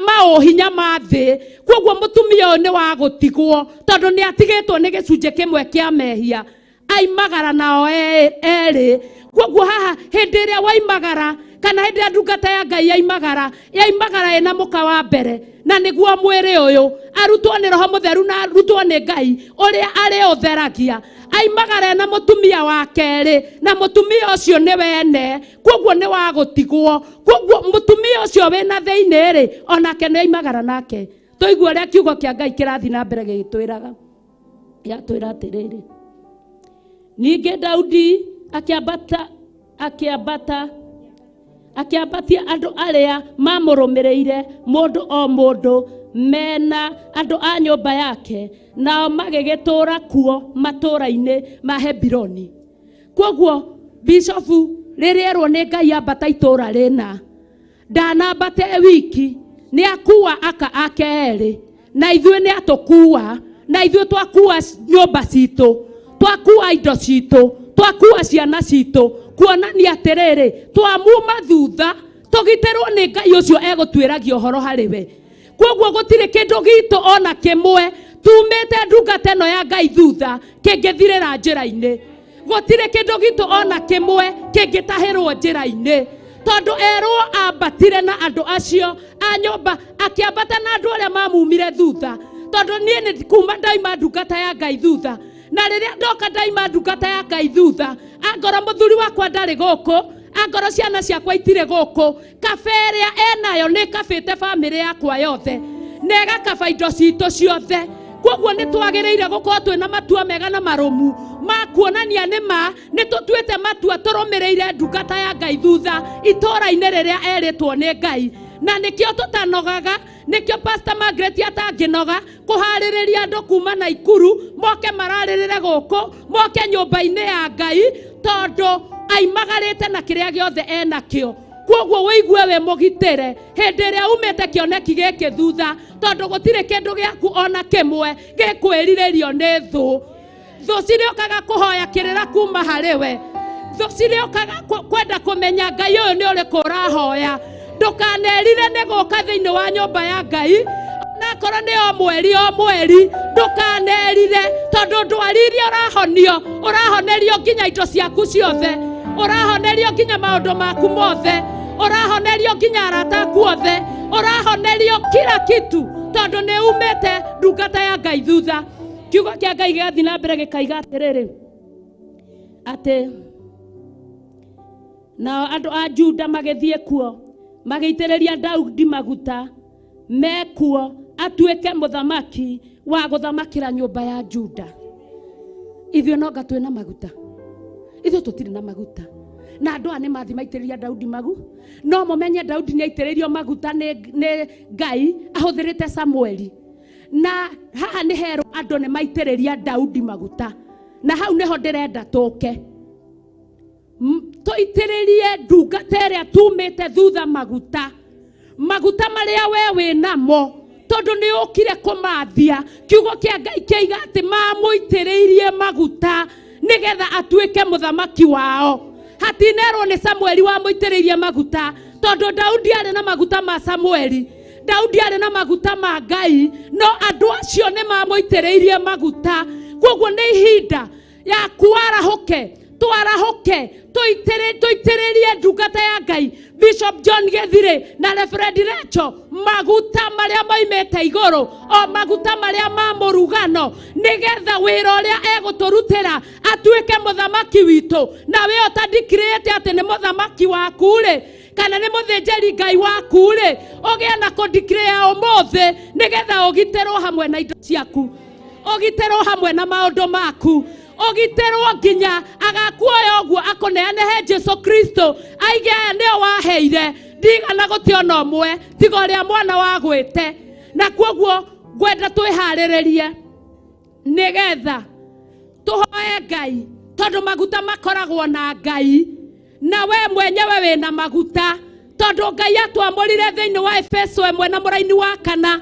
maũhinya ma thĩ. Kwoguo mũtumia ũyũ nĩ wa gũtigwo tondũ nĩ atigĩtwo nĩ gĩcunjĩ kĩmwe kĩa mehia. Aimagara nao erĩ. Kwoguo haha hĩndĩ ĩrĩa waimagara kana hĩndĩ ĩrĩa ndungata ya Ngai yaimagara, yaimagara ĩna mũka wa mbere, na nĩguo mwĩrĩ ũyũ arutwo nĩ Roho Mũtheru na arutwo nĩ Ngai ũrĩa arĩ ũtheragia. Aimagara ĩna mũtumia wa kerĩ, na mũtumia ũcio nĩ wene, kwoguo nĩ wa gũtigwo. Kwoguo mũtumia ũcio wĩna thĩinĩ rĩ, onake nĩ aimagara nake. Tũigue ũrĩa kiugo kĩa Ngai kĩrathiĩ na mbere gĩgĩtwĩraga. Gĩatwĩra atĩrĩrĩ, ningĩ Daudi akĩambatia andũ arĩa mamũrũmĩrĩire, mũndũ o mũndũ mena andũ a nyũmba yake, nao magĩgĩtũũra kuo matũũra-inĩ ma Hebironi. Kwoguo bishofu rĩrĩa erwo nĩ Ngai ambata itũũra rĩna, ndanambate wiki, nĩ akua aka ake erĩ, na ithuĩ nĩ atũkua, na ithuĩ twakua nyũmba citũ, twakua indo citũ, twakua ciana citũ, kuonania atĩrĩrĩ twamuma thutha tũgitĩrwo nĩ Ngai ũcio egũtuĩragia ũhoro harĩ we. Kwoguo gũtirĩ kĩndũ gitũ ona kĩmwe tumĩte ndungata ĩno ya Ngai thutha kĩngĩthirĩra njĩra-inĩ. Gũtirĩ kĩndũ gitũ ona kĩmwe kĩngĩtahĩrwo njĩra-inĩ, tondũ erwo ambatire na andũ acio a nyũmba, akĩambata na andũ arĩa mamumire thutha. Tondũ niĩ nĩ kuma ndaima ndungata ya Ngai thutha, na rĩrĩa ndoka ndaima ndungata ya Ngai thutha, angorwo mũthuri wakwa ndarĩ gũkũ, angorwo ciana ciakwa itirĩ gũkũ, kabe ĩrĩa enayo nĩ kabĩte bamĩrĩ yakwa yothe, na ĩgakaba indo citũ ciothe. Kwoguo nĩ twagĩrĩire gũkorwo twĩna matua mega na marũmu ma kuonania nĩ ma nĩ tũtuĩte matua tũrũmĩrĩire ndungata ya Ngai thutha itũũra-inĩ rĩrĩa erĩtwo nĩ Ngai. Na nĩkĩo tũtanogaga, nĩkĩo Pastor Margaret atangĩnoga kũharĩrĩria andũ kuma Naikuru moke mararĩrĩre gũkũ, moke nyũmba-inĩ ya Ngai, tondũ aimagarĩte na kĩrĩa gĩothe enakĩo. Kwoguo wĩigue wĩ mũgitĩre hĩndĩ ĩrĩa umĩte kĩoneki gĩkĩ thutha, tondũ gũtirĩ kĩndũ gĩaku ona kĩmwe gĩkwĩrirĩrio nĩ thũ. Thũ cirĩũkaga kũhoya kĩrĩra kuma harĩ we, thũ cirĩũkaga kwenda kũmenya Ngai ũyũ nĩ ũrĩkũ ũrahoya. Ndũkanerire nĩ gũka thĩinĩ wa nyũmba ya Ngai, onakorwo nĩ o mweri o mweri, ndũkanerire, tondũ ndwari iria ũrahonio, ũrahonerio nginya indo ciaku ciothe, ũrahonerio nginya maũndũ maku mothe, ũrahonerio nginya arata aku othe, ũrahonerio kila kitu, tondũ nĩ umĩte ndungata ya Ngai thutha. Kiugo kĩa Ngai gĩgathiĩ na mbere gĩkaiga atĩrĩrĩ, atĩ nao andũ a Juda magĩthiĩ kuo, magĩitĩrĩria Daudi maguta mekuo atuĩke mũthamaki wa gũthamakĩra nyũmba ya Juda. Ithuĩ no nga twĩna maguta, ithuĩ tũtirĩ na maguta. Na andũ aya nĩ mathiĩ maitĩrĩria Daudi magu, no mũmenye Daudi nĩ aitĩrĩirio maguta nĩ Ngai ahũthĩrĩte Samueli. Na haha nĩ herwo andũ nĩ maitĩrĩria Daudi maguta, na hau nĩho ndĩrenda tũke tũitĩrĩrie ndungata ĩrĩa tumĩte thutha maguta. Maguta maria we wĩ namo tondu ni ukire kumathia kiugo kia Ngai kĩaiga atĩ mamũitĩrĩirie maguta nigetha atuĩke mũthamaki wao. Hatinerwo nĩ Samueli wamũitĩrĩirie maguta tondu Daudi arĩ na maguta ma Samueli, Daudi arĩ na maguta ma Ngai, no andũ acio nĩ mamũitĩrĩirie maguta. Koguo nĩ ihinda ya kuarahũke, twarahuke, tuitiririe ndungata ya Ngai Bishop John Githire na Reverend Recho maguta maria moimite iguru, o maguta maria ma murugano, nigetha wira uria eguturutira atuike muthamaki witu. Na we utandikirite ati ni muthamaki waku ri kana ni muthinjeri Ngai waku ri, ugie na kundikire umuthi nigetha ugiterwo hamwe na indo ciaku, ugiterwo hamwe na maundu maku, ugiterwo nginya agakuoya uguo akuneane he Jesu Kristo aige aya nio waheire ndigana gutiona umwe tiga uria mwana wagwite. Na koguo ngwenda twihariririe nigetha tuhoe Ngai tondu maguta makoragwo na Ngai, na we mwenyewe wina maguta tondu Ngai atwamũrire thiini wa Efeso 1 na mũraini wa 4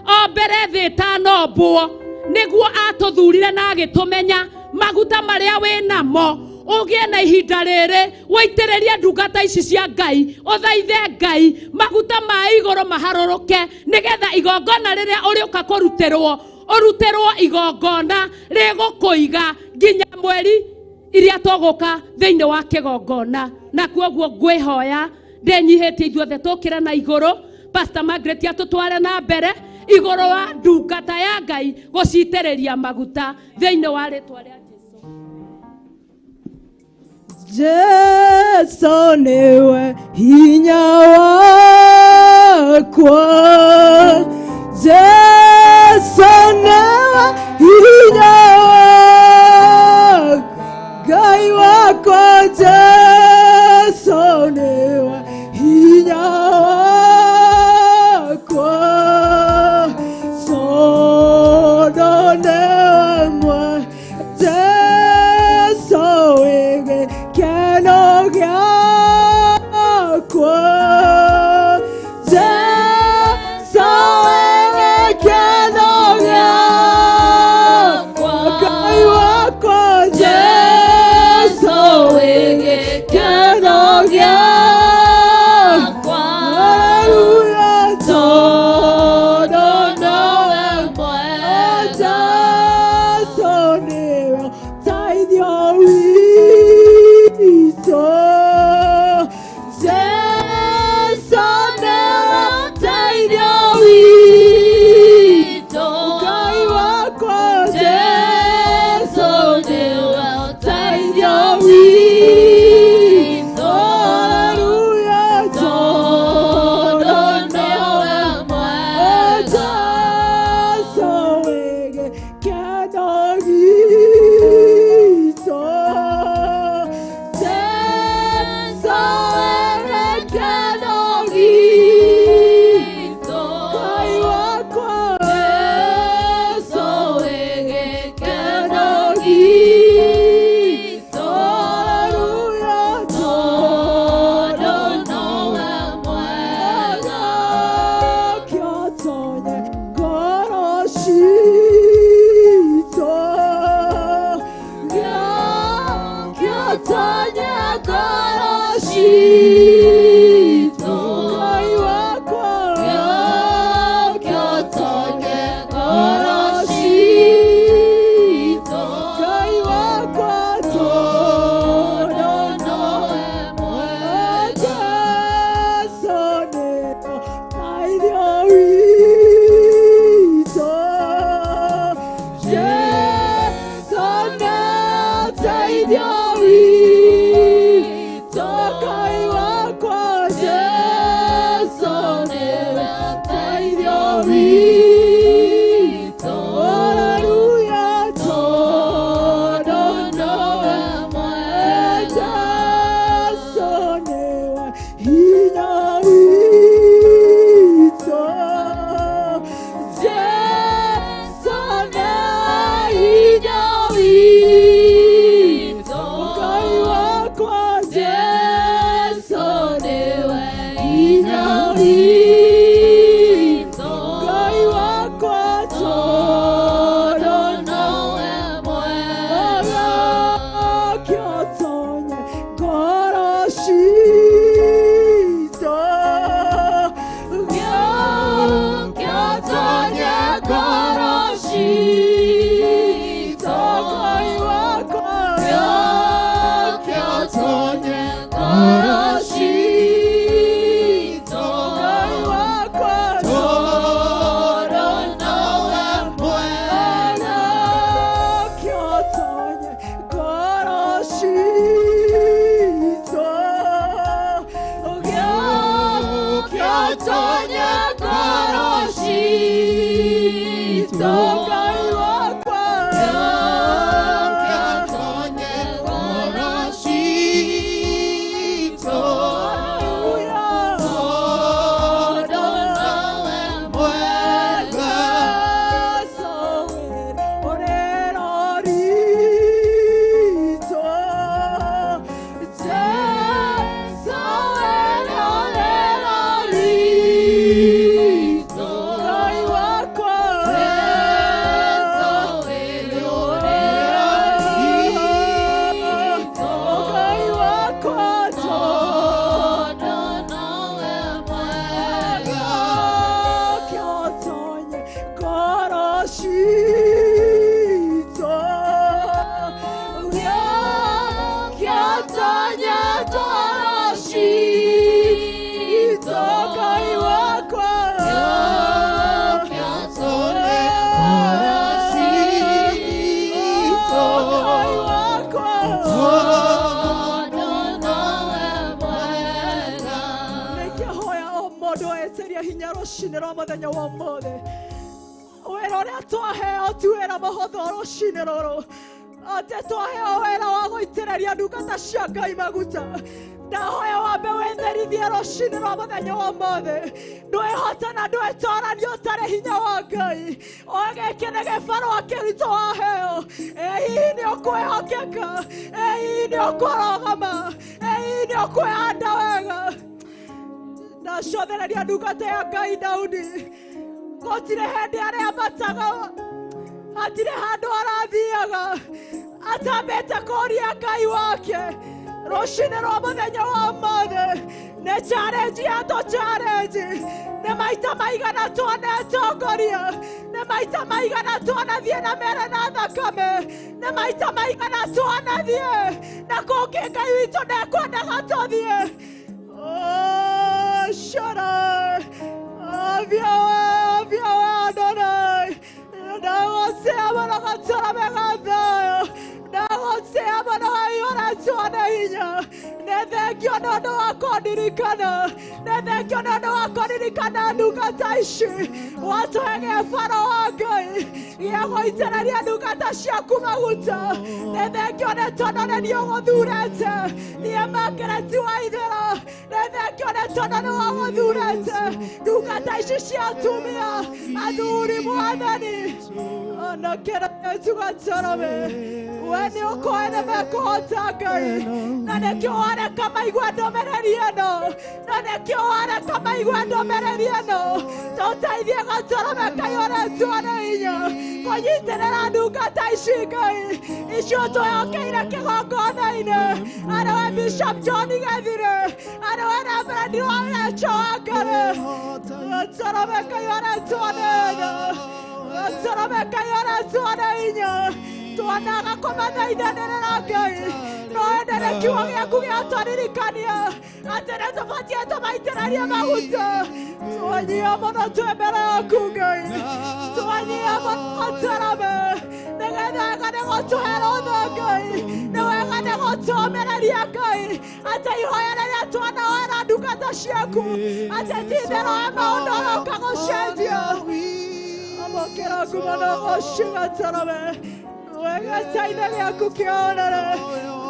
o mbere thĩ ĩtanombwo niguo atuthurire na agĩtũmenya. Maguta maria wĩ namo ũgĩe na ihinda rĩrĩ wĩitĩrĩrie ndungata ici cia Ngai, ũthaithe Ngai maguta ma igũrũ maharũrũke nĩgetha igongona rĩrĩa ũrĩũka kũrutĩrwo ũrutĩrwo igongona rĩgũkũiga nginya mweri iria tũgũka thĩinĩ wa kĩgongona. Na kuoguo ngwĩhoya ndĩnyihĩtie ithuothe tũkĩre na igũrũ, Pastor Margaret atũtware na mbere igũrũ wa ndungata ya Ngai gũcitĩrĩria maguta thĩinĩ wa rĩtwa rĩa Jesu niwe hinya wakwa, Jesu niwe hinya wakwa, Ngai wakwa, Jesu niwe hinya wakwa, sodo niwe Jesu wĩgĩ keno gĩakwa, Jesu wĩgĩ keno gĩakwa, Ngai wakwa, Jesu wĩgĩ keno gĩakwa, haleluya, tondũ nowe mwega, Jesu nĩwe ũteithio witũ, Jesu nĩwe ũteithio witũ, Ngai wakwa, Jesu nĩwe ũteithio witũ, haleluya, tondũ nĩwe mwega, Jesu wĩ gĩkeno gitũ, Jesu wĩ gĩkeno gitũ, Ngai wakwa, Jesu wĩ gĩkeno gitũ, haleluya, tondũ nowe mwega, kĩotonye ngoro citũ, kĩotonye ngoro citũ, Ngai wakwa, kĩotonye ngoro citũ, Ngai wakwa, tondũ nowe mwega, Jesu nĩwe ũteithio witũ, Jesu nĩwe ũteithio witũ, Ngai wakwa, Jesu nĩwe ũteithio witũ, haleluya, tondũ nowe mwega, Jesu nĩwe hinya witũ, Jesu nĩwe hinya witũ, Ngai rũcinĩ rwa mũthenya wa ũmũthĩ. Wĩra ũrĩa twaheo ti wĩra mũhũthũ rũcinĩ rũrũ. Atĩ twaheo wĩra wa gũitĩrĩria ndungata cia Ngai maguta. Ndahoya wambe wĩtherithie rũcinĩ rwa mũthenya wa ũmũthĩ. Ndwĩhota na ndwĩtorania ũtarĩ hinya wa Ngai. O gĩkĩ nĩ gĩbarũa kĩritũ waheo. Ĩ hihi nĩ ũkwĩhokeka? Ĩ hihi nĩ ũkũrũgama? Ĩ hihi nĩ ũkwĩhanda wega? Ndacothereria ndungata ya Ngai Daudi. Gũtirĩ hĩndĩ arĩambataga, hatirĩ handũ arathiaga atambĩte kũũria Ngai wake. Rũcinĩ rwa mũthenya wa ũmũthĩ nĩ challenge yatũ challenge. Nĩ maita maigana twanetongoria, nĩ maita maigana twanathiĩ na mere na thakame, nĩ maita maigana twanathiĩ na kũngĩ Ngai witũ ndekwendaga tũthiĩ. Oh, Shaddai, Avia, Adonai. Nĩ thengio nĩ ũndũ wa kũndirikana, nĩ thengio nĩ ũndũ wa kũndirikana ndungata ici. Watũhe gĩbaro wa Ngai gĩa gũitĩrĩria ndungata ciaku maguta. Nĩ thengio nĩ tondũ nĩ niĩ ũgũthurĩte, niĩ Margaret Waithera. Nĩ thengio nĩ tondũ nĩ wagũthurĩte ndungata ici cia atumia athuri mwathani. Onakĩra Yesu gatũrũme, we nĩ ũkoĩ nĩ mekũhota Ngai, na nĩkĩo wareka maigue ndũmĩrĩri ĩno, na nĩkĩo wareka maigue ndũmĩrĩri ĩno. Tũteithie gatũrũme kaiyũrĩtwo nĩ hinya kũnyitĩrĩra ndungata ici Ngai icio twĩhokeire kĩgongona-inĩ. Arĩ we Bishop John Gethire, arĩ we Reverend Rachel Wangari, gatũrũme kaiyũrĩtwo nĩ hinya, gatũrũme kaiyũrĩtwo nĩ hinya. Twanaga kũmathaithanĩrĩra Ngai, no ĩndĩ nĩ kiugo gĩaku gĩatũririkania atĩ nĩ tũbatiĩ tũmaitĩrĩrie maguta. Twanyia mũno twĩ mbere yaku Ngai, twanyia mũno gatũrũme, nĩgetha wega nĩ gũtũhe rũtha Ngai, nĩ wega nĩ gũtũũmĩrĩria Ngai, atĩ ihoya rĩrĩa twanahoera ndungata ciaku atĩ ti itherũ he maũndũ ũroka gũcenjia. Amũkĩra ngumo na ũgoci gatũrũme. Wega taitha gĩaku kĩonere.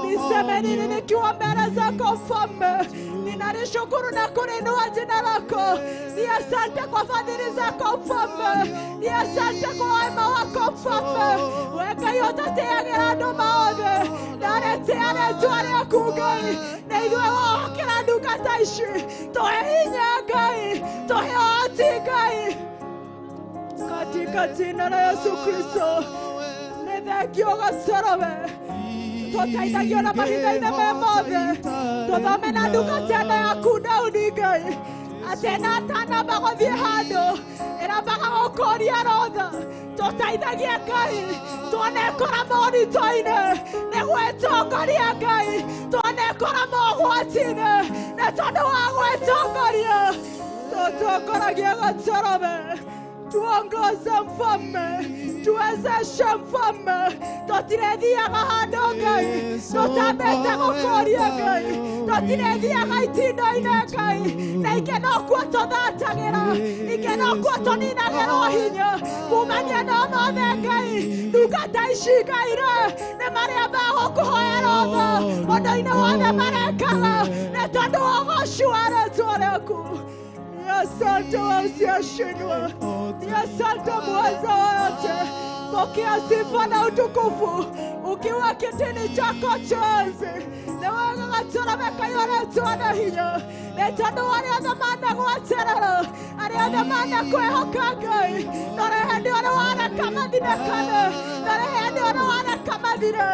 Niseme nini nikiwa mbele zako Mfalme? Ninalishukuru na kulinua jina lako. Ni asante kwa fadhili zako Mfalme, ni asante kwa wema wako Mfalme. Weka yotateagĩra andũ maothe na rĩtĩa rĩtwa rĩaku Ngai. Nĩ ithuĩ wohokera ndungata ici, tũhe hinya Ngai, tũhe ũhoti Ngai, katika jina la Yesu Kristo. Nĩ thengio gatũrũme, tũteithagio na mahinda-inĩ me mothe. Tũthome na ndungata ĩno yaku Daudi Ngai, atĩ na atanamba gũthiĩ handũ ĩrambaga gũkũria rũtha. Tũteithagie Ngai, twanekora moritũ-inĩ nĩ gwĩtongoria Ngai, twanekora mogwati-inĩ nĩ tondũ wa gwĩtongoria. Tũtongoragie gatũrũme, tuongoze Mfalme, tuwezeshe Mfalme. Tũtirethiaga handũ Ngai tũtambĩte gũkũria Ngai, tũtirethiaga itinda-inĩ Ngai, na ingĩ nokuo tũthatagĩra, ingĩ nokuo tũninagĩrwo hinya kumania na ũmothe Ngai. Ndungata ici Ngai rĩ, nĩ marĩa magũkũhoya rũtha ũndũ-inĩ wothe marekaga nĩ tondũ wa ũgoci wa rĩtwa rĩaku. Asante wasiyeshindwa, ni asante mweza wa yote. Pokea sifa na utukufu ukiwa kitini chako cha enzi. Nĩ wega gatũrũme kaiyũrĩtwo nĩ hinya, nĩ tondũ arĩa othe managwaterera, arĩa othe manakwĩhoka Ngai, ndũrĩ hĩndĩ ũrĩ wareka mathinĩkane, ndũrĩ hĩndĩ ũrĩ wareka mathire.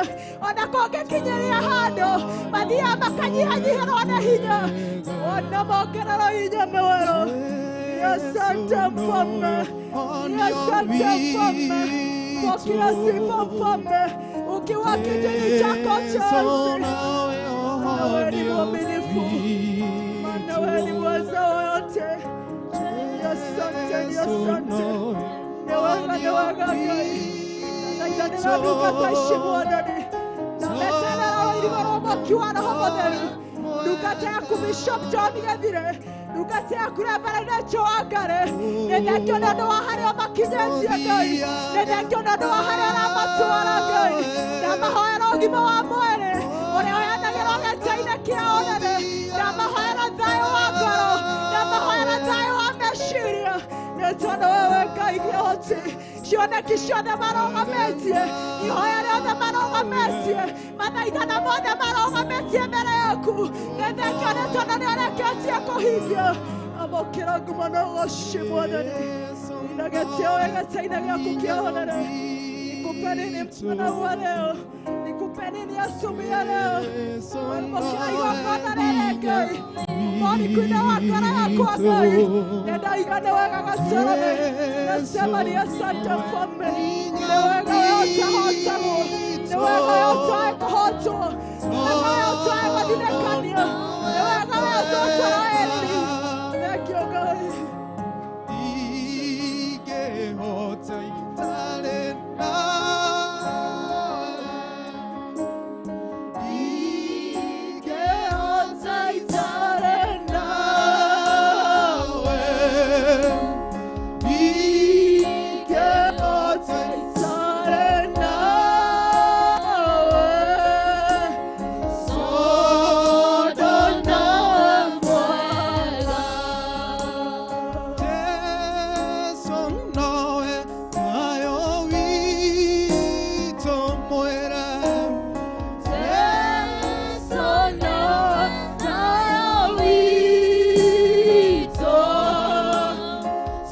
Ona kũngĩkinyĩria handũ mathiaga makanyihanyihĩrwo nĩ hinya, ona mongererwo hinya mwerũ. Asante Mfalme, asante Mfalme. Pokea sifa Mfalme ukiwa kitini chako cha enzi. Maana wewe ni mwaminifu, maana wewe ni mweza wa yote. Asante, asante. Nĩ wega, nĩ wega Ngai. Ngathaithanĩra ndungata ici Mwathani, na meterera rũirigo rwa mwaki wa Roho Mũtheru. Ndungata yaku Bishop John Gethire, ndungata Yaku rĩa mbere nĩ wa Ngarĩ. Nĩ thengio nĩ ũndũ wa harĩa ũmakinyĩtie Ngai. Nĩ thengio nĩ ũndũ wa harĩa ũramatwara Ngai. Ndamahoera ũgima wa mwĩrĩ ũrĩa ũheanagĩrwo gĩtĩ-inĩ kĩa ũnene. Ndamahoera thayũ wa ngoro. Ndamahoera thayũ wa meciria. Nĩ tondũ wewe Ngai kĩhoti. Cioneki ciothe marũgamĩtie, ihoya rĩothe marũgamĩtie, mathaithana mothe marũgamĩtie mbere yaku. Nĩ thengio nĩ tondũ nĩ ũrĩkĩtie kũhingia. Amũkĩra ngumo na ũgoci Mwathani. Na gĩtĩo gĩtĩ-inĩ gĩaku kĩa ũnene. Nikupe nini mchana wa leo? Nikupe nini asubuhi ya leo? Amũkĩra igongona rĩrĩ Ngai. Mwani-inĩ wa ngoro yakwa Ngai. Nĩndaiga nĩ wega Gatũrũme. Nasema ni asante mfalme. Nĩ wega wewe ũtahotagwo. Nĩ wega wewe ũtoĩ kũhotwo. Nĩ wega wewe ũtoĩ gũthinĩkanio. Nĩ wega wewe ũtũtũra eriri. Thank you, Ngai. Ingĩhota itarĩ nawe. Ingĩhota itarĩ nawe. Ingĩhota itarĩ nawe. Tondũ nowe mwega. Jesu nowe thayũ witũ mwĩre. Jesu nowe thayũ witũ.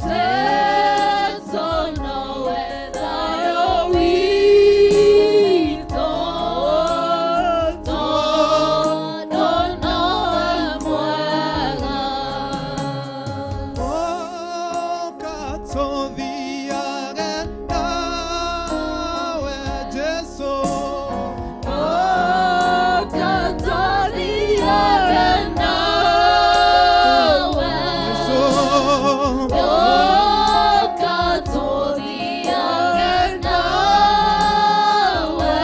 Jesu nowe thayũ witũ. Tondũ nowe mwega. Ũkatũthiage nawe Jesu. Ũkatũthiage nawe. Jesu. Ũkatũthiage nawe.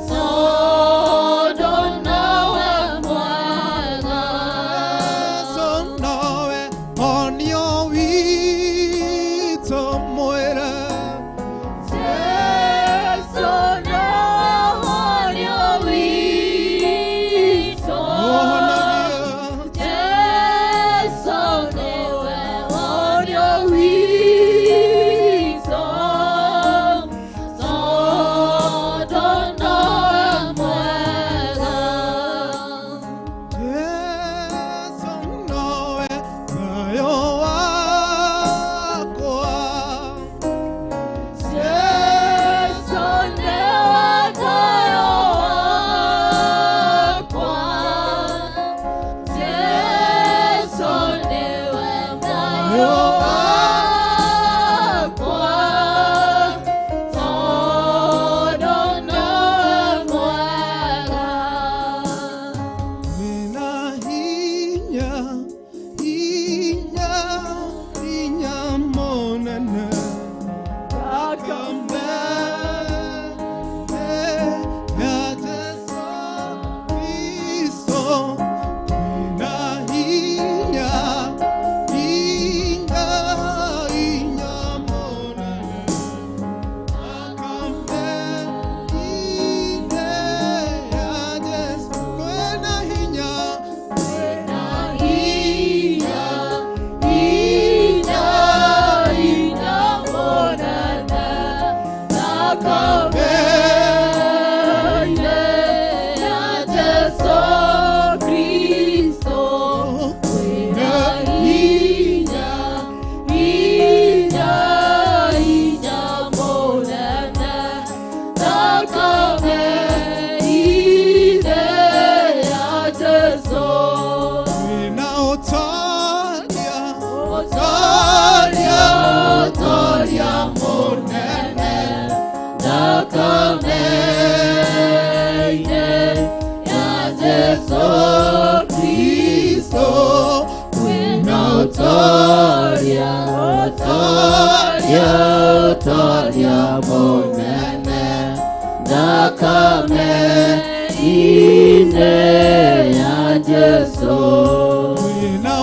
Tondũ nowe mwega. Jesu nowe honio witũ mwĩre. Jesu nowe honio witũ. Jesu niwe honio witũ. Tondũ nowe mwega. Jesu nowe thayũ wakwa. Jesu niwe thayũ wakwa. Jesu niwe thayũ wakwa. Tondũ nowe mwega. Nina hinya, hinya, hinya mũnene. Thakame ya Jesu Kristo. Nina hinya, hinya, hinya mũnene. Thakame ya Jesu. Kwĩna hinya. Hinya, hinya, hinya mũnene. Thakame ya Jesu Kristo. Kwĩna hinya, hinya, hinya mũnene. Thakame ya Jesu. Kwĩna ũtoria, Ũtoria, ũtoria mũnene. Thakame-inĩ ya Jesu Kristo. Kwĩna ũtoria, ũtoria, ũtoria mũnene. Thakame-inĩ ya Jesu. Kwĩna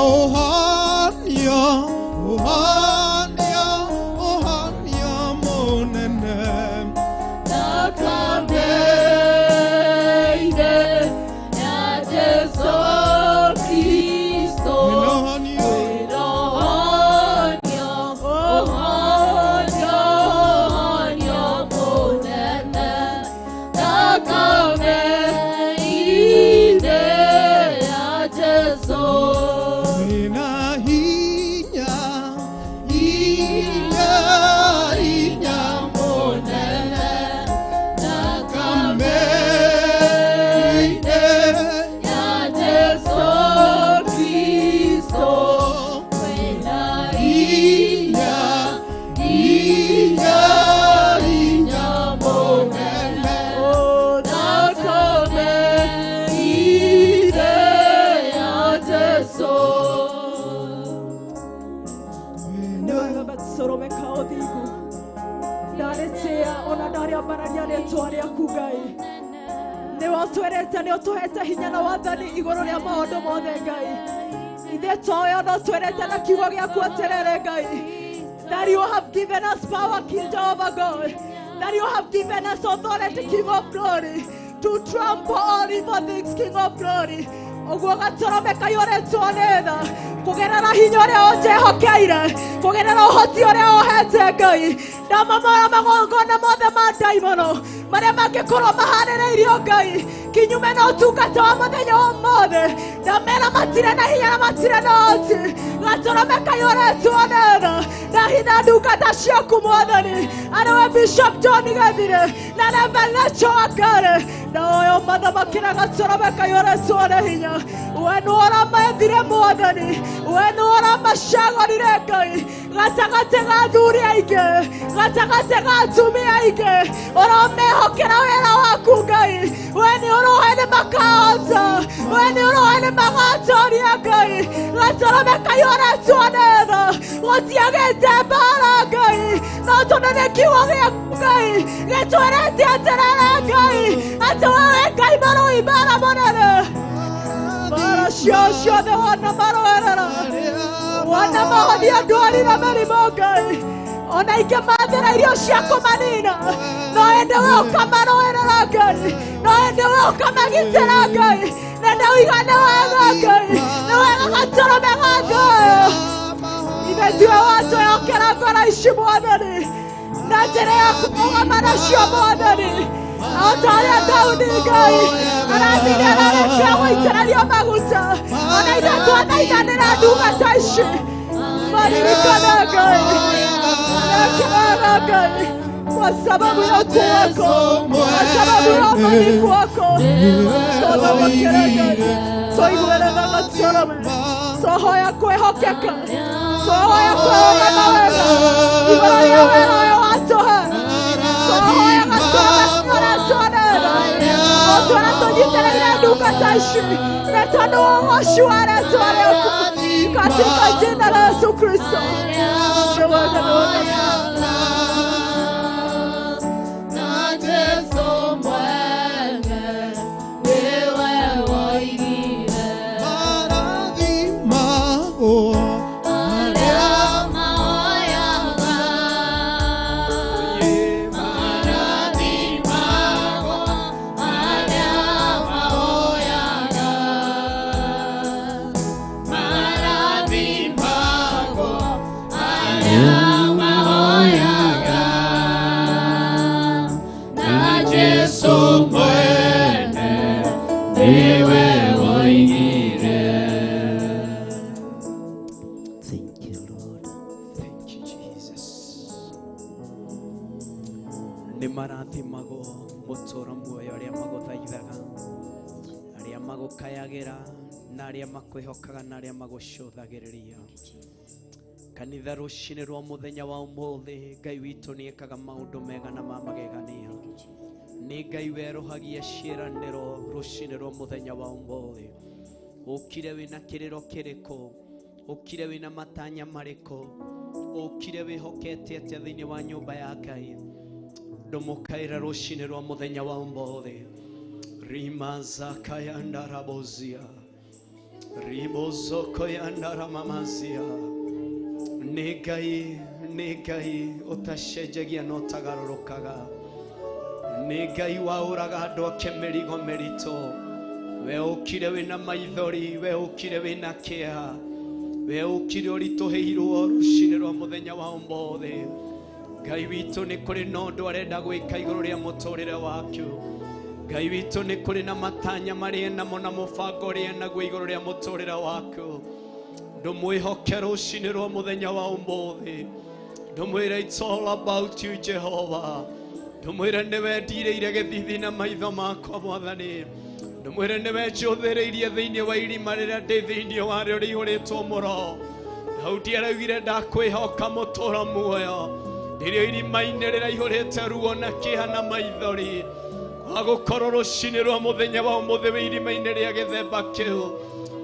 Ndarĩtĩĩa ona ndarĩambararia rĩtwa rĩaku Ngai. Nĩwe ũtwĩrĩte nĩ ũtũhete hinya na wathani igũrũ rĩa maũndũ mothe Ngai. Ithuĩ toĩ ona ũtwĩrĩte na kiugo gĩaku atĩrĩrĩ Ngai, that you have given us power, King Jehovah God, that you have given us authority, King of glory, to trample all evil things, King of glory. Ũguo gatũrũme kaiyũrĩtwo nĩ tha kũgerera hinya ũrĩa ũnjĩhokeire, kũgerera ũhoti ũrĩa ũhete Ngai, ndamomora magongona mothe ma ndaimono marĩa mangĩkorwo maharĩrĩirio Ngai kinyume na ũtungata wa mũthenya ũmũthĩ, ndamera matirĩ na hinya na matirĩ na ũhoti. Gatũrũme kaiyũrĩtwo nĩ tha ndahitha ndungata ciaku Mwathani, arĩwe Bishop John Gathire na Reverend Rachel Wangari, na ũyũ mathamakĩra gatũrũme kaiyũrĩtwo nĩ hinya. We nĩ ũramethire Mwathani, we nĩ ũramacagũrire Ngai gatagatĩ ga athuri aingĩ, gatagatĩ ga atumia aingĩ, ũramehokera wĩra waku Ngai. We nĩ ũroĩ nĩ makahota, we nĩ ũroĩ nĩ magatoria Ngai. Gatũrũme kaiyũrĩtwo nĩ tha, gũtiagĩte mbara Ngai, no tondũ nĩ kiugo gĩaku Ngai gĩtwĩrĩte atĩrĩrĩ Ngai, atĩ wewe Ngai mũrũi mbara mũnene. Mbara ciao ciothe wona marũĩrĩra, wona mahonia ndwari na mĩrimũ Ngai, ona ingĩ mathĩra irio cia kũmanina, no ĩndĩ we ũkamarũĩrĩra Ngai, no ĩndĩ we ũkamagitĩra Ngai, na ndauiga nĩ wega Ngai, nĩ wega gatũrũme ga Ngai. Ithe tiwe watwĩhokera ngoro ici Mwathani, na njĩra ya kũrũgama nacio Mwathani, o ta ũrĩa Daudi Ngai arathire ararĩkia gũitĩrĩrio maguta, ona ithuĩ twathaithanĩra ndungata ici maririkane Ngai, weke wega Ngai, kwa sababu ya ukuu wako, kwa sababu ya uaminifu wako, twathamakĩre Ngai, twaiguĩre tha gatũrũme, twahoya kwĩhokeka, twahoya kũrũgama wega igũrũ rĩa wĩra ũyũ watũhe, twahoya gatũrũme kaiyũrĩtwo nĩ tha, o tũrĩa tũnyitĩrĩire ndungata ici nĩ tondũ wa ũgoci wa rĩtwa rĩaku, katika jina la Yesu Kristo. Nĩ wega, nĩ wega. Na Jesu mwene nĩwe woigire Marathimagwo arĩa maoyaga, marathimagwo arĩa maoyaga, marathimagwo arĩa maoyaga, na Jesu mwene nĩwe woigire. Thank you, Lord. Thank you, Jesus. Nĩ marathimagwo mũtũũro muoyo arĩa magũthaithaga, arĩa magũkayagĩra, na arĩa makwĩhokaga, na arĩa magũcũthagĩrĩria. Kanitha rũcinĩ rwa mũthenya wa ũmũthĩ, Ngai witũ nĩ ekaga maũndũ mega na ma magegania. Nĩ Ngai werũhagia ciĩranĩro rũcinĩ rwa mũthenya wa ũmũthĩ. Ũkire wĩna kĩrĩro kĩrĩkũ? Ũkire wĩna matanya marĩkũ? Ũkire wĩhokete atĩa thĩinĩ wa nyũmba ya Ngai? Ndũmũkaĩra rũcinĩ rwa mũthenya wa ũmũthĩ. Rima zakayandarabozia ribozokoyandaramamazia. Nĩ Ngai, nĩ Ngai ũtacenjagia na ũtagarũrũkaga. Nĩ Ngai waũraga andũ ake mĩrigo mĩritũ. We ũkire wĩna maithori, we ũkire wĩna kĩeha, we ũkire ũritũhĩirwo rũcinĩ rwa mũthenya wa ũmũthĩ. Ngai witũ nĩ kũrĩ na ũndũ arenda gwĩka igũrũ rĩa mũtũrĩre waku. Ngai witũ nĩ kũrĩ na matanya marĩa namo na mũbango ũrĩa naguo igũrũ rĩa mũtũrĩre waku. Ndũmwĩhoke rũcinĩ rwa mũthenya wa ũmũthĩ. Ndũmwĩre it's all about you Jehovah. Ndũmwĩre nĩwe ndirĩire gĩthithi na maitho makwa Mwathani. Ndũmwĩre nĩwe njũthĩrĩirie thĩinĩ wa irima rĩrĩa ndĩ thĩinĩ warĩo rĩihũrĩtwo mũro. Daudi araugire ndakwĩhoka mũtũũro muoyo rĩrĩa irima-inĩ rĩraihũrĩte ruo na kĩeha na maithori. Wagũkorwo rũcinĩ rwa mũthenya wa ũmũthĩ wĩ irima-inĩ rĩa gĩthemba kĩu,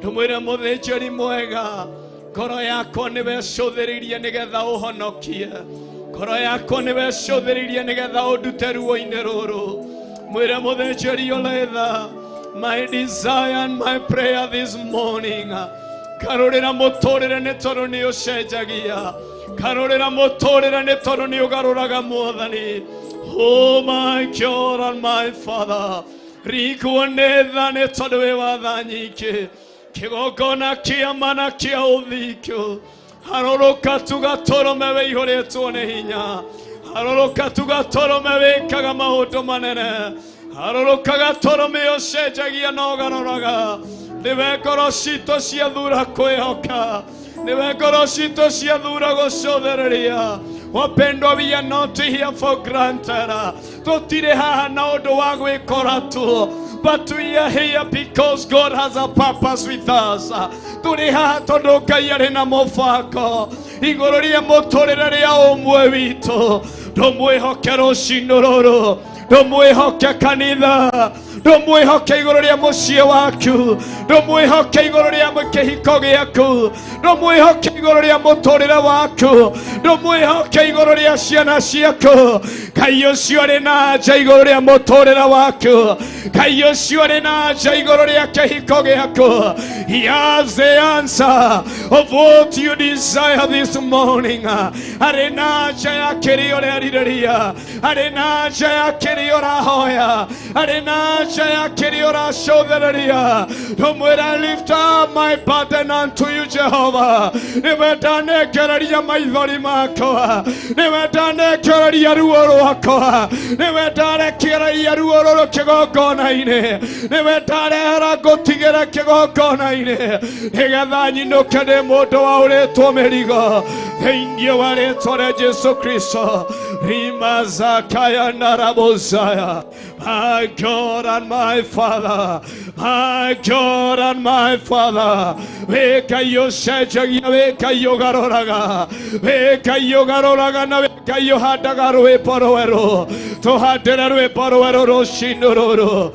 ndũmwĩre mũthĩnjĩri mwega, ngoro yakwa nĩwe cũthĩrĩirie nĩgetha ũhonokie. Ngoro yakwa nĩwe cũthĩrĩirie nĩgetha ũndute ruo-inĩ rũrũ. Mwĩre mũthĩnjĩri ũrĩ tha, my desire and my prayer this morning, garũrĩra mũtũrĩre nĩ tondũ nĩ ũcenjagia. Garũrĩra mũtũrĩre nĩ tondũ nĩ ũgarũraga Mwathani. Oh my God and my Father, riguo nĩ tha nĩ tondũ wĩ wa tha nyingĩ. Kĩgongona kĩa ma na kĩa ũthingu, harũrũka tugatũrũme wĩihũrĩtwo nĩ hinya. Harũrũka tugatũrũme wĩkaga maũndũ manene. Harũrũka gatũrũme ũcenjagia na ũgarũraga. Nĩwe ngoro citũ ciathura kwĩhoka, nĩwe ngoro citũ ciathura gũcũthĩrĩria. Wapendwa, we are not here for granted. Tũtirĩ haha na ũndũ wa gwĩkora tu, but we are here because God has a purpose with us. Tũrĩ haha tondũ Ngai arĩ na mũbango igũrũ rĩa mũtũrĩre rĩa ũmwe witũ. Ndũmwĩhoke rũcinĩ rũrũ, ndũmwĩhoke kanitha, ndũmwĩhoke igũrũ rĩa mũciĩ waku, ndũmwĩhoke igũrũ rĩa kĩhiko gĩaku, ndũmwĩhoke igũrũ rĩa mũtũrĩre waku, ndũmwĩhoke igũrũ rĩa ciana ciaku. Ngai ũcio arĩ na nja igũrũ rĩa mũtũrĩre waku, Ngai ũcio arĩ na nja igũrũ rĩa kĩhiko gĩaku. He has the answer of what you desire this morning. Arĩ na nja ya kĩrĩa ũrerirĩria, arĩ na nja ya kĩrĩa ũrahoya, arĩ na nja ya kĩrĩa ũracũthĩrĩria. Ndũmwĩra, lift up my burden unto you, Jehovah. Nĩwe ndanengereria maithori makwa, nĩwe ndanengereria ruo rwakwa, nĩwe ndarekereria ruo rũrũ kĩgongona-inĩ, nĩwe ndarehera ngũtigĩra kĩgongona-inĩ, nĩgetha nyinũke ndĩ mũndũ waũrĩtwo mĩrigo thĩinĩ wa rĩtwa rĩa Jesu Kristo. Rimazakaya narabozaya. My God and my Father, my God and my Father, wĩ Ngai ũcenjagia, wĩ Ngai ũgarũraga, wĩ Ngai ũgarũraga na wĩ Ngai ũhandaga rwĩmbo rwerũ. Tũhandĩre rwĩmbo rwerũ rũcinĩ rũrũ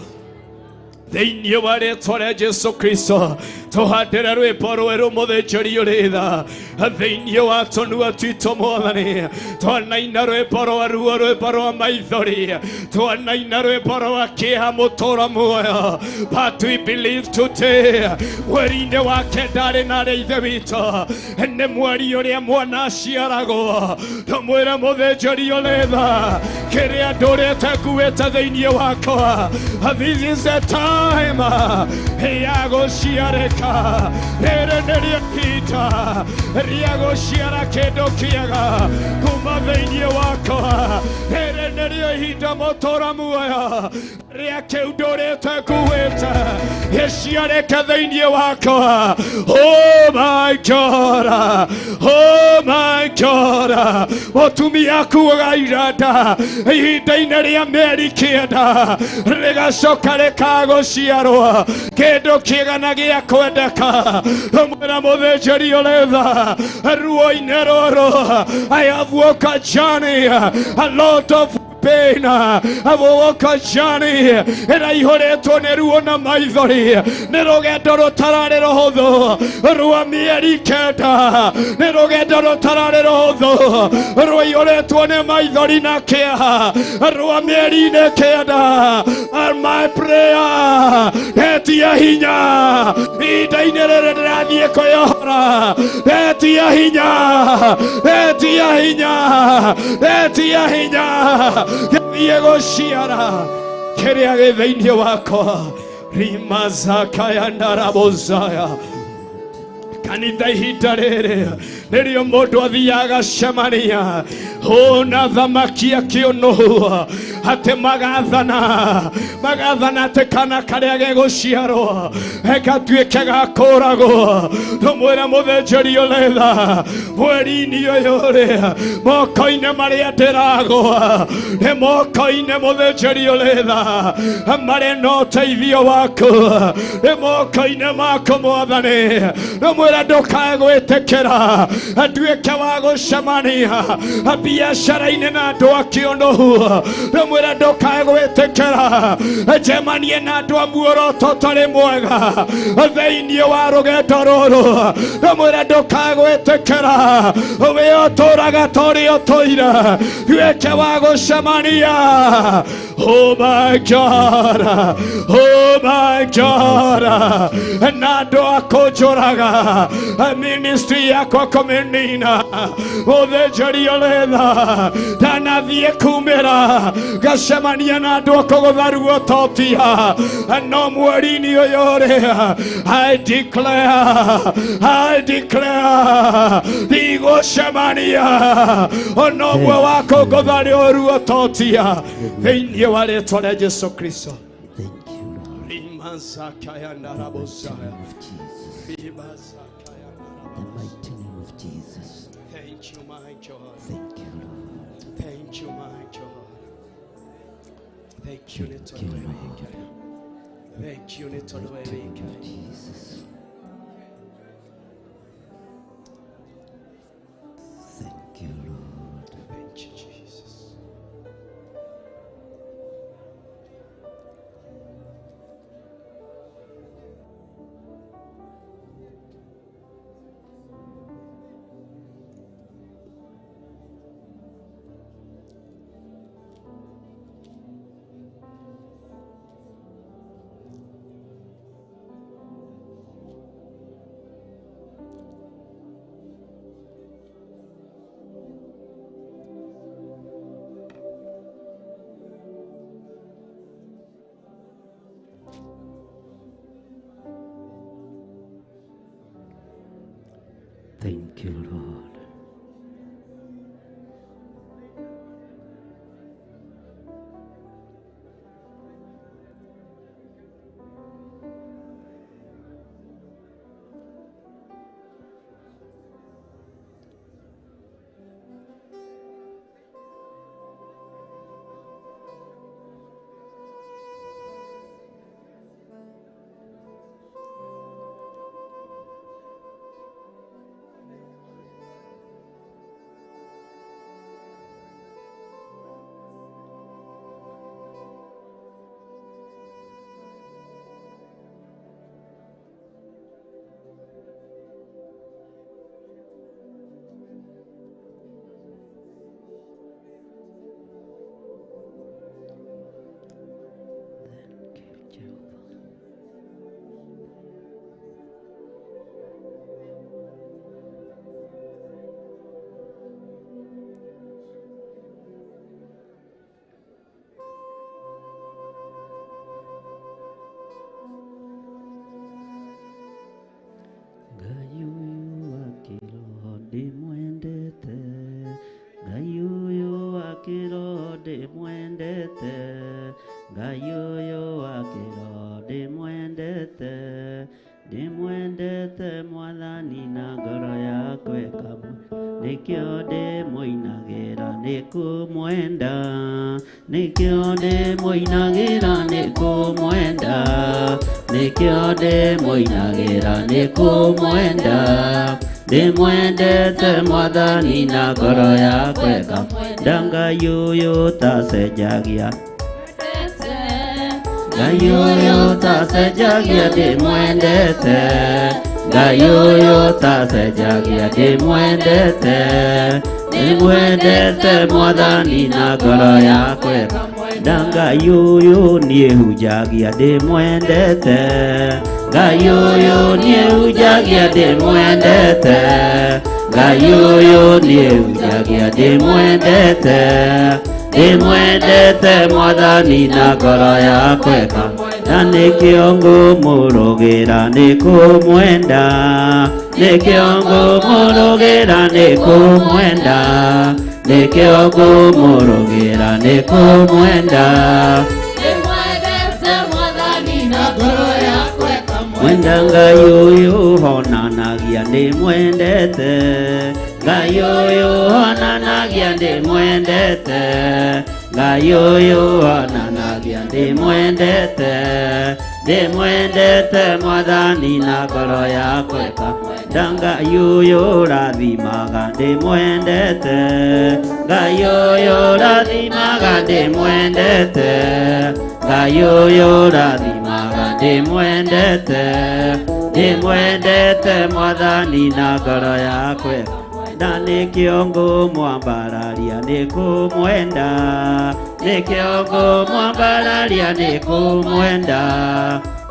thĩinĩ wa rĩtwa rĩa Jesu Kristo. Tũhandĩre rwĩmbo rwerũ mũthĩnjĩri ũrĩ tha thĩinĩ wa tũnua twitũ Mwathani. Twanaina rwĩmbo rwa ruo, rwĩmbo rwa maithori, twanaina rwĩmbo rwa kĩeha mũtũra muoyo, but we believe today mweri-inĩ wa kenda arĩ na arĩa ithe witũ nĩ mweri ũrĩa mwana aciaragwo. Tũmwĩre mũthĩnjĩri ũrĩ tha, kĩrĩa ndũrĩte nguĩte thĩinĩ wakwa, this is the time ya gũciarĩka. Rĩrĩ nĩrĩo ihinda rĩa gũciara kĩndũ kĩega kuma thĩinĩ wakwa. Rĩrĩ nĩrĩo ihinda mũtũra muoyo rĩa kĩu ndũrĩte nguĩte gĩciarĩke thĩinĩ wakwa. Oh my God, oh my God. Mũtumia akuaga iranda ihinda-inĩ rĩa mĩeri 9, rĩgacoka rĩkagũciarwo kĩndũ kĩega na gĩa kwendeka. Tũmwĩra mũthĩnjĩri ũrĩ tha, ruo-inĩ rũrũ, I have walked a journey, a lot of pain. I walk a journey ĩraihũrĩtwo nĩ ruo na maithori. Nĩ rũgendo rũtararĩ rũhũthũ rwa mĩeri 9, nĩ rũgendo rũtararĩ rũhũthũ rwaihũrĩtwo nĩ maithori na kĩeha rwa mĩeri-inĩ 9. And my prayer, etia hinya ihinda-inĩ rĩrĩ ndĩrathiĩ kwĩyohora, etia hinya, etia hinya, etia hinya gĩthiĩ gũciara kĩrĩa gĩ thĩinĩ wakwa. Rimazakaya ndarabozaya. Kanitha, ihinda rĩrĩ nĩrĩo mũndũ athiaga agacemania ona thamaki akĩũnũhu atĩ magathana, magathana atĩ kana karĩa gegũciarwo gatuĩke ga kũragwo. Tũmwĩre mũthĩnjĩri ũrĩ tha, mweri-inĩ ũyũ rĩ, moko-inĩ marĩa ndĩragwa nĩ moko-inĩ mũthĩnjĩri ũrĩ tha marĩ na ũteithio waku, nĩ moko-inĩ maku Mwathani. Tũmwĩre Ndamwĩra ndũkae gwĩtĩkĩra nduĩke wa gũcemania biacara-inĩ na andũ a kĩũnũhu. Ndamwĩra ndũkae gwĩtĩkĩra njemanie na andũ a muoroto ũtarĩ mwega thĩinĩ wa rũgendo rũrũ. Ndamwĩra ndũkae gwĩtĩkĩra wĩ ũtũraga ta ũrĩa ũtũire nduĩke wa gũcemania. Oh my God, oh my God, na andũ a kũnjũraga ministry yakwa kũmĩnina mũthĩnjĩri ũrĩ tha ndanathiĩ kumĩra ngacemania na andũ a kũgũtha ruo totia no mweri-inĩ ũyũ rĩ I declare, I declare ndigũcemania ona ũmwe wa kũngũtha ruo totia thĩinĩ wa rĩtwa rĩa Jesu Kristo. Thank you, Lord. Rimanzakayandarabosaya. Name of Jesus. The mighty name of Jesus. Thank you, my God. Thank you, Lord. Thank you, my God. Thank you, Thank you, Lord. Thank you, Mighty name of Jesus. Thank you, Lord. Thank you, Jesus. Thank you, Lord. Thank you, Jehovah. Ngai ũyũ wa kĩroho ndĩmwendete, Ngai ũyũ wa kĩroho ndĩmwendete, Ngai ũyũ wa kĩroho ndĩmwendete, ndĩmwendete Mwathani na ngoro yakwa ĩkamwe, nĩkĩo ndĩmũinagĩra nĩkũmwenda, nĩkĩo ndĩmũinagĩra nĩkũmwenda, nĩkĩo ndĩmũinagĩra nĩkũmwenda, ndĩmwendete Mwathani na ngoro yakwa ĩkamwenda. Ngai ũyũ ũtacenjagia, Ngai ũyũ ũtacenjagia ndĩmwendete, Ngai ũyũ ũtacenjagia ndĩmwendete, ndĩmwendete Mwathani na ngoro yakwa ĩkamwenda. Ngai ũyũ niĩ hunjagia ndĩmwendete, Ngai ũyũ niĩ hunjagia ndĩmwendete, Ngai ũyũ niĩ hunjagia ndĩmwendete, ndĩmwendete Mwathani na ngoro yakwa ĩkamwenda. Nĩkĩo ngũmũrũgĩra nĩkũmwenda, nĩkĩo ngũmũrũgĩra nĩkũmwenda, nĩkĩo ngũmũrũgĩra nĩkũmwenda. Mwenda Ngai ũyũ honanagia ndĩmwendete, Ngai ũyũ honanagia ndĩmwendete, Ngai ũyũ honanagia ndĩmwendete, ndĩmwendete Mwathani na ngoro yakwa ĩkamwenda. Ngai ũyũ ũrathimaga ndĩmwendete, Ngai ũyũ ũrathimaga ndĩmwendete, Ngai ũyũ ũrathimaga ndĩmwendete, ndĩmwendete Mwathani na ngoro yakwa. Na nĩkĩo ngũmwambararia nĩ kũmwenda, nĩkĩo ngũmwambararia nĩ kũmwenda,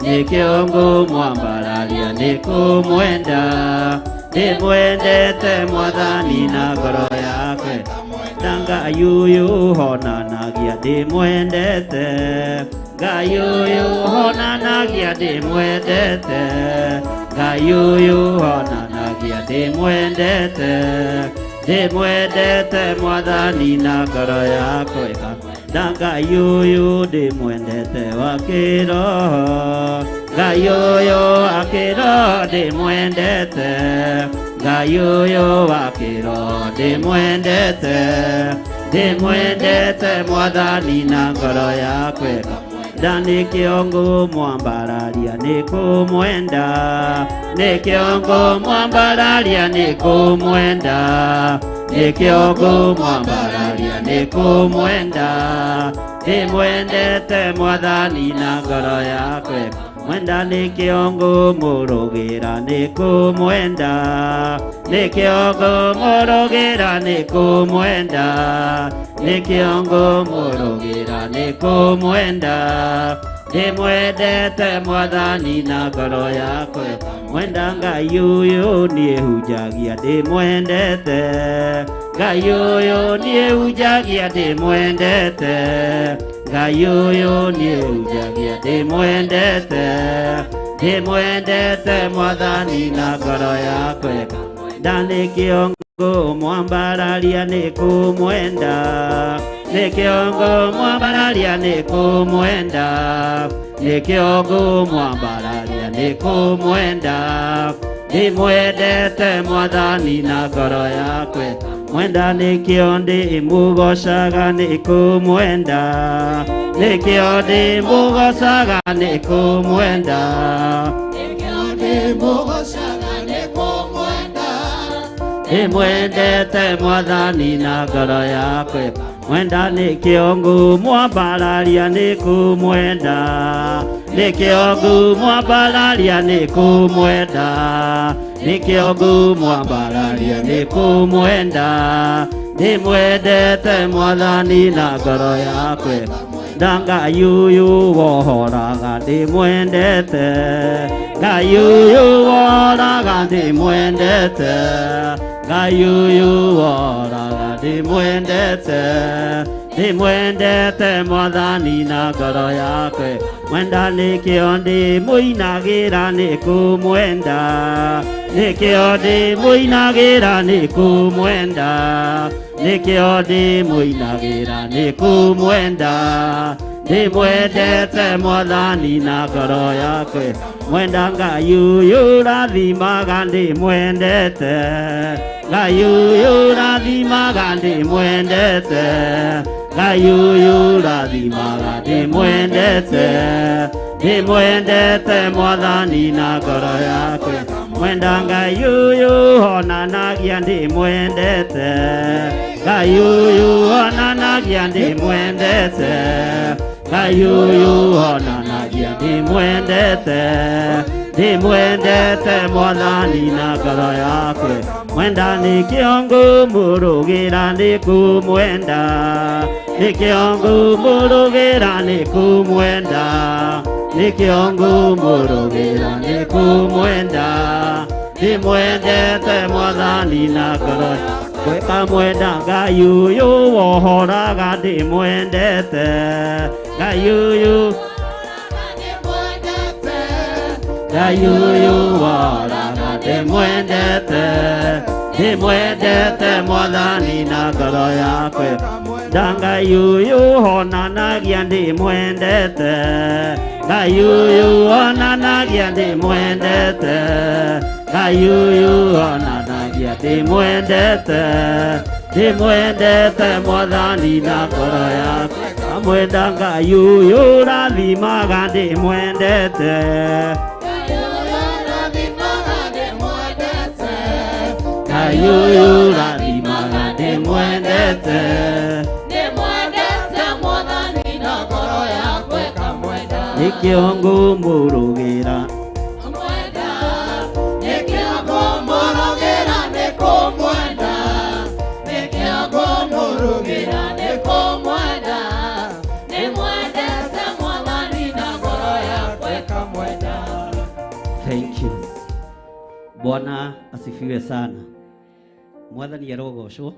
nĩkĩo ngũmwambararia nĩ kũmwenda, ndĩmwendete Mwathani na ngoro yakwa. Na Ngai ũyũ ũhonanagia ndĩmwendete, Ngai ũyũ ũhonanagia ndĩmwendete, Ngai ũyũ ũhonanagia ndĩmwendete, ndĩmwendete Mwathani na ngoro yakwa. Na Ngai ũyũ ndĩmwendete wa kĩroho, Ngai ũyũ wa kĩroho ndĩmwendete, Ngai ũyũ wa kĩroho ndĩmwendete, ndĩmwendete Mwathani na ngoro yakwa. Na nĩkĩo ngũmwambararia nĩ kũmwenda, nĩkĩo ngũmwambararia nĩ kũmwenda, nĩkĩo ngũmwambararia nĩ kũmwenda, ndĩmwendete Mwathani na ngoro yakwa. Mwenda nĩkĩo ngũmũrũgĩra nĩ kũmwenda, nĩkĩo ngũmũrũgĩra nĩ kũmwenda, nĩkĩo ngũmũrũgĩra nĩ kũmwenda, ndĩmwendete Mwathani na ngoro yakwa. Mwenda Ngai ũyũ niĩ hunjagia ndĩmwendete, Ngai ũyũ niĩ hunjagia ndĩmwendete, Ngai ũyũ niĩ hunjagia ndĩmwendete, ndĩmwendete Mwathani na ngoro yakwa. Na nĩkĩo ngũmwambararia nĩ kũmwenda, nĩkĩo ngũmwambararia nĩ kũmwenda, nĩkĩo ngũmwambararia nĩ kũmwenda, ndĩmwendete Mwathani na ngoro yakwa. Mwenda nĩkĩo ndĩmũgocaga nĩ kũmwenda, nĩkĩo ndĩmũgocaga nĩ kũmwenda, nĩkĩo ndĩmũgocaga nĩ kũmwenda, ndĩmwendete Mwathani na ngoro yakwa. Mwenda nĩkĩo ngũmwambararia nĩ kũmwenda, nĩkĩo ngũmwambararia nĩ kũmwenda, nĩkĩo ngũmwambararia nĩ kũmwenda, ndĩmwendete Mwathani na ngoro yakwa. Na Ngai ũyũ wohoraga ndĩmwendete, Ngai ũyũ wohoraga ndĩmwendete, Ngai ũyũ wohoraga ndĩmwendete, ndĩmwendete Mwathani na ngoro yakwa. Mwenda nĩkĩo ndĩmũinagĩra nĩ kũmwenda, nĩkĩo ndĩmũinagĩra nĩ kũmwenda, nĩkĩo ndĩmũinagĩra nĩ kũmwenda, ndĩmwendete Mwathani na ngoro yakwa. Mwenda Ngai ũyũ ũrathimaga ndĩmwendete, Ngai ũyũ ũrathimaga ndĩmwendete, Ngai ũyũ ũrathimaga ndĩmwendete, ndĩmwendete Mwathani na ngoro yakwa. Mwenda Ngai ũyũ ũhonanagia ndĩmwendete, Ngai ũyũ ũhonanagia ndĩmwendete, Ngai ũyũ ũhonanagia ndĩmwendete, ndĩmwendete Mwathani na ngoro yakwa. Mwenda nĩkĩo ngũmũrũgĩra nĩ kũmwenda, nĩkĩo ngũmũrũgĩra nĩ kũmwenda, nĩkĩo ngũmũrũgĩra nĩ kũmwenda, ndĩmwendete Mwathani na ngoro yakwa. Kamwenda Ngai ũyũ wohoraga ndĩmwendete, Ngai ũyũ Ngai ũyũ wohoraga ndĩmwendete, ndĩmwendete Mwathani na ngoro yakwa. Na Ngai ũyũ ũhonanagia ndĩmwendete, Ngai ũyũ ũhonanagia ndĩmwendete, Ngai ũyũ ũhonanagia ndĩmwendete, ndĩmwendete Mwathani na ngoro yakwa. Kamwenda Ngai ũyũ ũrathimaga ndĩmwendete, Ngai ũyũ ũrathimaga ndĩmwendete, Ngai ũyũ ũrathimaga ndĩmwendete. Ndĩmwendete Mwathani na ngoro yakwa ĩkamwenda. Nĩkĩo ngũmũrũgĩra. Mwenda. Nĩkĩo ngũmũrũgĩra nĩ kũmwenda. Nĩkĩo ngũmũrũgĩra nĩ kũmwenda. Ndĩmwendete Mwathani na ngoro yakwa ĩkamwenda. Thank you. Bwana asifiwe sana. Mwathani arogocwo.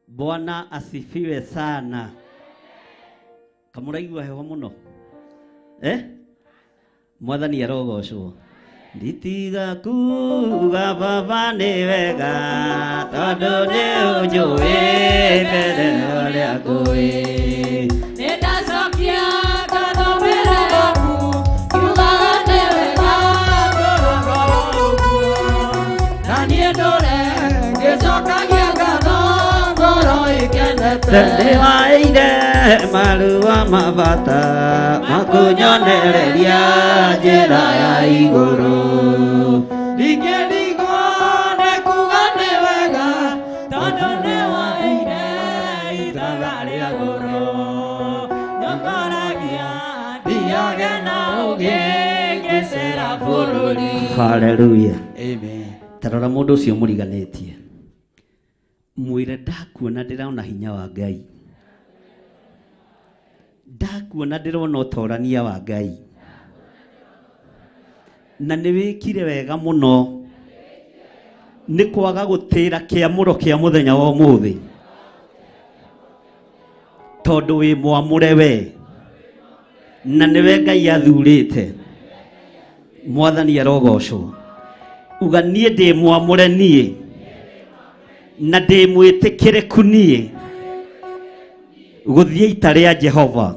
Bwana asifiwe sana. Kamũraigua heho mũno? Eh? Mwathani arogocwo. Nditiga kuga baba nĩ wega tondũ nĩ ũnjũĩ mbere ũrĩa ngũĩ. Nĩndacokia ngatho mbere yaku, ngiugaga nĩ wega ngũragwo ũguo. Na niĩ ndũre ngĩcokagia ngatho ngoro ĩkenete. Nĩwaire marua mabata makunyonereria njĩra ya igũrũ. Ndingĩrigwo nĩ kuuga nĩ wega tondũ nĩwaheire ithaga rĩa goro. Nyokoragia thiage na ũgĩ ngĩcera bũrũri. Hallelujah. Amen. Tarora mũndũ ũcio mũriganĩtie, mwĩre ndakuona ndĩrona hinya wa Ngai, ndakuona ndĩrona ũtorania wa Ngai, na nĩ wĩkire wega mũno nĩ kwaga gũtĩra kĩamũro kĩa mũthenya wa ũmũthĩ, tondũ wĩ mwamũre we na nĩwe Ngai athurĩte. Mwathani arogocwo. Uga niĩ ndĩ mwamũre niĩ na ndĩ mwĩtĩkĩrĩku niĩ gũthiĩ ita rĩa Jehova.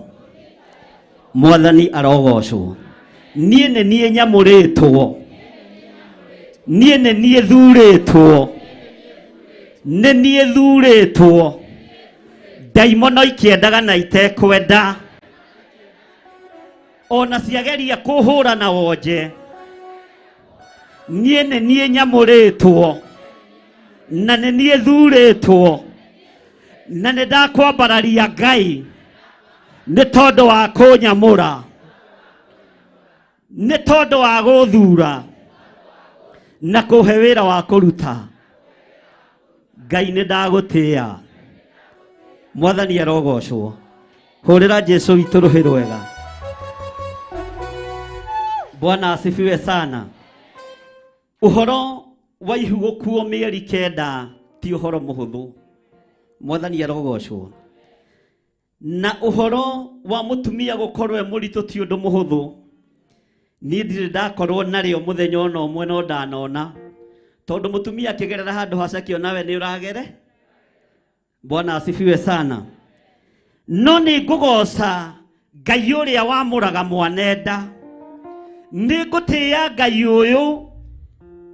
Mwathani arogocwo. Niĩ nĩ niĩ nyamũrĩtwo, niĩ nĩ niĩ thurĩtwo, nĩ niĩ thurĩtwo. Ndaimono ikĩendaga na itekwenda, ona ciageria kũhũra na wonje, niĩ nĩ niĩ nyamũrĩtwo na nĩ niĩ thurĩtwo, na nĩ ndakwambararia Ngai nĩ tondũ wa kũnyamũra, nĩ tondũ wa gũthura na kũhe wĩra wa kũruta. Ngai nĩ ndagũtĩĩa. Mwathani arogocwo. Hũrĩra Jesu witũ rũhĩ rwega. Bwana asifiwe sana. Ũhoro wa ihu gũkuo mĩeri 9 ti ũhoro mũhũthũ. Mwathani arogocwo. Na ũhoro wa mũtumia gũkorwo e mũritũ ti ũndũ mũhũthũ. Niĩ ndirĩ ndakorwo narĩo mũthenya ona ũmwe no ndanona, tondũ mũtumia akĩgerera handũ haceke onawe nĩ ũragere. Bwana asifiwe sana. No nĩ ngũgoca Ngai ũrĩa wamũraga mwanenda. Nĩ ngũtĩĩa Ngai ũyũ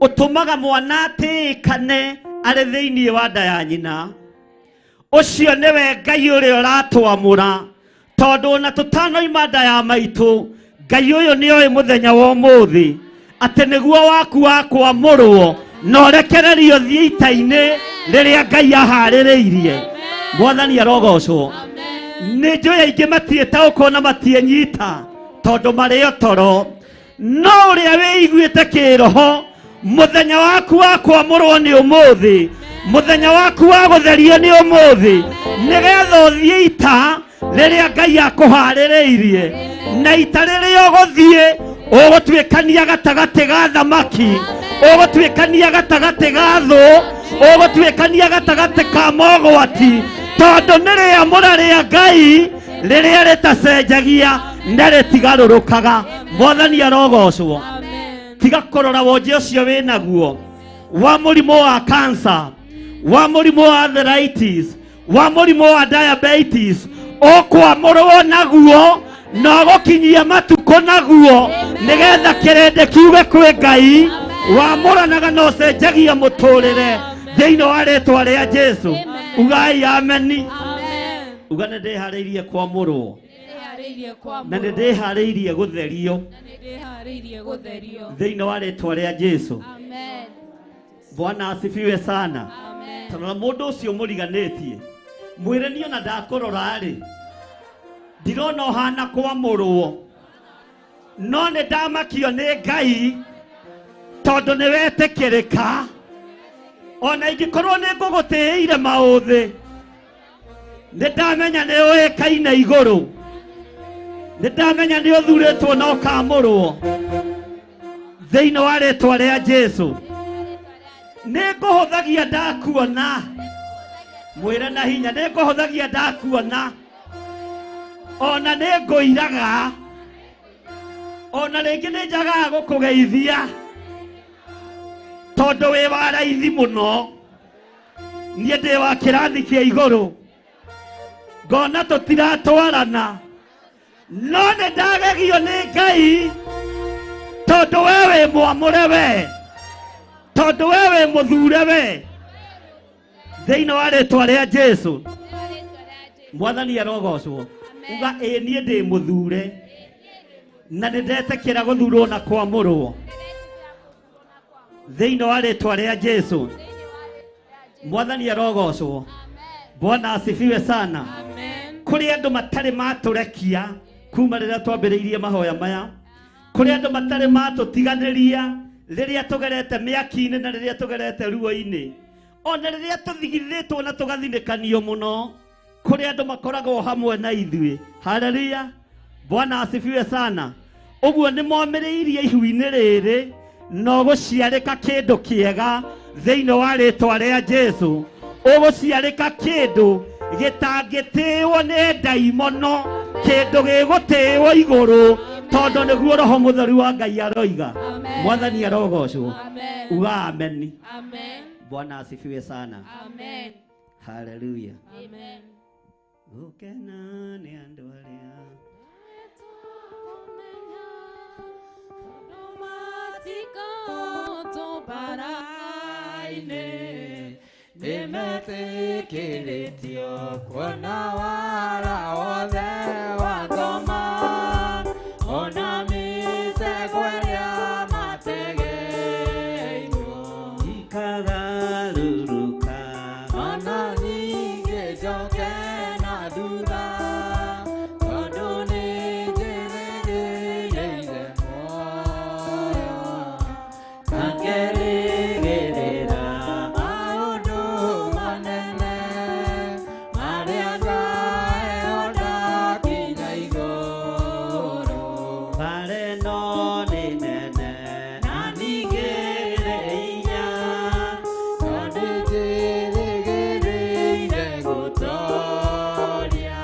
ũtũmaga mwana atĩĩkane arĩ thĩinĩ wa nda ya nyina. Ũcio nĩwe Ngai ũrĩa ũratwamũra, tondũ ona tũtanoima nda ya maitũ, Ngai ũyũ nĩoĩ mũthenya wa ũmũthĩ atĩ nĩguo waku wa kwamũrwo na ũrekererio thiĩ ita-inĩ rĩrĩa Ngai aharĩrĩirie. Mwathani arogocwo. Nĩ njũĩ aingĩ matiĩtaũkwo na matiĩnyita tondũ marĩ o toro, no ũrĩa wĩiguĩte kĩroho, mũthenya waku wa kwamũrwo nĩ ũmũthĩ, mũthenya waku wa gũtherio nĩ ũmũthĩ, nĩgetha ũthiĩ ita rĩrĩa Ngai akũharĩrĩirie. Na ita rĩrĩa ũgũthiĩ ũgũtuĩkania gatagatĩ ga thamaki, ũgũtuĩkania gatagatĩ ga thũ, ũgũtuĩkania gatagatĩ ka mogwati, tondũ nĩ rĩamũra rĩa Ngai rĩrĩa rĩtacenjagia na rĩtigarũrũkaga. Mwathani arogocwo. Tiga kũrora wonje ũcio wĩnaguo wa mũrimũ wa cancer, wa mũrimũ wa arthritis, wa mũrimũ wa diabetes, ũkwamũrwo naguo na ũgũkinyia matukũ naguo, nĩgetha kĩrĩndĩ kiuge kwĩ Ngai wamũranaga na ũcenjagia mũtũrĩre thĩinĩ wa rĩtwa rĩa Jesu. Ugai ameni. Uga nĩ ndĩharĩirie kwamũrwo na nĩ ndĩharĩirie gũtherio thĩinĩ wa rĩtwa rĩa Jesu. Amen. Bwana asifiwe sana. Tarora mũndũ ũcio mũriganĩtie mwĩre niĩ ona ndakũrora rĩ ndirona ũhana kwamũrwo no nĩ ndamakio nĩ Ngai tondũ nĩ wetĩkĩrĩka ona ingĩkorwo nĩ ngũgũtĩĩire maũthĩ nĩ ndamenya nĩ ũĩkaine igũrũ nĩ ndamenya nĩ ũthurĩtwo na ũkamũrwo thĩinĩ wa rĩtwa rĩa Jesũ. Nĩ ngũhũthagia ndakuona mwĩre na hinya nĩ ngũhũthagia ndakuona ona nĩ ngũiraga ona rĩngĩ nĩ njagaga gũkũgeithia tondũ wĩ wa raithi mũno niĩ ndĩ wa kĩrathi kĩa igũrũ ngona tũtiratwarana no nĩ ndagegio nĩ Ngai tondũ we wĩ mwamũre we tondũ we wĩ mũthure we thĩinĩ wa rĩtwa rĩa Jesũ. Mwathani arogocwo. Uga ĩ niĩ ndĩ mũthure na nĩ ndetĩkĩra gũthurwo na kwamũrwo thĩinĩ wa rĩtwa rĩa Jesũ. Mwathani arogocwo. Bwana asifiwe sana. Kũrĩ andũ matarĩ matũrekia kuma rĩrĩa twambĩrĩirie mahoya maya kũrĩ andũ matarĩ matũtiganĩria rĩrĩa tũgerete mĩaki-inĩ na rĩrĩa tũgerete ruo-inĩ ona rĩrĩa tũthigithĩtwo na tũgathinĩkanio mũno kũrĩ andũ makoragwo hamwe na ithuĩ. Haleluya. Bwana asifiwe sana. Ũguo nĩ momĩrĩirie ihu-inĩ rĩrĩ no gũciarĩka kĩndũ kĩega thĩinĩ wa rĩtwa rĩa Jesũ. Ũgũciarĩka kĩndũ gĩtangĩtĩĩo nĩ ndaimono kĩndũ gĩgũtĩĩo igũrũ tondũ nĩguo Roho Mũtheru wa Ngai aroiga. Mwathani arogocwo. Uga amen. Bwana asifiwe sana. Amen. Haleluya. Amen. Gũkena nĩ andũ arĩa Nĩmetĩkĩrĩtio kuona wara wothe wa ngoma ona mĩtego ĩrĩa mategeirwo ikagarũrũka ona ningĩ njoke na thutha tondũ nĩnjĩrĩgĩrĩire muoyo na ngerĩgĩrĩra maũndũ manene marĩa ngaheo ndakinya igũrũ. Mbara ĩno nĩ nene Na ningĩ nĩ hinya tondũ njĩrĩgĩrĩire gũtooria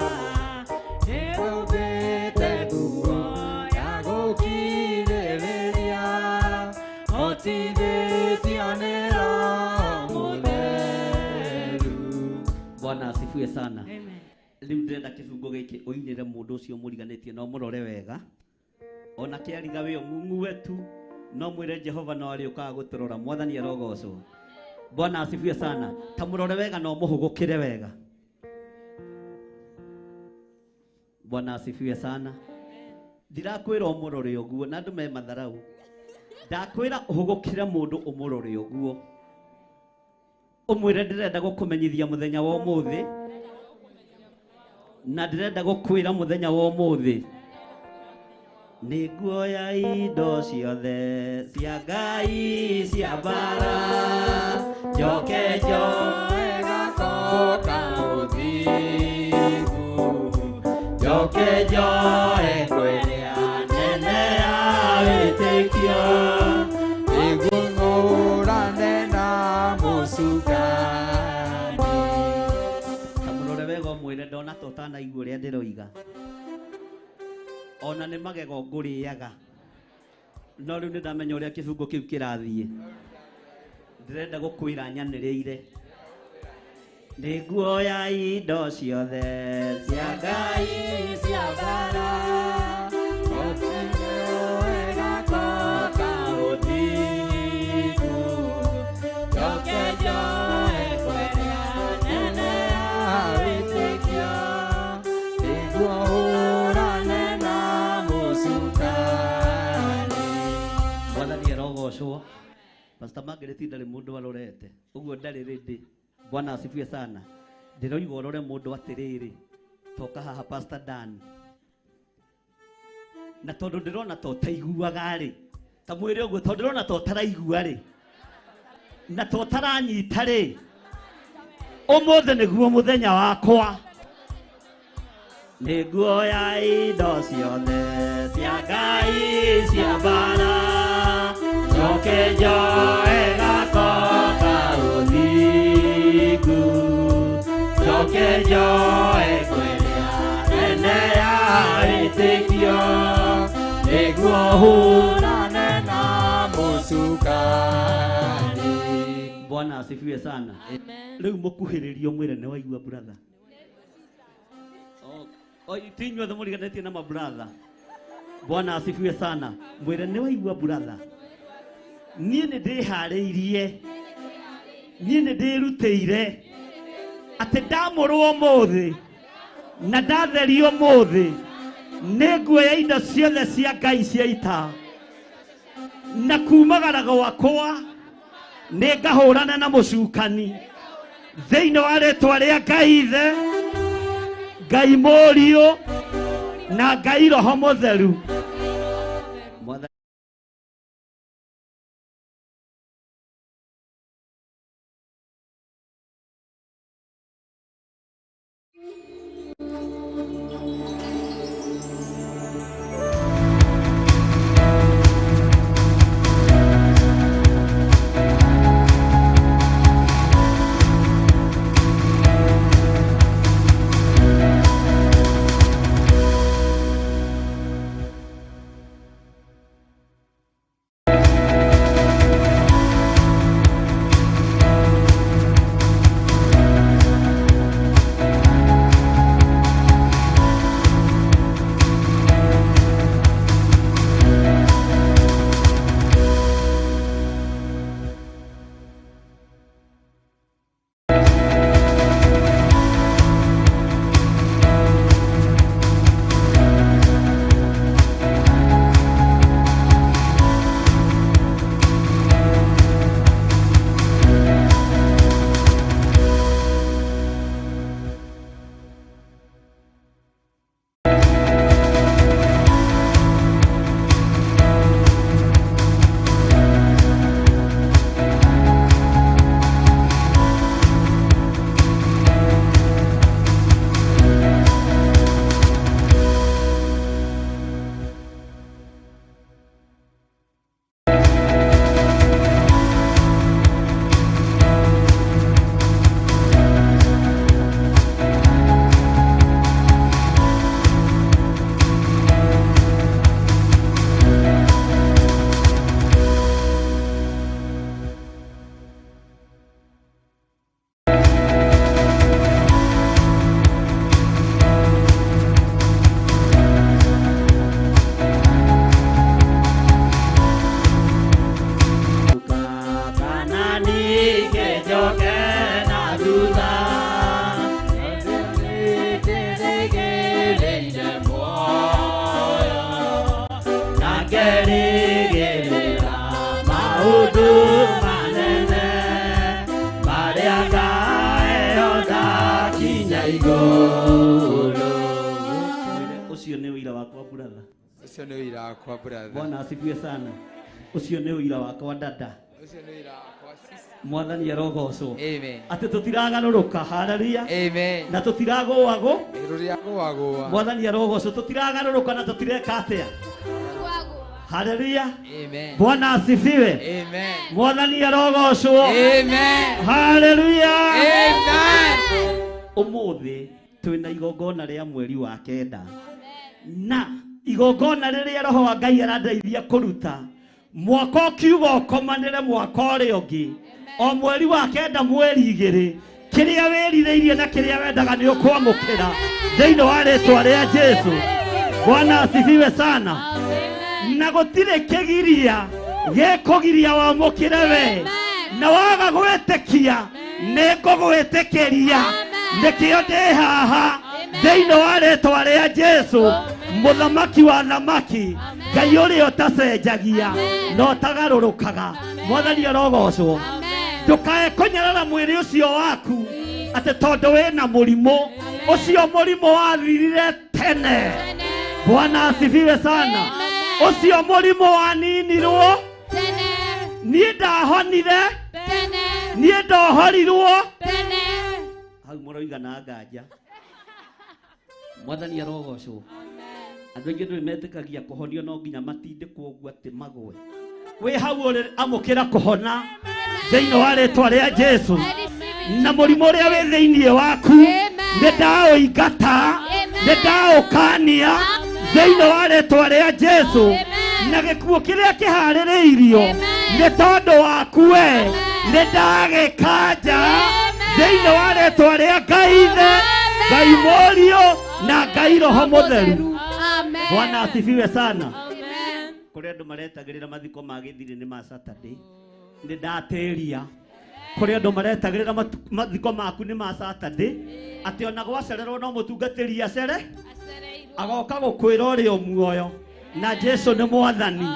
nĩhumbĩte nguo ya gũkirĩrĩria hotithĩtio nĩ Roho Mũtheru. Bwana asifiwe sana. Rĩu ndĩrenda kĩbungo gĩkĩ ũinĩre mũndũ ũcio mũriganĩtie no mũrore wega ona kĩariga wĩ ũng'ung'ue tu no mwĩre Jehova no arĩũkaga gũtũrora. Mwathani arogocwo. Bwana asifiwe sana. Ta mũrore wega no mũhũgũkĩre wega. Bwana asifiwe sana. Ndirakwĩra ũmũrore ũguo na andũ me matharau ndakwĩra ũhũgũkĩre mũndũ ũmũrore ũguo ũmwĩre ndĩrenda gũkũmenyithia mũthenya wa ũmũthĩ na ndĩrenda gũkwĩra mũthenya wa ũmũthĩ nĩ nguoya indo ciothe cia Ngai cia mbara njoke njoe Gakoka ũthingu njoke njoe ngwĩrĩa nene ya wĩtĩkio nĩguo ngũrane na mũcukani. Ta mũrore wega ũmwĩre ndona ta ũtanaigua ũrĩa ndĩroiga ona nĩ magego ngũrĩaga no rĩu nĩ ndamenya ũrĩa kĩbungo kĩu kĩrathiĩ ndĩrenda gũkwĩra nyanĩrĩire nĩ nguoya indo ciothe cia Ngai cia mbara njoe gakoka ũthingu njoke njoe ngwĩrĩa nene ya wĩtĩkio nĩguo hũrane na mũcukani. Mwathani arogocwo. Pastor Margaret ndarĩ mũndũ arorete ũguo ndarĩ rĩndĩ. Bwana asifiwe sana. Ndĩroiga ũrore mũndũ atĩrĩrĩ, toka haha Pastor Dan, na tondũ ndĩrona ta ũtaiguaga rĩ, ta mwĩre ũguo, tondũ ndĩrona ta ũtaraigua rĩ, na ta ũtaranyita rĩ, ũmũthĩ nĩguo mũthenya wakwa. Nĩguoya indo ciothe cia Ngai cia mbara, njoke njoe gako ka ũthingu, njoke njoe ngwĩrĩa nene ya wĩtĩkio, nĩguo hũrane na mũcukani. Bwana asifiwe sana. Rĩu mũkuhĩrĩrio mwĩre nĩ waigua brother. Ti inyuothe mũriganĩtie na mabratha. Bwana asifiwe sana. Mwĩre nĩ waigua brother. Niĩ nĩ ndĩharĩirie, niĩ nĩ ndĩrutĩire atĩ ndamũrwo ũmũthĩ na ndatherio ũmũthĩ, nĩ nguoya indo ciothe cia Ngai cia ita, na kumagara gwakwa nĩ ngahũrana na mũcukani thĩinĩ wa rĩtwa rĩa Ngai Ithe, Ngai Mũriũ na Ngai Roho Mũtheru. Ucio nĩ ũira wakwa brother. Ucio nĩ ũira wakwa brother. Bwana asifiwe sana. Ucio nĩ ũira wakwa dada. Ucio nĩ ũira wakwa sister. Mwathani arogocwo. Amen. Atĩ tũtiragarũrũka. Haleluya. Amen. Na tũtiragũagwo. Tũtiragũagwo. Mwathani arogocwo. Tũtiragarũrũka na tũtireka atĩa? Haleluya. Amen. Bwana asifiwe. Amen. Mwathani arogocwo. Amen. Haleluya. Amen. Ũmũthĩ twĩna igongona rĩa mweri wa kenda, na igongona rĩrĩa Roho wa Ngai arandeithia kũruta mwaka ũkiuga ũkomanĩre mwaka ũrĩa ũngĩ, o mweri wa kenda mweri igĩrĩ, kĩrĩa wĩrirĩirie na kĩrĩa wendaga nĩ ũkwamũkĩra thĩinĩ wa rĩtwa rĩa Jesu. Bwana asifiwe sana. Na gũtirĩ kĩgiria gĩkũgiria wamũkĩre we, na waga gwĩtĩkia nĩ ngũgwĩtĩkĩria. Nĩkĩo ndĩ haha thĩinĩ wa rĩtwa rĩa Jesu, mũthamaki wa thamaki, Ngai ũrĩa ũtacenjagia na ũtagarũrũkaga. Mwathani arogocwo. Ndukae kũnyarara mwĩrĩ ũcio waku atĩ tondũ wĩna mũrimũ ũcio, mũrimũ wathirire tene. Bwana asifiwe sana. Ũcio mũrimũ waninirwo niĩ ndahonire, niĩ ndohorirwo hau mũroiga na nganja. Mwathani arogocwo. Andũ aingĩ ndũĩ metĩkagia kũhonio no nginya matindĩkwo ũguo atĩ magwe. Wĩ hau ũrĩ, amũkĩra kũhona thĩinĩ wa rĩtwa rĩa Jesu. Na mũrimũ ũrĩa wĩ thĩinĩ waku nĩ ndaũingata, nĩ ndaũkania thĩinĩ wa rĩtwa rĩa Jesu. Na gĩkuũ kĩrĩa kĩharĩrĩirio nĩ tondũ waku we nĩ ndagĩkanja thĩinĩ wa rĩtwa rĩa Ngai Ithe, Ngai Mũriũ na Ngai Roho Mũtheru. Bwana asifiwe sana. Kũrĩ andũ maretagĩrĩra mathiko ma gĩthirĩ nĩ ma Saturday, nĩ ndatĩria. Kũrĩ andũ maretagĩrĩra mathiko maku nĩ ma Saturday, atĩ ona gwacererwo no mũtungatĩri acere agoka gũkwĩra ũrĩ o muoyo na Jesu nĩ mwathani.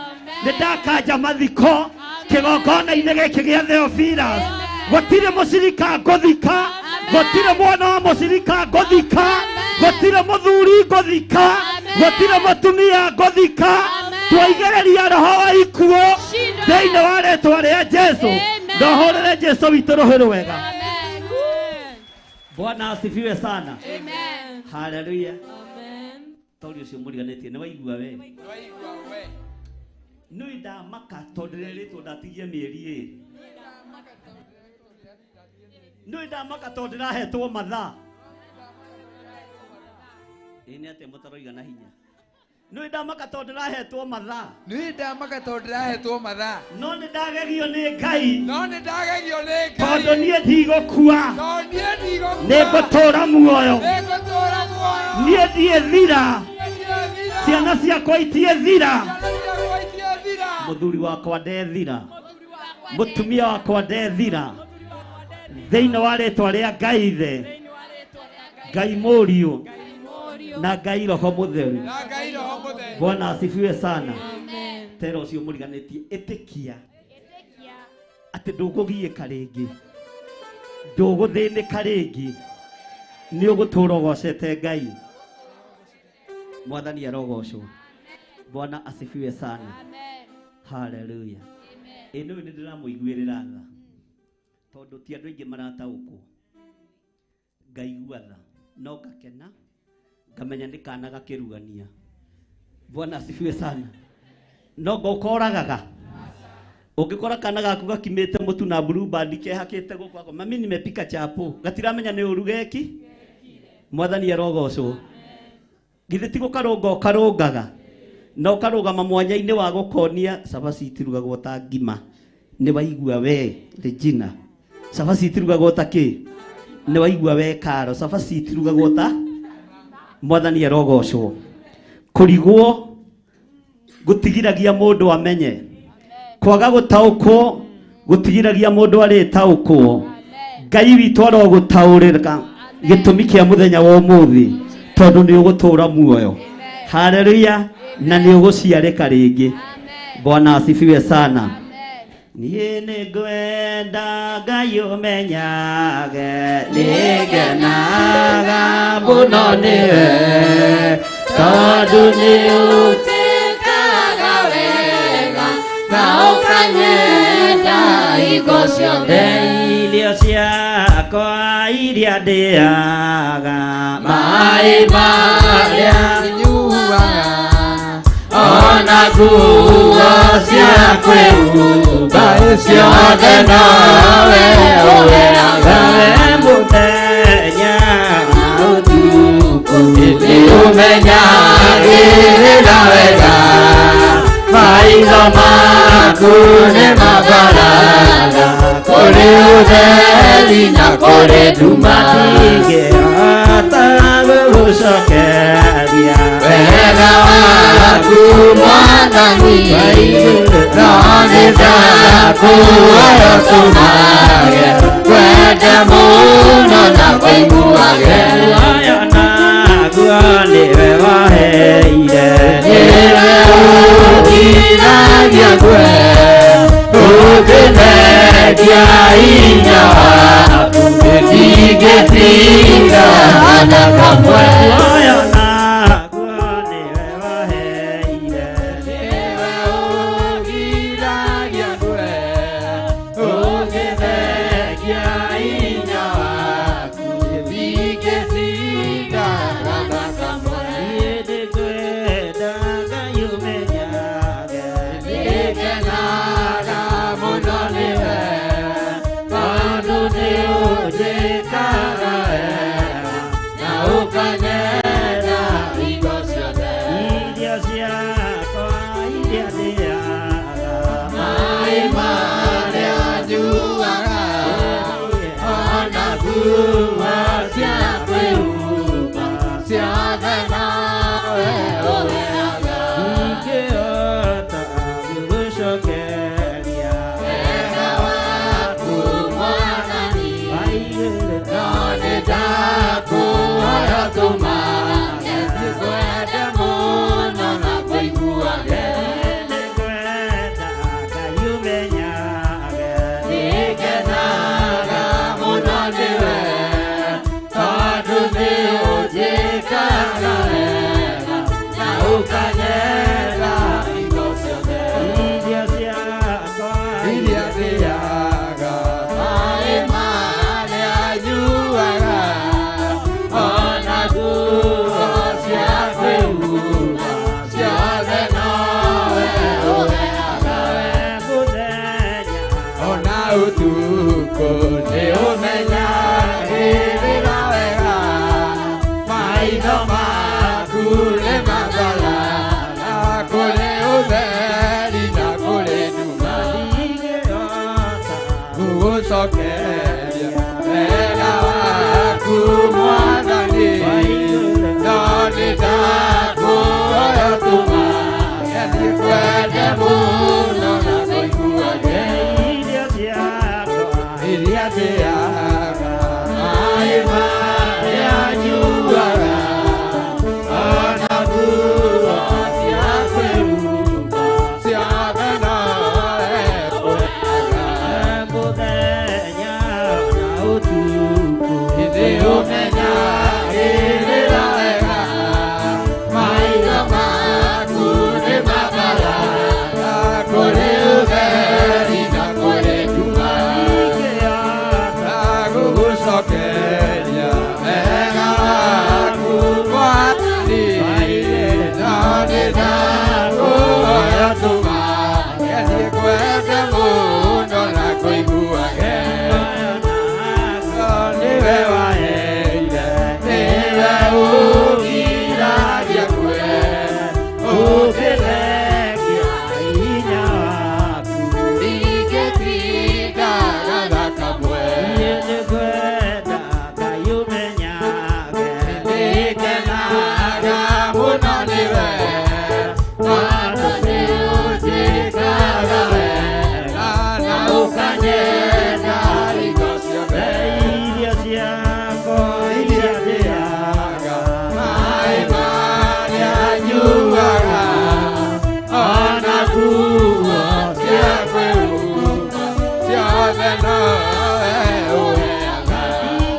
Nĩ ndakanja mathiko kĩgongona-inĩ gĩkĩ gĩa Theophilus. Gũtirĩ mũcirika ngũthika, gũtirĩ mwana wa mũcirika ngũthika, gũtirĩ mũthuri ngũthika, gũtirĩ mũtumia ngũthika. Twaigĩrĩria roho wa ikuũ thĩinĩ wa rĩtwa rĩa Jesu. Ndohũrĩre Jesu witũ rũhĩ rwega. Bwana asifiwe sana. Haleluya. Tori ũcio mũriganĩtie nĩ waigua we. Nĩ ndamaka tondũ ndĩrerĩtwo ndatigie mĩeri ĩrĩ. Nĩ ndamaka tondũ ndĩrahetwo mathaa. Ĩ nĩ atĩa mũtaroiga na hinya? Nĩ ndamaka tondũ ndĩrahetwo mathaa. Nĩ ndamaka tondũ ndĩrahetwo mathaa. No nĩ ndagegio nĩ Ngai. No nĩ ndagegio nĩ Ngai. Tondũ niĩ ndigũkua. Tondũ niĩ ndigũkua. Nĩ ngũtũũra muoyo. Nĩ ngũtũũra muoyo. Niĩ ndiĩthira. Ciana ciakwa itiĩthira. Mũthuri wakwa ndethira. Mũtumia wakwa ndethira. Thĩinĩ wa rĩtwa rĩa Ngai Ithe, Ngai Mũriũ na Ngai Roho Mũtheru. Bwana asifiwe sana. Tera ũcio mũriganĩtie, ĩtĩkia atĩ ndũkũgiĩka rĩngĩ, ndũgũthĩnĩka rĩngĩ, nĩ ũgũtũũra ũgocete Ngai. Mwathani arogocwo. Bwana asifiwe sana. Haleluya. Ĩ nĩũĩ nĩ ndĩramũiguĩrĩra tha tondũ ti andũ aingĩ marataũkwo. Ngaigua tha no ngakena, ngamenya nĩ kana gakĩrugania. Bwana asifiwe sana. No ngokoragaga ũngĩkora kana gaku gakimĩte mũtu na blue band kehakĩte gũkũ ako, mami nimepika chapo, gatiramenya nĩ ũru geki. Mwathani arogocwo. Githĩ ti gũkarũnga ũkarũngaga na ũkarũgama mwanya-inĩ wa gũkonia cabaci itirugagwo ta ngima. Nĩ waigua we Regina, cabaci itirugagwo ta kĩ? Nĩ waigua we Karo, cabaci itirugagwo ta. Mwathani arogocwo. Kũrigwo gũtigiragia mũndũ amenye, kwaga gũtaũkwo gũtigiragia mũndũ arĩtaũkwo. Ngai witũ arogũtaũrĩra gĩtũmi kĩa mũthenya wa ũmũthĩ tondũ nĩ ũgũtũũra muoyo. Haleluya. Na nĩ ũgũciarĩka rĩngĩ. Bwana asifiwe sana. Niĩ nĩ ngwenda Ngai ũmenyage, nĩngenaga mũno nĩwe tondũ nĩ ũtĩkaga wega na ũkanyenda hingo ciothe. Irio ciakwa iria ndĩaga, maĩ marĩa nyuaga, ona nguo cia kwĩhumba ciothe nowe ũheaga. Mũthenya na ũtukũ nĩ ũmenyagĩrĩra wega, maitho maku nĩ mabaraga kũrĩ ũtheri na kũrĩ nduma. Ndingĩhota gũgũcokeria wega waku Mwathani, no nĩ ndakuoya ũtũmage kwende mũno na kũiguage. Muoyo naguo nĩwe waheire, nĩwe ũgiragia ngwe ũngĩ Ũngĩthengia hinya waku ndingĩtinda na kamwe. Muoyo naguo nĩwe waheire. Nĩwe ũgiragia ndwe, ũngĩthengia hinya waku ndingĩtinda na kamwe. Niĩ nĩngwenda Ngai ũmenyage. Nĩngenaga mũno nĩwe, tondũ nĩũnjĩkaga wega na ũkanyenda hingo ciothe. Irio ciakwa iria ndĩaga. Maĩ marĩa njuaga, ona nguo cia kwĩhumba, ciothe nawe ũheaga. Ingĩhota gũgũcokeria. Wega waku Mwathani, Waigĩrĩra. no nĩndakũhoya tũmage, ngwende mũno na kũiguage. Nĩngwenda Ngai ũmenyage. Nĩngenaga mũno nĩwe, tondũ nĩũnjĩkaga wega na ũkanyenda hingo ciothe. Irio ciakwa Iria ndĩaga, maĩ marĩa nyuaga, ona nguo cia kwĩhumba, ciothe nowe ũheaga. Mũthenya. Ona ũtukũ nĩũmenyagĩrĩra wega, maitho maku nĩ mathala, na kũrĩ ũtheri na kũrĩ nduma. Ndingĩhota Gũgũcokeria wega waku Mwathani, no nĩndakũhoya tũmage, ngwende mũno na kũiguage. Irio ciakwa Iria ndĩaga, maĩ marĩa nyuaga, ona nguo cia kwĩhumba, ciothe nowe ũheaga. Mũthenya na ũtukũ. Nĩũmenyagĩrĩra wega, maitho maku nĩ mathala, kũrĩ ũtheri na kũrĩ nduma. Ndingĩhota Gũgũcokeria wega waku Mwathani, no nĩndakũhoya tũmage, ngwende mũno na kũiguage. Nĩwe waheire, nĩwe ũgiragia kwe, Ũngĩthengia hinya waku. ndingĩtindaga na kamwe. Niĩ nĩngwenda Ngai ũmenyage. Nĩngenaga mũno nĩwe, tondũ nĩũnjĩkaga wega na ũkanyenda hingo ciothe. Irio ciakwa Iria iria ndĩaga, ndĩaga. maĩ marĩa nyuaga, ona nguo cia kwĩhumba, ciothe nowe ũheaga.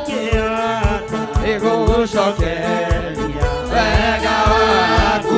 Ndingĩhota Nĩgũgũcokeria wega waku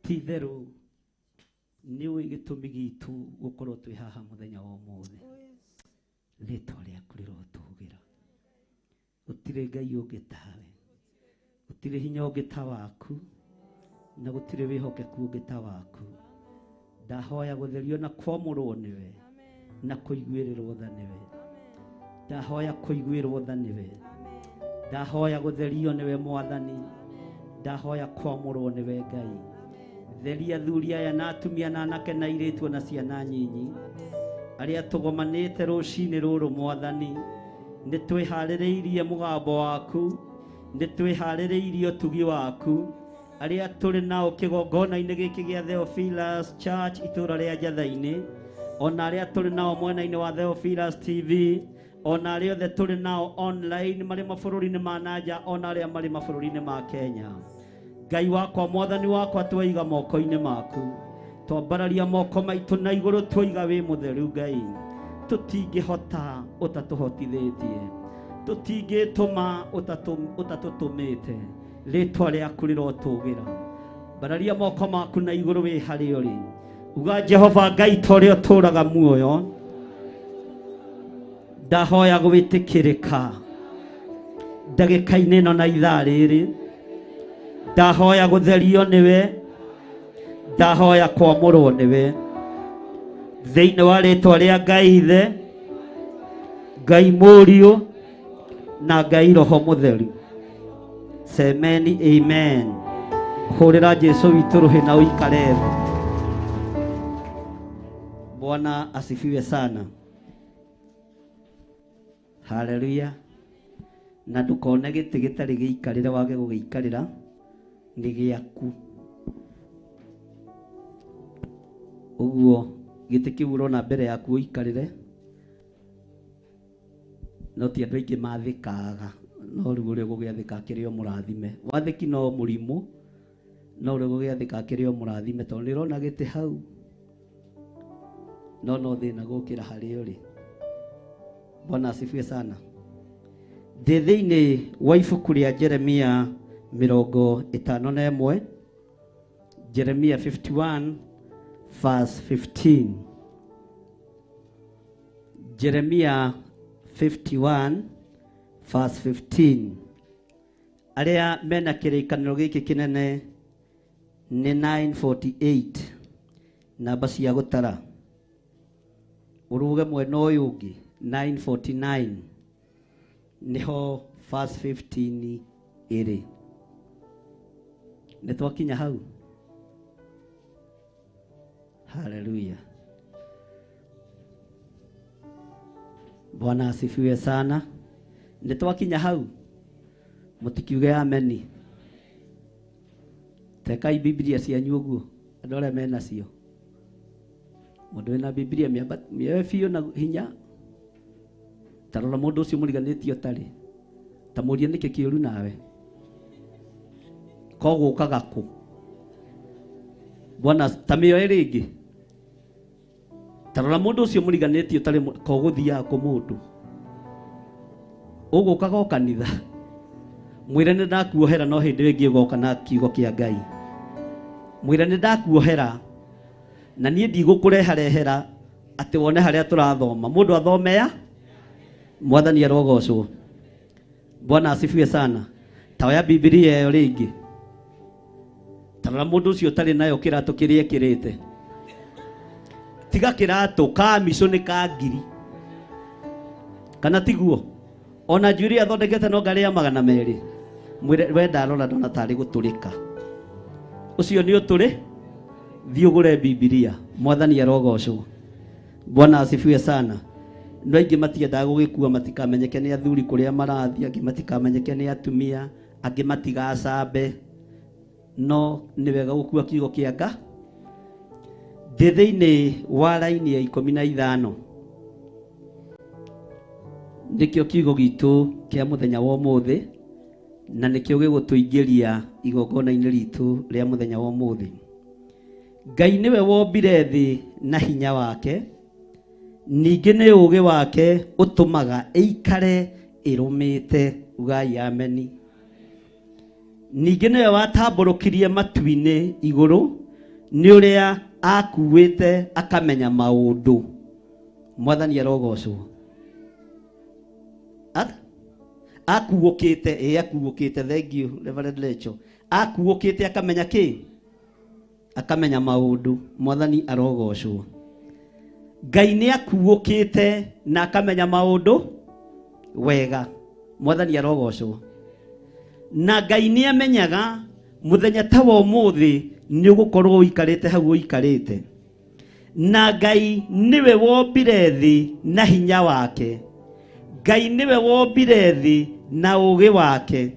Ti itherũ nĩ ũĩ gĩtũmi gitũ gũkorwo twĩ haha mũthenya wa ũmũthĩ. Rĩtwa rĩaku rĩrotũgĩra. Gũtirĩ Ngai ũngĩ tawe, gũtirĩ hinya ũngĩ ta waku, na gũtirĩ wĩhokeku ũngĩ ta waku. Ndahoya gũtherio na kwamũrwo nĩwe, na kũiguĩrĩrwo tha nĩwe. Ndahoya kũiguĩrwo tha nĩwe. Ndahoya gũtherio nĩwe Mwathani. Ndahoya kwamũrwo nĩwe Ngai. Theria athuri aya na atumia na anake na airĩtu na ciana nyinyi arĩa tũgomanĩte rũcinĩ rũrũ Mwathani. Nĩ twĩharĩrĩirie mũgambo waku, nĩ twĩharĩrĩirie ũtugi waku. Arĩa tũrĩ nao kĩgongona-inĩ gĩkĩ gĩa Theophilus Church itũũra rĩa Njatha-inĩ, ona arĩa tũrĩ nao mwena-inĩ wa Theophilus TV, ona arĩa othe tũrĩ nao online marĩ mabũrũri-inĩ ma nanja, ona arĩa marĩ mabũrũri-inĩ ma Kenya. Ngai wakwa, Mwathani wakwa, twaiga moko-inĩ maku, twambararia moko maitũ na igũrũ, twaiga wĩ mũtheru Ngai. Tũtingĩhota ũtatũhotithĩtie, tũtingĩtũma ũtatũtũmĩte. Rĩtwa rĩaku rĩrotũgĩra. Mbararia moko maku na igũrũ wĩ harĩa ũrĩ, uga Jehova Ngai ta ũrĩa ũtũũraga muoyo, ndahoya gwĩtĩkĩrĩka ndagĩka-inĩ ĩno na ithaa rĩrĩ. Ndahoya gũtherio nĩwe, ndahoya kwamũrwo nĩwe, thĩinĩ wa rĩtwa rĩa Ngai Ithe, Ngai Mũriũ na Ngai Roho Mũtheru. Semeni amen. Hũrĩra Jesu witũ rũhĩ na ũikare thĩ. Bwana asifiwe sana. Haleluya. Na ndũkone gĩtĩ gĩtarĩ gĩikarĩre wage gũgĩikarĩra, nĩ gĩaku. Ũguo gĩtĩ kĩu ũrona mbere yaku ũikarĩre, no ti andũ aingĩ mathĩkaga, no rĩu ũrĩa ũgũgĩathĩka akĩrĩ o mũrathime. Wathĩki no mũrimũ, no ũrĩa ũgũgĩathĩka akĩrĩ o mũrathime, tondũ nĩ ũrona gĩtĩ hau, no no thĩna gũkĩra harĩa ũrĩ. Bwana asifiwe sana. Ndĩ thĩinĩ wa ibuku rĩa Jeremia 51, Jeremia 51 verse 15. Jeremia 51 verse 15. Arĩa mena kĩrĩkanĩro gĩkĩ kĩnene nĩ 948 namba cia gũtara. Ũrũge mwena ũyũ ũngĩ 949 nĩho verse 15 ĩrĩ. Nĩ twakinya hau. Haleluya. Bwana asifiwe sana. Nĩ twakinya hau. Mũtikiuge ameni. Tekai Biblia cianyu ũguo andũ arĩa menacio. Mũndũ wĩna Biblia mĩoe biũ na hinya. Ta rora mũndũ ũcio mũriganĩtie ũtarĩ, ta mũrie nĩkĩ kĩũru nawe, ko gũkaga kũ. Bwana, ta mĩoe rĩngĩ. Ta rora mũndũ ũcio mũriganĩtie ũtarĩ, ko gũthiaga kũ mũndũ ũgũkaga o kanitha, mwĩre nĩ ndakuohera, no hĩndĩ ĩngĩ ũgoka na kiugo kĩa Ngai. Mwĩre nĩ ndakuohera na niĩ ndigũkũreharehera atĩ wone harĩa tũrathoma. Mũndũ athomea. Mwathani arogocwo. Bwana asifiwe sana. Ta oya Biblia ĩyo rĩngĩ. Ta rora mũndũ ũcio ũtarĩ nayo kĩratũ kĩrĩa ekĩrĩte. Tiga kĩratũ ka micũ nĩ ka ngiri, kana tiguo? Ona njuĩrĩ athondekete no ngarĩ ya 200. Mwĩre we ndarora ndona tarĩ gũtũrĩka. Ũcio nĩ ũtũrĩ, thiĩ ũgũre Biblia. Mwathani arogocwo. Bwana asifiwe sana. No aingĩ matiendaga gũgĩkua matikamenyeke nĩ athuri kũrĩa marathiĩ, angĩ matikamenyeke nĩ atumia, angĩ matigacambe. No nĩ wega gũkua kiugo kĩa Ngai. Ndĩ thĩinĩ wa raini ya 15. Nĩkĩo kiugo gitũ kĩa mũthenya wa ũmũthĩ, na nĩkĩo gĩgũtũingĩria igongona-inĩ ritũ rĩa mũthenya wa ũmũthĩ. Ngai nĩwe wombire thĩ na hinya wake, ningĩ nĩ ũũgĩ wake ũtũmaga ĩikare ĩrũmĩte. Ugai ameni. Ningĩ nĩwe watambũrũkirie matu-inĩ igũrũ Nĩ ũrĩa akuĩte akamenya maũndũ. Mwathani arogocwo. Akuũkĩte, ĩ akuũkĩte, thank you Reverend Lecho. Akuũkĩte akamenya kĩ? Akamenya maũndũ. Mwathani arogocwo. Ngai nĩ akuũkĩte na akamenya maũndũ wega. Mwathani arogocwo. Na Ngai nĩ amenyaga mũthenya ta wa ũmũthĩ nĩ ũgũkorwo ũikarĩte hau ũikarĩte. Na Ngai nĩwe wombire thĩ na hinya wake. Ngai nĩwe wombire thĩ na ũũgĩ wake.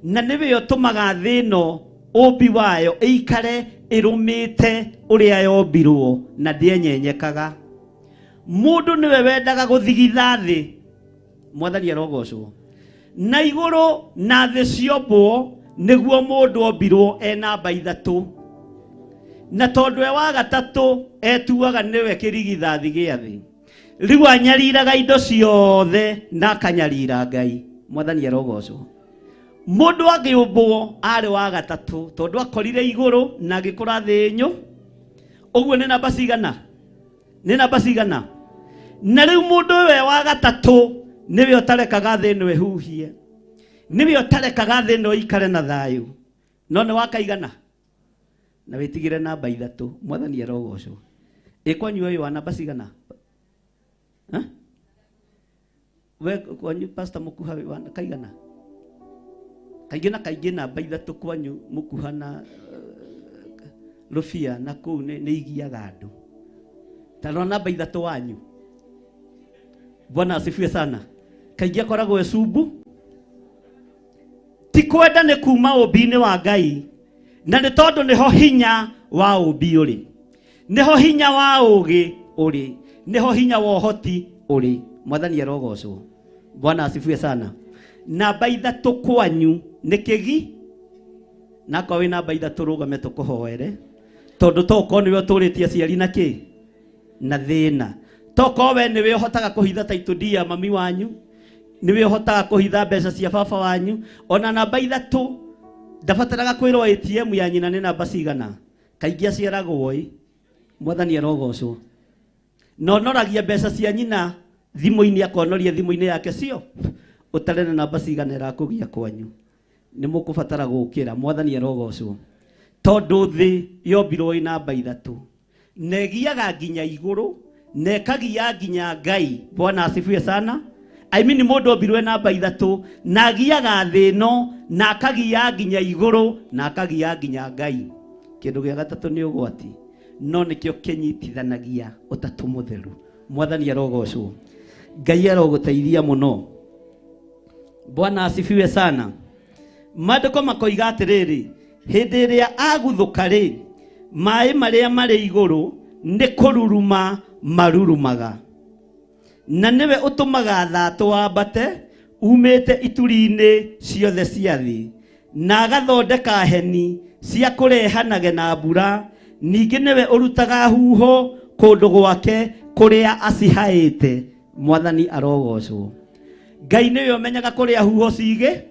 Na nĩwe ũtũmaga thĩ ĩno ũmbi wayo ĩikare ĩrũmĩte ũrĩa yombirwo na ndĩenyenyekaga. Mũndũ nĩwe wendaga gũthigitha thĩ. Mwathani arogocwo. Na igũrũ na thĩ ciombwo nĩguo mũndũ ombirwo e namba ithatũ. Na tondũ e wa gatatũ etuaga nĩwe kĩrigithathi gĩa thĩ. Rĩu anyariraga indo ciothe na akanyarira Ngai. Mwathani arogocwo. Mũndũ angĩũmbwo arĩ wa gatatũ tondũ akorire igũrũ na agĩkora thĩ nyũ. Ũguo nĩ namba cigana? Nĩ namba cigana? Na rĩu mũndũ ũyũ e wa gatatũ nĩwe ũtarekaga thĩ ĩno ĩhuhie. Nĩwe ũtarekaga thĩ ĩno ĩikare na thayũ. No nĩ wakaigana? Na wĩtigĩre namba ithatũ. Mwathani arogocwo. Ĩ kwanyu ũyũ wa namba cigana? Ha? We kwanyu Pastor Mukuha wa kaigana? Kaingĩ na kaingĩ namba ithatũ kwanyu Mukuha na Rũbia na kũu nĩ igiaga andũ. Ta rora namba ithatũ wanyu. Bwana asifiwe sana. Kaingĩ akoragwo e cumbu. Ti kwenda nĩ kuma ũmbi-inĩ wa Ngai, na nĩ tondũ nĩho hinya wa ũmbi ũrĩ, nĩho hinya wa ũũgĩ ũrĩ, nĩho hinya wa ũhoti ũrĩ. Mwathani arogocwo. Bwana asifiwe sana. Namba ithatũ kwanyu nĩ kĩgi, na akorwo wĩ namba ithatũ rũgame tũkũhoere, tondũ tokorwo nĩwe ũtũrĩtie aciari na kĩ na thĩna, tokorwo we nĩwe ũhotaga kũhitha title deed ya mami wanyu, nĩwe ũhotaga kũhitha mbeca cia baba wanyu. Ona namba ithatũ ndabataraga kwĩrwo ATM ya nyina nĩ namba cigana, kaingĩ aciaragwo ĩ. Mwathani arogocwo. Na onoragia mbeca cia nyina thimũ-inĩ, akonoria thimũ-inĩ yake cio ũtare na namba cigana ĩrakũgia kwanyu. Nĩ mũkũbatara gũkĩra. Mwathani arogocwo. Tondũ thĩ yombirwo ĩ namba ithatũ, na ĩgiaga nginya igũrũ na ĩkagia nginya Ngai. Bwana asifiwe sana. I mean mũndũ ombirwo ĩ namba ithatũ na agiaga thĩ ĩno na akagia nginya igũrũ na akagia nginya Ngai. Kĩndũ gĩa gatatũ nĩ ũgwati, no nĩkĩo kĩnyitithanagia ũtatũ mũtheru. Mwathani arogocwo. Ngai arogũteithia mũno. Bwana asifiwe sana. Maandĩko makoiga atĩrĩrĩ, hĩndĩ ĩrĩa aguthũka rĩ, maĩ marĩa marĩ igũrũ nĩ kũruruma marurumaga, na nĩwe ũtũmaga thatũ wambate umĩte ituri-inĩ ciothe cia thĩ, na agathondeka heni cia kũrehanage na mbura. Ningĩ nĩwe ũrutaga huho kũndũ gwake kũrĩa acihaĩte. Mwathani arogocwo. Ngai nĩwe ũmenyaga kũrĩa huho cigĩ,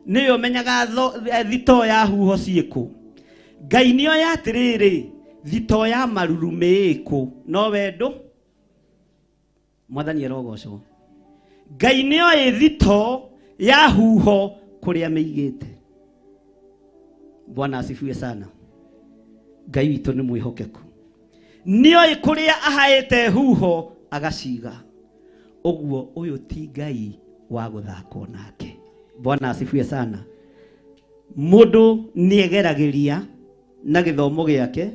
nĩwe ũmenyaga thitoo ya huho ciĩkũ. Ngai nĩoĩ atĩrĩrĩ, thitoo ya marurumĩ ĩkũ, no wendo. Mwathani arogocwo. Ngai nĩoĩ thitoo ya huho kũrĩa mĩigĩte. Bwana asifiwe sana. Ngai witũ nĩ mwĩhokeku, nĩoĩ kũrĩa ahaĩte huho agaciga. Ũguo ũyũ ti Ngai wa gũthakwo nake. Bwana asifiwe sana. Mũndũ nĩegeragĩria na gĩthomo gĩake,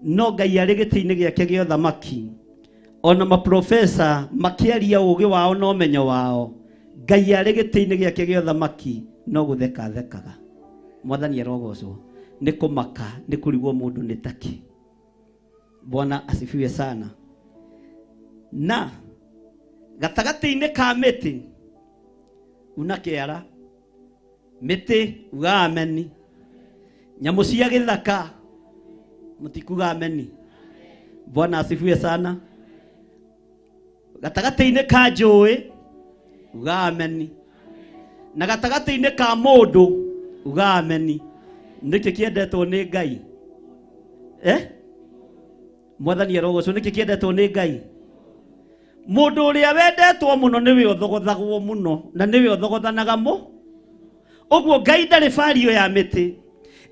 no Ngai arĩ gĩtĩ-inĩ gĩake gĩa ũthamaki. Ona maprofesa makĩaria ũũgĩ wao na ũmenyo wao, Ngai arĩ gĩtĩ-inĩ gĩake gĩa ũthamaki no gũtheka thekaga. Mwathani arogocwo. Nĩ kũmaka, nĩ kũrigwo mũndũ nĩ takĩ. Bwana asifiwe sana. Na gatagatĩ-inĩ ka mĩtĩ una kĩara, mĩtĩ uga ameni, nyamũ cia gĩthaka mũtikuga ameni. Bwana asifiwe sana. Gatagatĩ-inĩ ka njũĩ uga ameni, na gatagatĩ-inĩ ka mũndũ uga ameni. Nĩkĩ kĩendetwo nĩ Ngai? Eh? Mwathani arogocwo. Nĩkĩ kĩendetwo nĩ Ngai? Mũndũ ũrĩa wendetwo mũno nĩwe ũthogothagwo mũno na nĩwe ũthogothanaga mũ. Ũguo Ngai ndarĩ bario ya mĩtĩ,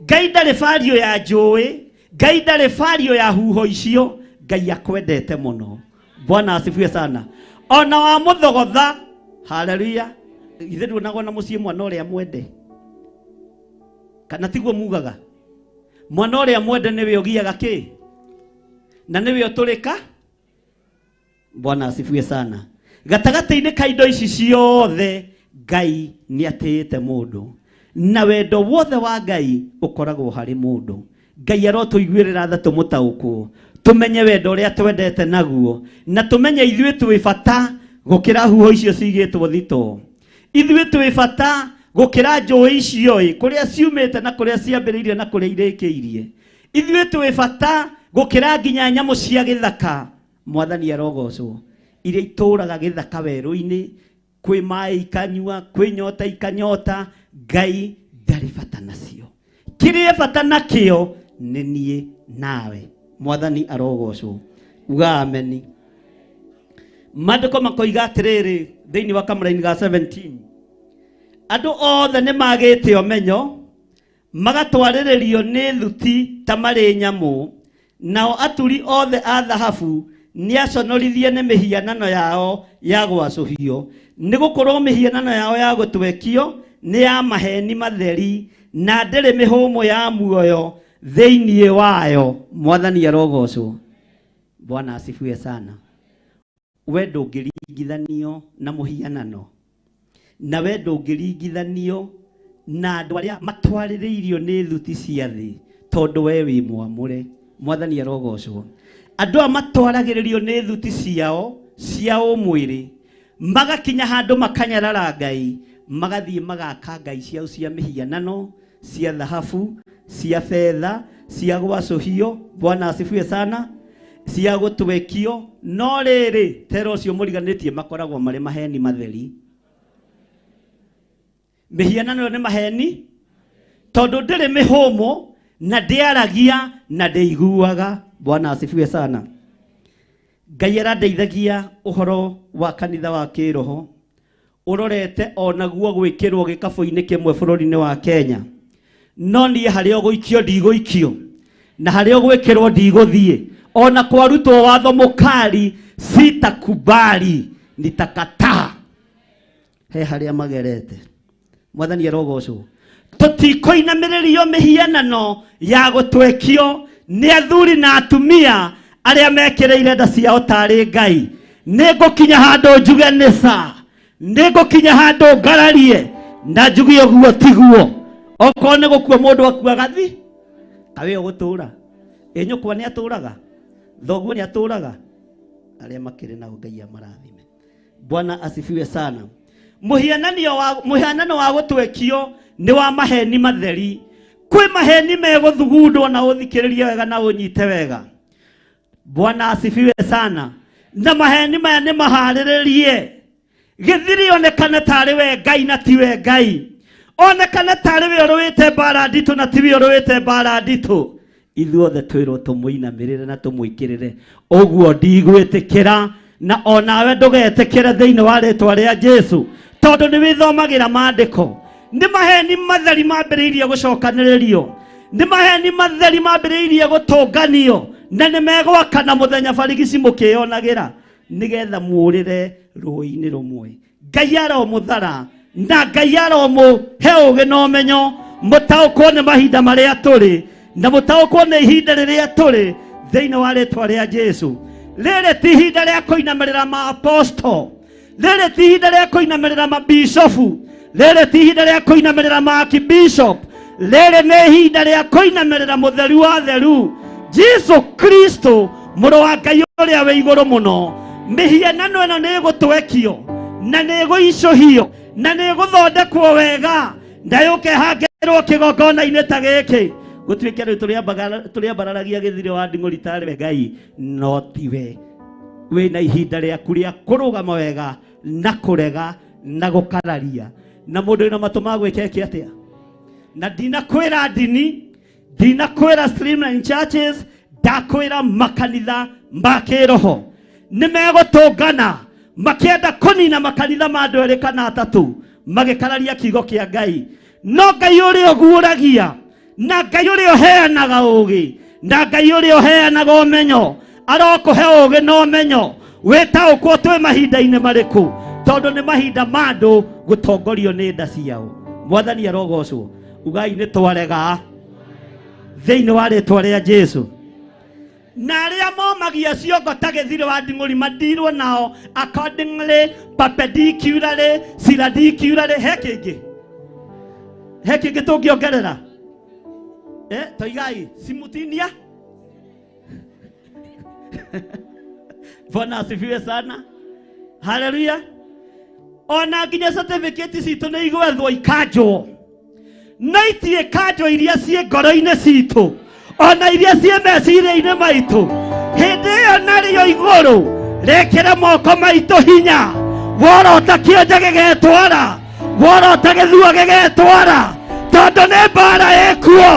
Ngai ndarĩ bario ya njũĩ, Ngai ndarĩ bario ya huho icio. Ngai akwendete mũno. Bwana asifiwe sana. Ona wamũthogotha, haleluya. Ithe nduonagwo na mũciĩ mwana ũrĩa mwende, kana tiguo mugaga? Mwana ũrĩa mwende nĩwe ũgiaga kĩ na nĩwe ũtũrĩka. Bwana asifiwe sana. Gatagatĩ-inĩ ka indo ici ciothe, Ngai nĩ atĩĩte mũndũ, na wendo wothe wa Ngai ũkoragwo harĩ mũndũ. Ngai arotũiguĩrĩra tha, tũmũtaũkwo, tũmenye wendo ũrĩa twendete naguo, na tũmenye ithuĩ twĩ bata gũkĩra huho icio cigĩtwo thitoo, ithuĩ twĩ bata gũkĩra njũĩ icio ĩ kũrĩa ciumĩte na kũrĩa ciambĩrĩirie na kũrĩa irĩkĩirie, ithuĩ twĩ bata gũkĩra nginya nyamũ cia gĩthaka. Mwathani arogocwo. Iria itũraga gĩthaka werũ-inĩ, kwĩ maĩ ikanyua, kwĩ nyota ikanyota, Ngai ndarĩ bata nacio. Kĩrĩa bata nakĩo nĩ niĩ nawe. Mwathani arogocwo. Uga ameni. Maandĩko makoiga atĩrĩrĩ thĩinĩ wa kamũraini ga 17, andũ othe nĩ magĩte ũmenyo, magatwarĩrĩrio nĩ thuti ta marĩ nyamũ, nao aturi othe a thahabu nĩ aconorithie nĩ mĩhianano yao ya gwacũhio, nĩ gũkorwo mĩhianano yao ya gũtwekio nĩ ya maheni matheri na ndĩrĩ mĩhũmũ ya muoyo thĩinĩ wayo. Mwathani arogocwo. Bwana asifiwe sana. We ndũngĩringithanio na mũhianano, na we ndũngĩringithanio na andũ arĩa matwarĩrĩirio nĩ thuti cia thĩ, tondũ we wĩ mwamũre. Mwathani arogocwo. Andũ aya matwaragĩrĩrio nĩ thuti ciao cia ũmwĩrĩ, magakinya handũ makanyarara Ngai, magathiĩ magaka ngai ciao cia mĩhianano, cia thahabu, cia betha, cia gwacũhio. Bwana asifiwe sana. Cia gũtwekio. No rĩrĩ, tera ũcio mũriganĩtie, makoragwo marĩ maheni matheri. Mĩhianano ĩyo nĩ maheni, tondũ ndĩrĩ mĩhũmũ na ndĩaragia na ndĩiguaga. Bwana asifiwe sana. Ngai arandeithagia ũhoro wa kanitha wa kĩroho ũrorete onaguo gwĩkĩrwo gĩkabũ-inĩ kĩmwe bũrũri-inĩ wa Kenya. No niĩ harĩa ũgũikio ndigũikio, na harĩa ũgwĩkĩrwo ndigũthiĩ. Ona kwarutwo watho mũkali, sitakubali, nitakataa. He harĩa magerete. Mwathani arogocwo. Tũtikũinamĩrĩrio mĩhianano ya gũtwekio nĩ athuri na atumia arĩa mekĩrĩire nda ciao tarĩ Ngai. Nĩ ngũkinya handũ njuge nĩ ca, nĩ ngũkinya handũ ngararie na njuge ũguo tiguo. Okorwo nĩ gũkua mũndũ akuaga thi kawe ũgũtũra, ĩ nyũkwa nĩ atũraga, thoguo nĩ atũraga, arĩa makĩrĩ nao Ngai amarathime. Bwana asifiwe sana. Mũhiananio wa mũhianano wa gũtwekio nĩ wa maheni matheri. Kwĩ maheni megũthugundwo, na ũthikĩrĩrie wega na ũnyite wega. Bwana asifiwe sana. Na maheni maya nĩ maharĩrĩrie gĩthiri onekane tarĩ we Ngai na tiwe Ngai, onekane tarĩ we ũrũĩte mbara nditũ na tiwe ũrũĩte mbara nditũ. Ithuothe twĩrwo tũmũinamĩrĩre na tũmwĩkĩrĩre. Ũguo ndigwĩtĩkĩra, na onawe ndũgetĩkĩre thĩinĩ wa rĩtwa rĩa Jesu, tondũ nĩ wĩthomagĩra maandĩko. Nĩ maheni matheri mambĩrĩirie gũcokanĩrĩrio, nĩ maheni matheri mambĩrĩirie gũtũnganio, na nĩ megwakana mũthenya barigici mũkĩyonagĩra, nĩgetha mũũrĩre rũĩ-inĩ rũmwe. Ngai aromũthara na Ngai aromũhe ũũgĩ na ũmenyo, mũtaũkwo nĩ mahinda marĩa tũrĩ na mũtaũkwo nĩ ihinda rĩrĩa tũrĩ thĩinĩ wa rĩtwa rĩa Jesu. Rĩrĩ ti ihinda rĩa kũinamĩrĩra maaposto, rĩrĩ ti ihinda rĩa kũinamĩrĩra mabishofu, rĩrĩ ti ihinda rĩa kũinamĩrĩra maakibishop, rĩrĩ nĩ ihinda rĩa kũinamĩrĩra mũtheru wa theru, Jesu Kristo, mũrũ wa Ngai ũrĩa wĩ igũrũ mũno. Mĩhianano ĩno nĩ ĩgũtwekio na nĩ ĩgũicũhio na nĩ ĩgũthondekwo wega, na yũke hangĩrwo kĩgongona-inĩ ta gĩkĩ, gũtuĩke rĩu tũrĩambararagia gĩthirĩ wa nding'ũri tarĩ Ngai, no tiwe. Wĩna ihinda rĩaku rĩa kũrũgama wega na kũrega na gũkararia. Na mũndũ wĩna matũ ma gwĩka eke atĩa? Na ndinakwĩra ndini, ndinakwĩra streamline churches, Ndakwĩra makanitha ma kĩroho nĩ megũtũngana makĩenda kũnina makanitha ma andũ erĩ kana atatũ magĩkararia kiugo kĩa Ngai. No Ngai ũrĩa ũguũragia na Ngai ũrĩa ũheanaga ũũgĩ na Ngai ũrĩa ũheanaga ũmenyo arokũhe ũũgĩ na ũmenyo wĩtaũkwo twĩ mahinda-inĩ marĩkũ, tondũ nĩ mahinda ma andũ gũtongorio nĩ nda ciao. Mwathani arogocwo. Ugai nĩ twarega thĩinĩ wa rĩtwa rĩa Jesu. Na arĩa momagia ciongo ta gĩthirĩ wa nding'ũri madirwo nao accordingly, perpendicularly, slandicularly. He kĩngĩ, he kĩngĩ tũngĩongerera? Toigai simutinia. Bwana asifiwe sana. Haleluya. Ona nginya certificate citũ nĩ igwethwo ikanjwo, no itirĩ kanjwo iria ciĩ ngoro-inĩ citũ ona iria ciĩ meciria-inĩ maitũ. Hĩndĩ ĩyo narĩo igũrũ rĩkĩre moko maitũ hinya. Worota kĩonje gĩgetwara, worota gĩthua gĩgetwara, tondũ nĩ mbara ĩkuo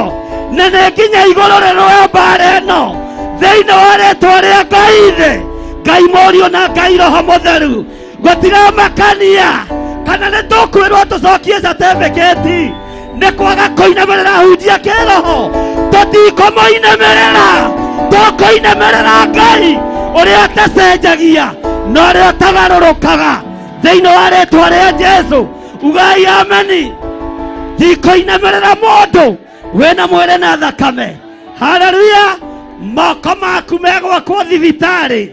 na nĩ nginya igũrũ rĩrũe mbara ĩno thĩinĩ wa rĩtwa rĩa Ngai Ithe, Ngai Mũriũ na Ngai Roho Mũtheru. Gũtiramakania kana nĩ tũkwĩrwo tũcokie certificate nĩ kwaga kũinamĩrĩra hunjia kĩroho. Tũtikũmũinamĩrĩra, tũkũinamĩrĩra Ngai ũrĩa ũtacenjagia na ũrĩa ũtagarũrũkaga thĩinĩ wa rĩtwa rĩa Jesu. Ugai ameni. Tikũinamĩrĩra mũndũ wĩna mwĩrĩ na thakame. Haleluya. Moko maku megwakwo thibitarĩ,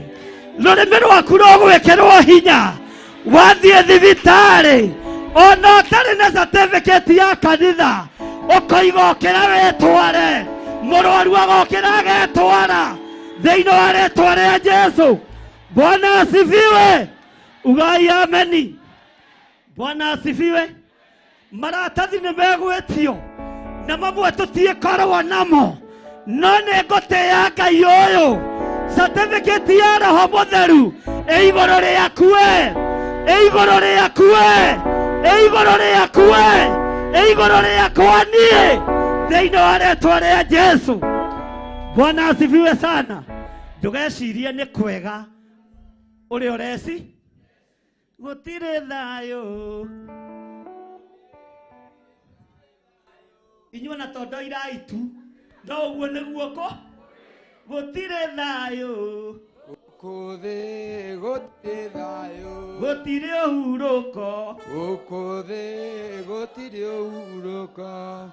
rũrĩmĩ rwaku rũgwĩkĩrwo hinya wathiĩ thibitarĩ ona ũtarĩ na certificate ya kanitha, ũkoiga ũkĩra wĩtware, mũrwaru agokĩra agetwara thĩinĩ wa rĩtwa rĩa Jesu. Bwana asifiwe. Ugai ameni. Bwana asifiwe. Maratathi nĩ megwĩtio na mamwe tũtiĩkorwo namo, no nĩ ngũtĩĩa Ngai ũyũ. Certificate ya Roho Mũtheru ĩ igũrũ rĩaku we, ĩ igũrũ rĩaku we, ĩ igũrũ rĩaku we, ĩ igũrũ rĩakwa niĩ thĩinĩ wa rĩtwa rĩa Jesu. Bwana asifiwe sana. Ndũgecirie nĩ kwega ũrĩa ũreci, gũtirĩ thayũ inyuĩ na tondo iraitu, no ũguo nĩguo kũ gũtirĩ thayũ. Gũkũ thĩ gũtirĩ thayũ, gũtirĩ ũhurũko. Gũkũ thĩ gũtirĩ ũhurũko.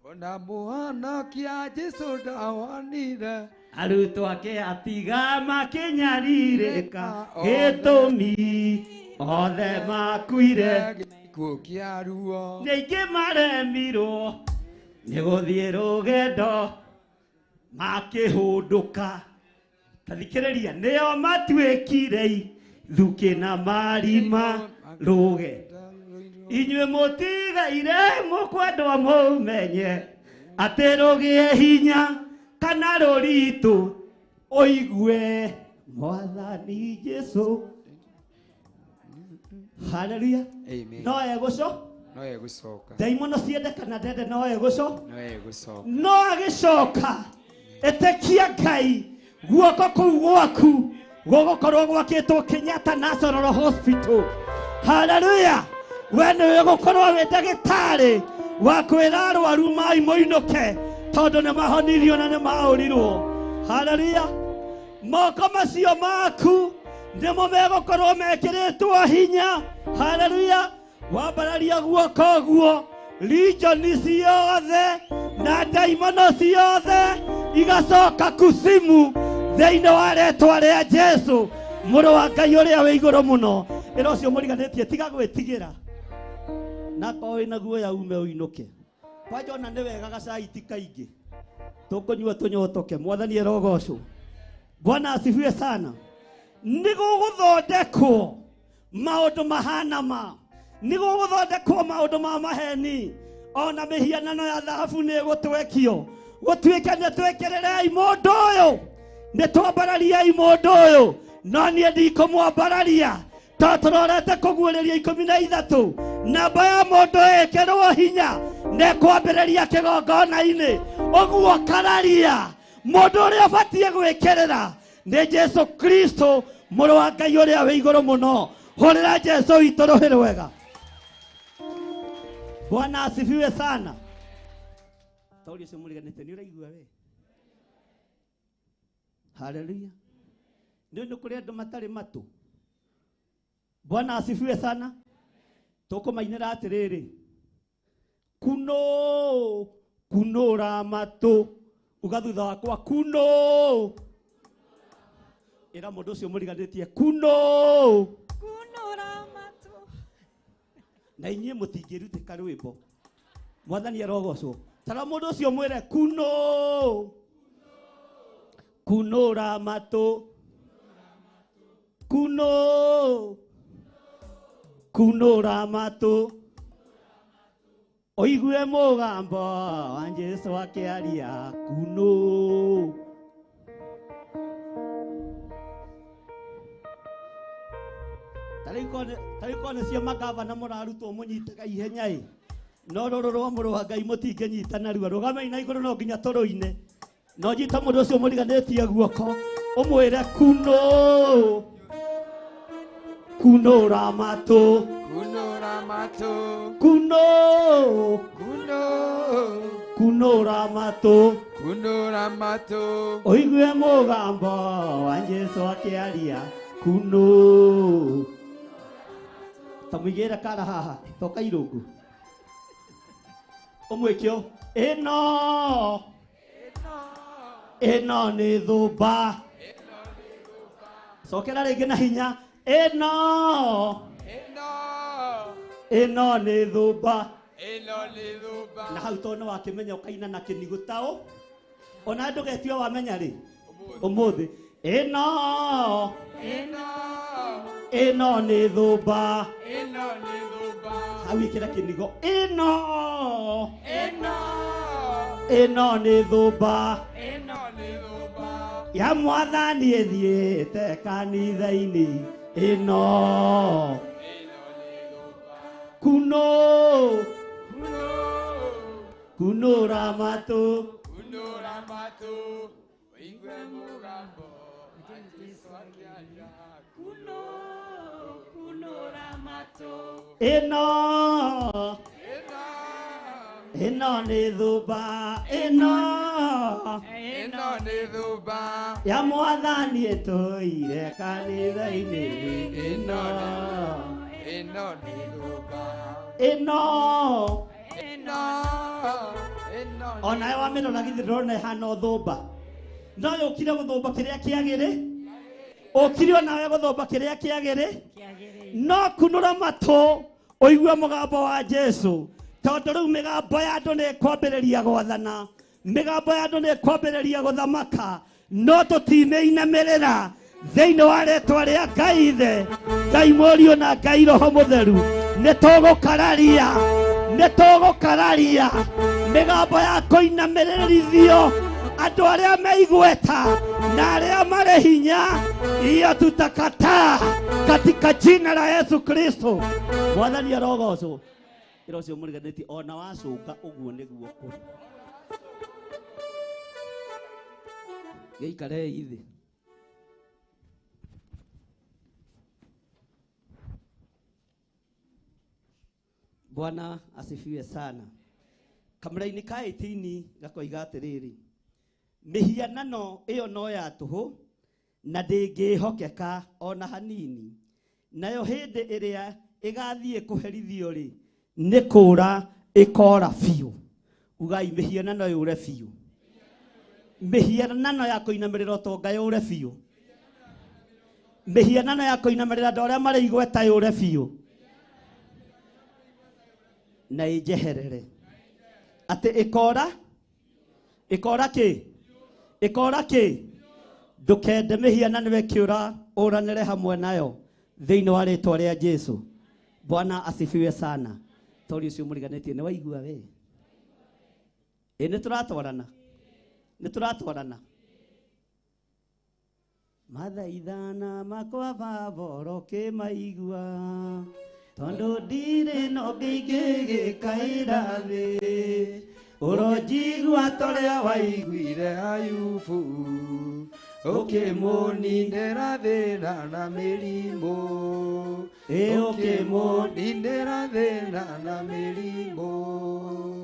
Ona mũhonokia Jesu ndawonire arutwo ake atiga makĩnyarirĩka, gĩtũmi othe makuire gĩkuũ kĩa ruo. Nĩ aingĩ maremirwo nĩ gũthiĩ rũgendo makĩhũndũka. Tathikĩrĩria, nĩo matuĩkire ithukĩ na marima rũge. Inyuĩ mũtigaire mũkwendwo mũmenye atĩ rũgĩe hinya kana rũritũ, ũigue Mwathani Jesu. Haleluya. Amen. No egũco No egũcoka. Ndaimono ciende kana ndende, no egũco No egũcoka. No agĩcoka. Ĩtĩkia Ngai, guoko kũu gwaku gũgũkorwo gwakĩtwo Kenyatta National Hospital. Haleluya. We nĩwe gũkorwo wĩ ndagĩtarĩ wa kwĩra arwaru mai mũinũke, tondũ nĩ mahonirio na nĩ maũrirwo. Haleluya. Moko macio maku nĩmo megũkorwo mekĩrĩtwo hinya. Haleluya. Wambararia guoko ũguo, regioni ciothe na ndaimono ciothe igacoka kusimu thĩinĩ wa rĩtwa rĩa Jesu, mũrũ wa Ngai ũrĩa wĩ igũrũ mũno. Ĩra ũcio mũriganĩtie, tiga gwĩtigĩra, na korwo wĩna guoya ume ũinũke. Kwanja ona nĩ wega gacai ti kaingĩ tũkũnyua tũnyotoke. Mwathani arogocwo. Bwana asifiwe sana. Nĩ gũgũthondekwo maũndũ mahana ma, nĩ gũgũthondekwo maũndũ ma maheni, ona mĩhianano ya thahabu nĩ ĩgũtwekio gũtuĩke nĩ twĩkĩrĩrei mũndũ ũyũ, nĩ twambarariei mũndũ ũyũ, no niĩ ndikũmwambararia tondũ tũrorete kũguũrĩria 13. Namba ya mũndũ ĩkĩrwo hinya nĩ kwambĩrĩria kĩgongona-inĩ ũguo kararia. Mũndũ ũrĩa ũbatiĩ gwĩkĩrĩra nĩ Jesu Kristo mũrũ wa Ngai ũrĩa wĩ igũrũ mũno. Hũrĩra Jesu witũ rũhĩ rwega. Bwana asifiwe sana. Taũri ũcio mũriganĩte nĩ ũraigua we? Haleluya. Nĩ ũndũ kũrĩ andũ matarĩ matũ. Bwana asifiwe sana. Tũkũmainĩra atĩrĩrĩ, kuno kunũra matũ, uga thutha wakwa kuno. Ĩra mũndũ ũcio mũriganĩtie kuno Kunũra matũ. Na inyuĩ mũtingĩrutĩka rwĩmbo. Mwathani arogocwo. Tara mũndũ ũcio mwĩre kuno kunũra matũ, kuno kunũra matũ, ũigue mũgambo wa Jesu akĩaria kuno. Tarĩu korwo nĩcio magavana mũrarutwo mũnyitaga ihenya ĩ, no rũrũ rwa mũrũ wa Ngai mũtingĩnyita narua. Rũgamei na igũrũ no nginya tũrũine. No nyita mũndũ ũcio mũriganĩtie guoko ũmwĩre kuno kunũra matũ, Kunũra matũ, kuno kuno kunũra matũ, kunũra matũ, ũigue mũgambo wa Jesu akĩaria kuno. Ta mũigĩre kara haha toka irũngũ ũmwĩke ũũ, ĩno ĩno nĩ thũmba. Cokera rĩngĩ na hinya, ĩno ĩno nĩ thũmba. Ĩno nĩ thũmba. Na hau tondũ nĩwakĩmenya ũkaina na kĩnigũ taũ, ona ndũgetio wamenya rĩ ũmũthĩ. Ĩno ĩno nĩ thũmba. Ĩno nĩ thũmba. Hau ĩkĩra kĩnigo, ĩno ĩno ĩno nĩ thũmba ĩno nĩ thũmba ya mwathani ĩthiĩte kanitha-inĩ ĩno. Ĩno nĩ thũmba. Kuno kuno kunũra matũ, kunũra matũ, ũigue mũgambo wa Jesu akĩaria Kuno kunũra matũ. Ĩno ĩno ĩno nĩ thũmba, ĩno ĩno nĩ thũmba ya mwathani ĩtũire kanitha-inĩ ĩno ĩno nĩ thũmba, ĩno ĩno ĩno. Onawe wamĩrora githĩ ndũrona ĩhana o thũmba, no yũkire gũthũmba kĩrĩa kĩagĩrĩ, ũkire onawe gũthũmba kĩrĩa kĩagĩrĩ, no kunũra matũ ũigue mũgambo wa Jesu, tondũ rĩu mĩgambo ya andũ nĩ ĩkwambĩrĩria gwathana, mĩgambo ya andũ nĩ ĩkwambĩrĩria gũthamaka, no tũtimĩinamĩrĩra thĩinĩ wa rĩtwa rĩa Ngai Ithe, Ngai Mũriũ na Ngai Roho Mũtheru. Nĩ tũgũkararia, nĩ tũgũkararia mĩgambo ya kũinamĩrĩrithio andũ arĩa meigweta na arĩa marĩ hinya, iyo tutakataa katika jina la Yesu Kristo. Mwathani arogocwo. Ĩra ũcio mũriganĩtie ona wacũnga ũguo nĩguo kũrĩ. Gĩikarei thĩ. Bwana asifiwe sana. Kamũraini ka 18 gakoiga atĩrĩrĩ, mĩhianano ĩyo no ya tũhũ na ndĩngĩhokeka ona hanini, nayo hĩndĩ ĩrĩa ĩgathiĩ kũherithio rĩ, nĩ kũũra ĩkoora biũ. Ugai mĩhianano yũre biũ, mĩhianano ya kũinamĩrĩra ũtonga yũre biũ, mĩhianano ya kũinamĩrĩra andũ arĩa marĩ igweta yũre biũ, na ĩnjeherere. Atĩ ĩkoora, ĩkoora kĩ? Ĩkoora kĩ? Ndũkende mĩhianano ĩkĩũra ũranĩre hamwe nayo thĩinĩ wa rĩtwa rĩa Jesu. Bwana asifiwe sana. Tori ũcio mũriganĩtie nĩ waigua we? Ĩ nĩ tũratwarana, nĩ tũratwarana. Mathaithana makwa baba ũkĩmaigua, tondũ ndirĩ na ũngĩ ingĩgĩkaĩra thĩ. Ũronjigua torĩa waiguire Ayubu, ũkĩmũninĩra thĩna na mĩrimũ, ũkĩmũninĩra thĩna na mĩrimũ.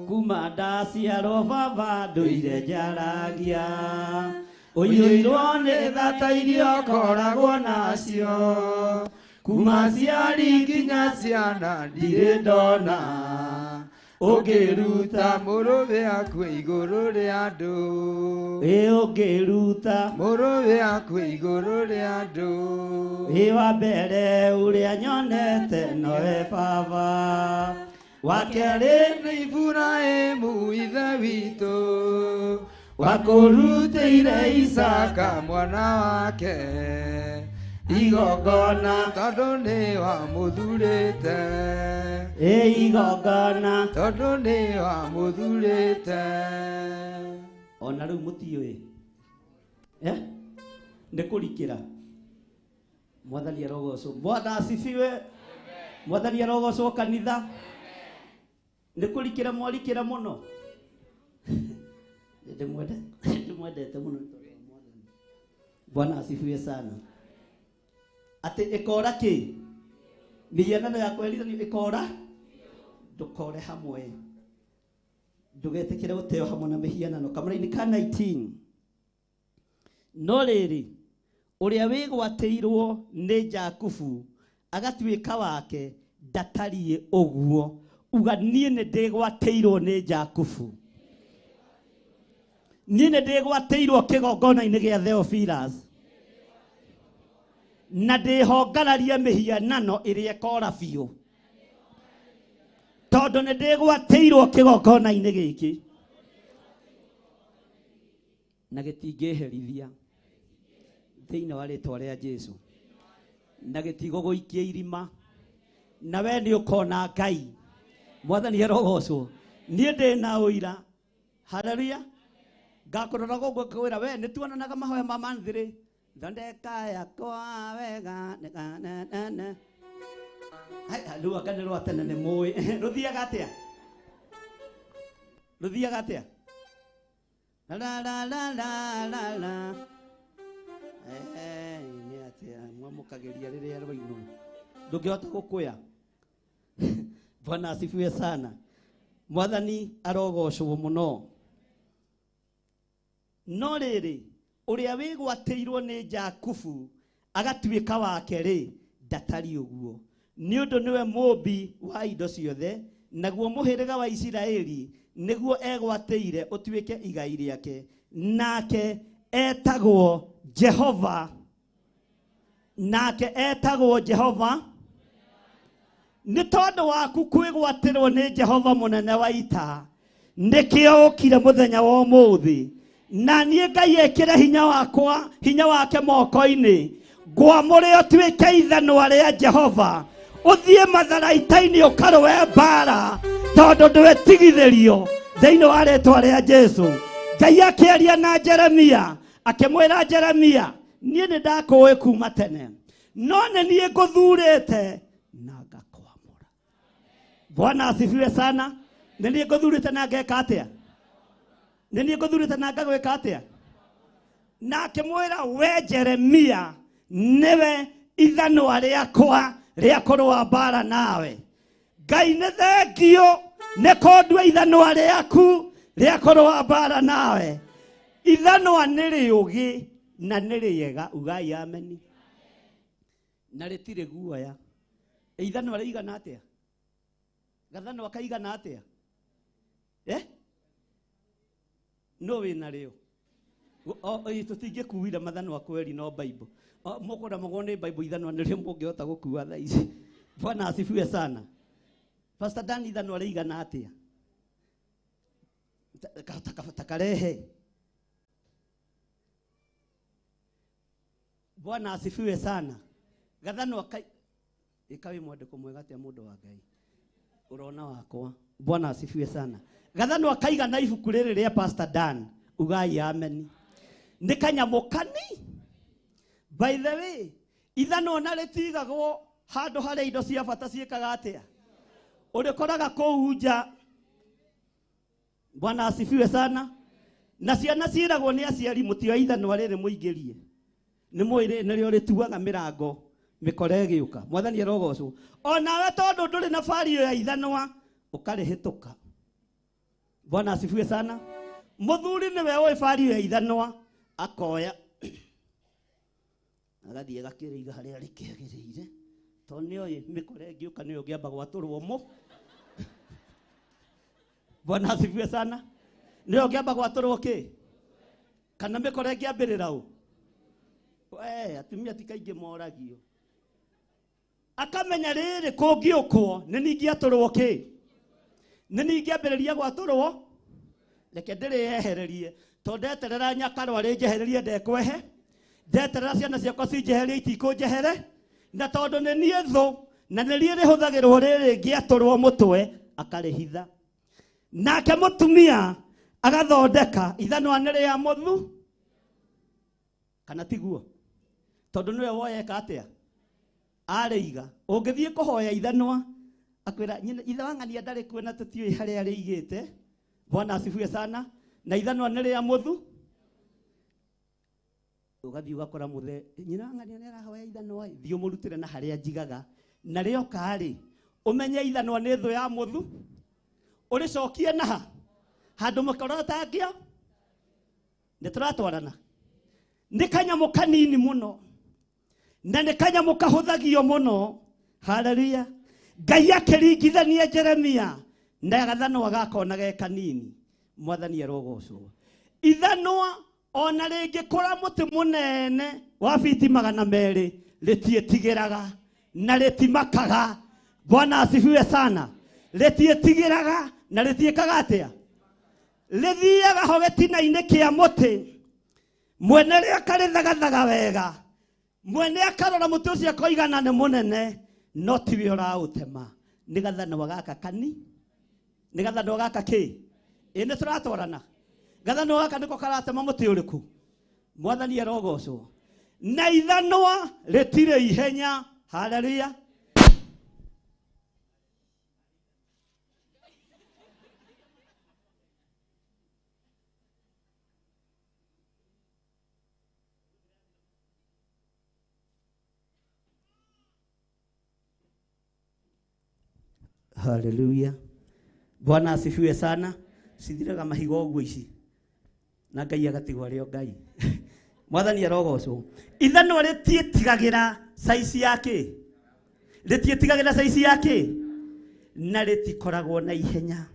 Kuma ndaciarwo baba ndũire njaragia, ũiyũirwo nĩ tha ta iria ũkoragwo nacio, kuma ciari nginya ciana ndirĩ ndona, ũngĩruta mũrũwe akue igũrũ rĩa andũ, ũngĩruta mũrũwe akue igũrũ rĩa andũ. Wa mbere ũrĩa nyonete nowe baba, wa kerĩ nĩ Iburahĩmu ithe witũ, wakũrutĩire Isaka mwana wake igongona, tondũ nĩ wamũthurĩte, igongona tondũ nĩ wamũthurĩte. Ona rĩu mũtiũĩ nĩ kũrikĩra. Mwathani arogocwo. Bwana asifiwe. Mwathani arogocwo kanitha. Nĩ kũrikĩra mwarikĩra mũno. Ndĩmwendete mũno nĩ tondũ wa Mwathani. Bwana asifiwe sana. Atĩ ĩkora kĩ? Mĩhianano ya kwerithanio ĩkora? Ndũkore hamwe, ndũgetĩkĩre gũteo hamwe na mĩhianano. Kamũra-inĩ ka 19. No rĩrĩ, ũrĩa wĩgwatĩirwo nĩ Jakubu agatuĩka wake ndatariĩ ũguo. Uga niĩ nĩ ndĩgwatĩirwo nĩ Jakubu, niĩ nĩ ndĩgwatĩirwo kĩgongona-inĩ gĩa Theophilus, na ndĩhongararie mĩhianano ĩrĩa ĩkora biũ, tondũ nĩ ndĩgwatĩirwo kĩgongona-inĩ gĩkĩ na gĩtingĩherithia thĩinĩ wa rĩtwa rĩa Jesũ, na gĩtigũgũikia irima, na we nĩ ũkona Ngai. Mwathani arogocwo. Niĩ ndĩ na ũira. Haleluya. Ngakũrora gũkũ ngĩkwĩra we nĩ tuonanaga mahoya ma manthĩrĩ, thondeka yakwa wega na rĩu anga nĩ rwa tene nĩ mũĩ. Rũthiaga atĩa? Rũthiaga atĩa? La la la la la la. Nĩ atĩa mwamũkagĩria rĩrĩa rwainwo, ndũngĩhota gũkũya. Bwana asifiwe sana. Mwathani arogocwo mũno. No rĩrĩ, ũrĩa wĩgwatĩirwo nĩ Jakubu agatuĩka wake rĩ, ndatariĩ ũguo, nĩ ũndũ nĩwe mũũmbi wa indo ciothe, naguo mũhĩrĩga wa Isiraeli nĩguo egwatĩire ũtuĩke igai rĩake, nake etagwo Jehova, nake etagwo Jehova. Nĩ tondũ waku kwĩgwatĩrwo nĩ Jehova mũnene wa ita, nĩkĩo ũkire mũthenya wa ũmũthĩ, na niĩ Ngai ekĩre hinya wakwa, hinya wake moko-inĩ, ngwamũre ũtuĩke ithanwa rĩa Jehova, ũthiĩ matharaita-inĩ ũkarũe mbara, tondũ ndwetigithĩrio thĩinĩ wa rĩtwa rĩa Jesũ. Ngai akĩaria na Jeremia, akĩmwĩra Jeremia, niĩ nĩ ndakũĩ kuma tene, no nĩ niĩ ngũthurĩte na ngakwamũra. Bwana asifiwe sana. Nĩ niĩ ngũthurĩte na ngeka atĩa? Nĩ niĩ ngũthurĩte na ngagwĩka atĩa? Na akĩmwĩra we Jeremia, nĩwe ithanwa rĩakwa rĩa kũrũa mbara nawe. Ngai nĩ thengio nĩ kũndua ithanwa rĩaku rĩa kũrũa mbara nawe. Ithanwa nĩ rĩũgĩ na nĩ rĩega, ugai ameni, na rĩtirĩ guoya. Ithanwa rĩigana atĩa? Gathanwa kaigana atĩa? No wĩna rĩo. Tũtingĩkuire mathanwa kweri no Bible. Mũkũremagwo nĩ Bible, ithanwa nĩrĩo mũngĩhota gũkua thaa ici. Bwana asifiwe sana. Pastor Dan, ithanwa rĩigana atĩa? Takarehe. Bwana asifiwe sana. Gathanwa kai ikawi mwandĩko mwega atĩa mũndũ wa Ngai, ũrona wakwa. Bwana asifiwe sana. Gathanwa kaigana ibuku rĩrĩ rĩa Pastor Dan, ugai ameni. Nĩ kanyamũ kani. By the way, ithanwa na rĩtigagwo handũ harĩa indo cia bata ciĩkaga atĩa? Ũrĩkoraga kũu nja. Bwana asifiwe sana. Na ciana ciĩragwo nĩ aciari mũtioya ithanwa rĩrĩ mũingĩrie. Nĩ mũĩ nĩrĩo rĩtuaga mĩrango mĩkora ĩgĩũka. Mwathani arogocwo. Onawe tondũ ndũrĩ na bario ya ithanwa ũkarĩhĩtũka. Bwana asifiwe sana. Mũthuri nĩwe ũĩ bario ya ithanwa akoya agathiĩ agakĩrĩiga harĩa rĩkĩagĩrĩire tondũ nĩoĩ mĩkora ĩngĩũka nĩyo ũngĩamba gwatũrwo mũ. Bwana asifiwe sana. Nĩyo ũngĩamba gwatũrwo kĩ? Kana mĩkora ĩngĩambĩrĩra ũ? We atumia ti kaingĩ moragio. Akamenya rĩrĩ kũngĩũkwo nĩ ningĩatũrwo kĩ? Nĩ ningĩambĩrĩria gwatũrwo? Reke ndĩrĩehererie tondũ ndeterera nyakarwa rĩnjehererie ndekwehe, ndeterera ciana ciakwa cinjeherie itikũnjehere, na tondũ nĩ niĩ thũ na nĩ niĩ rĩhũthagĩrwo rĩrĩ ngĩatũrwo mũtwe akarĩhitha. Nake mũtumia agathondeka ithanwa nĩ rĩa mũthu kana tiguo? Tondũ nĩwe woyeka atĩa? Arĩiga. Ũngĩthiĩ kũhoya ithanwa akwĩra nyina ithe wa ng'ania ndarĩ kuo na tũtiũĩ harĩa arĩigĩte. Bwana asifiwe sana. Na ithanwa nĩ rĩa mũthu. Ũgathiĩ ũgakora mũthe nyina wa ng'ania nĩ arahoya ithanwa, thiĩ ũmũrutĩre na harĩa njigaga. Na rĩoka rĩ, ũmenye ithanwa nĩ thũ ya mũthu, ũrĩcokie naha handũ mũkora ũtangĩo. Nĩ tũratwarana. Nĩ kanyamũ kanini mũno na nĩ kanyamũ kahũthagio mũno. Haleluya. Ngai akĩringithania Jeremia na gathanwa gakona ge kanini. Mwathani arogocwo. Ithanwa ona rĩngĩkũra mũtĩ mũnene wa fiti 200 rĩtiĩtigĩraga na rĩtimakaga. Bwana asifiwe sana. Rĩtiĩtigĩraga na rĩtiĩkaga atĩa? Rĩthiaga ho gĩtina-inĩ kĩa mũtĩ, mwene rĩo akarĩthagathaga wega, mwene akarora mũtĩ ũcio akoigana nĩ mũnene, no tiwe ũraũtema. Nĩ gathanwa gaka kani? Nĩ gathanwa gaka kĩ? Ĩ nĩ tũratwarana. Gathanwa gaka nĩko karatema mũtĩ ũrĩkũ? Mwathani arogocwo. Na ithanwa rĩtirĩ ihenya. Haleluya. Haleluya. Bwana asifiwe sana. Cithiraga mahiga ũguo ici na Ngai agatigwo arĩ o Ngai. Mwathani arogocwo. Ithanwa rĩtiĩtigagĩra saici ya kĩ? Rĩtiĩtigagĩra saici ya kĩ? Na rĩtikoragwo na ihenya.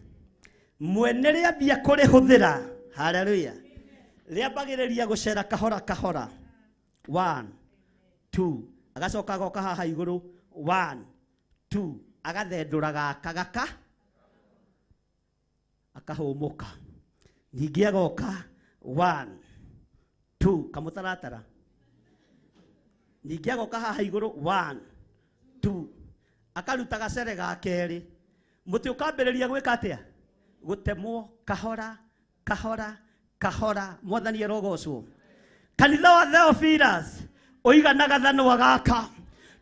Mwene rĩambia kũrĩhũthĩra. Haleluya. Rĩambagĩrĩria gũcera kahora kahora. 1 2 agacoka agoka haha igũrũ. 1 2 agathendũra gaka gaka akahũmũka. Ningĩ agoka 1 2 kamũtaratara. Ningĩ agoka haha igũrũ 1 2 akaruta gacere ga kerĩ. Mũtĩ ũkambĩrĩria gwĩka atĩa? Gũtemwo kahora kahora kahora. Mwathani arogocwo. Kanitha wa Theophilus ũigana gathanwa gaka,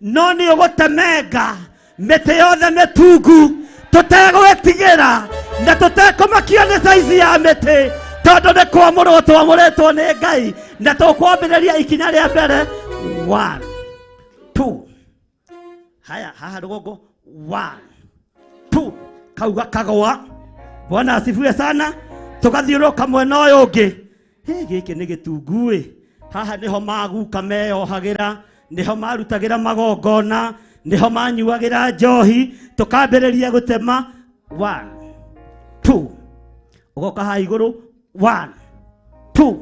no nĩ ũgũtemenga mĩtĩ yothe mĩtungu tũtegwĩtigĩra na tũtekũmakio nĩ saizi ya mĩtĩ, tondũ nĩ kwamũrwo twamũrĩtwo nĩ Ngai, na tũkwambĩrĩria ikinya rĩa mbere 1 2. Haya, haha rũgongo 1 2 kau gakagwa. Bwana asifiwe sana. Tũgathiũrũrũka mwena ũyũ ũngĩ. Hĩ, gĩkĩ nĩ gĩtungu-ĩ. Haha nĩho maguka meyohagĩra, nĩho marutagĩra magongona, nĩho manyuagĩra njohi. Tũkambĩrĩria gũtema 1 2 ũgoka haha igũrũ 1 2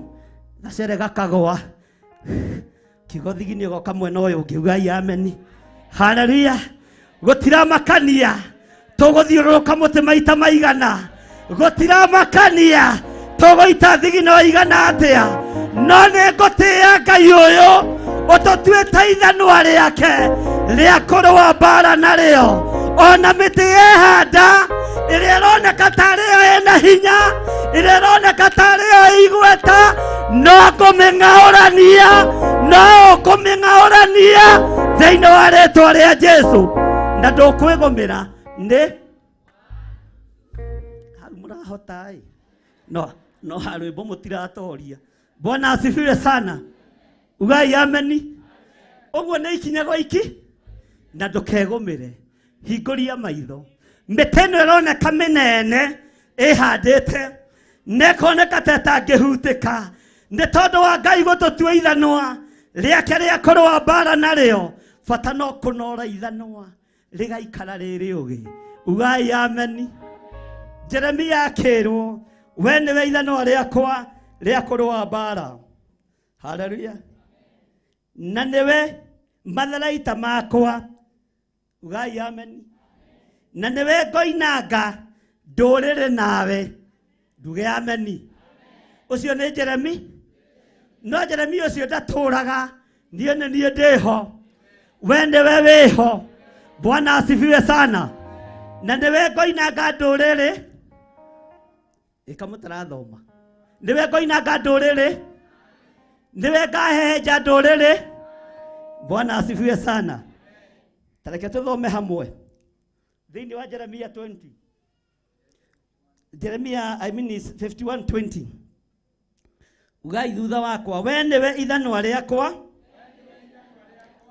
gacere gakagwa. Kiugo thigini ũgoka mwena ũyũ ũngĩ. Ugai ameni. Haleluya. Gũtiramakania tũgũthiũrũrũka mũtĩ maita maigana, gũtiramakania tũgũita thigino igana atĩa, no nĩ ngũtĩĩa Ngai ũyũ ũtũtuĩte ithanwa rĩake rĩa kũrũa mbara narĩo. Ona mĩtĩ yehanda ĩrĩa ĩroneka tarĩ yo ĩna hinya, ĩrĩa ĩroneka tarĩ yo ĩigweta, no ngũmĩng'aũrania, no ũkũmĩng'aũrania thĩinĩ wa rĩtwa rĩa Jesũ, na ndũkwĩgũmĩra. Nĩ hau mũrahota ĩ. No no harwĩmbo mũtiratoria. Bwana asifiwe sana. Ugai ameni. Ũguo nĩ ikinya gwa iki na ndũkegũmĩre. Hingũria maitho. Mĩtĩ ĩno ĩroneka mĩnene ĩhandĩte na ĩkoneka ta ĩtangĩhutĩka nĩ tondũ wa Ngai gũtũtua ithanwa rĩake rĩa kũrũa mbara narĩo. Bata no kũnora ithanwa rĩgaikara rĩ rĩũgĩ. Ugai ameni. Jeremia akĩrwo we nĩwe ithanwa rĩakwa rĩa kũrũa mbara. Haleluya. Na nĩwe matharaita makwa. Ugai ameni. Na nĩwe ngoinanga ndũrĩrĩ nawe. Nduge ameni. Ũcio nĩ Jeremi. No Jeremi ũcio ndatũraga, niĩ nĩ niĩ ndĩho. We nĩwe wĩho. Bwana asifiwe sana. Na nĩwe ngoinanga ndũrĩrĩ. Ĩka mũtarathoma. Nĩwe ngoinanga ndũrĩrĩ. Nĩwe ngahehenja ndũrĩrĩ. Bwana asifiwe sana. Tareke tũthome hamwe. Thĩinĩ wa Jeremia 20. Jeremia, I mean, is 51:20. Ugai thutha wakwa, we nĩwe ithanwa rĩakwa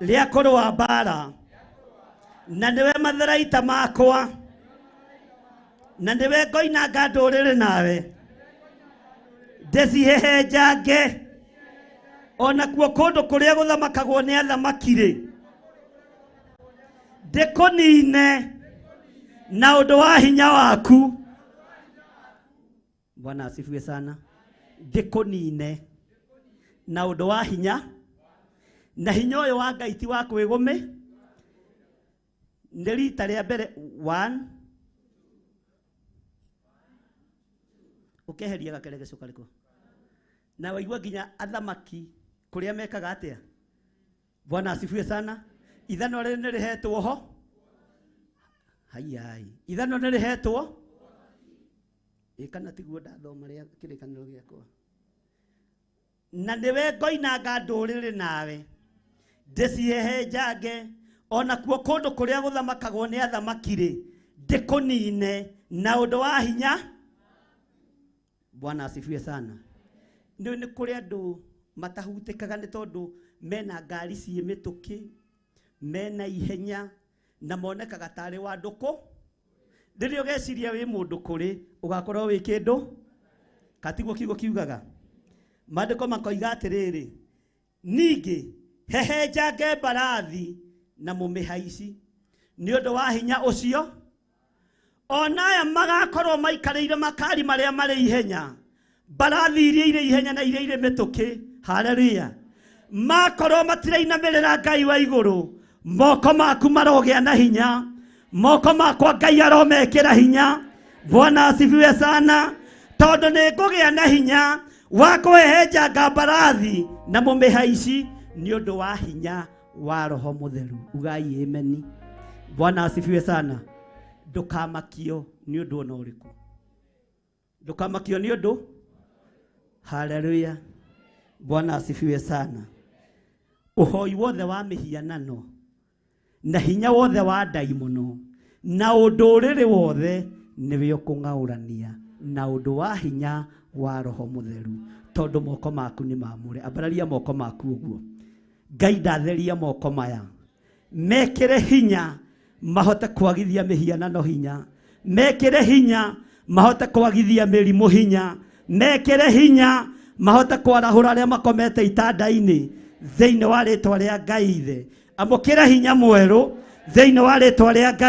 rĩa kũrũa mbara, na nĩwe matharaita makwa, na nĩwe ngoinanga ndũrĩrĩ nawe, ndĩcihehenjange onakuo kũndũ kũrĩa gũthamakagwo nĩ athamaki-rĩ, ndĩkũnine na ũndũ wa hinya waku. Bwana asifiwe sana. Ndĩkũnine na ũndũ wa hinya, na hinya ũyũ wa Ngai ti wa kwĩgũmĩ. Nĩ rita rĩa mbere 1 ũkeheria gakeregeco karĩkũ, na waigua nginya athamaki kũrĩa mekaga atĩa. Bwana asifiwe sana. Ithanwa rĩrĩ nĩ rĩhetwo ho. Haiai, ithanwa nĩ rĩhetwo. Ĩ kana tiguo ndathoma rĩa kĩrĩkanĩro gĩakwa. Na nĩwe ngoinanga ndũrĩrĩ nawe, ndĩcihehenjange onakuo kũndũ kũrĩa gũthamakagwo nĩ athamaki-rĩ, ndĩkũnine na ũndũ wa hinya. Bwana asifiwe sana. Nĩ kũrĩ andũ matahutĩkaga nĩ tondũ mena ngari ciĩ mĩtũkĩ, mena ihenya, na monekaga tarĩ wa ndũkũ. Rĩrĩa ũgeciria wĩ mũndũ kũrĩ, ũgakorwo wĩ kĩndũ katiguo kiugo kiugaga. Maandĩko makoiga atĩrĩrĩ, ningĩ hehenjange mbarathi na mũmĩhaici nĩ ũndũ wa hinya ũcio, ona aya magakorwo maikarĩire makari marĩa marĩ ihenya, mbarathi iria irĩ ihenya na iria irĩ mĩtũkĩ. Haleluya. Makorwo matirainamĩrĩra Ngai wa igũrũ, moko maku marogĩa na hinya, moko makwa Ngai aromekĩra hinya. Bwana asifiwe sana. Tondũ nĩ ngũgĩa na hinya wa kũhehenjanga mbarathi na mũmĩhaici nĩ ũndũ wa hinya wa Roho Mũtheru. Ugai ameni. Bwana asifiwe sana. Ndũkamakio nĩ ũndũ ona ũrĩkũ. Ndũkamakio nĩ ũndũ. Haleluya. Bwana asifiwe sana. Ũhoi wothe wa mĩhianano na hinya wothe wa ndaimono na ũndũrĩrĩ wothe nĩwe ũkũng'aũrania na ũndũ wa hinya wa Roho Mũtheru, tondũ moko maku nĩ mamũre. Ambararia moko maku ũguo. Ngai ndatheria moko maya, mekĩre hinya mahote kwagithia mĩhianano hinya, mekĩre hinya mahote kwagithia mĩrimũ hinya, mekĩre hinya mahote kwarahũra arĩa makomete itanda-inĩ thĩinĩ wa rĩtwa rĩa Ngai Ithe. Amũkĩra hinya mwerũ thĩinĩ wa rĩtwa rĩa Ngai.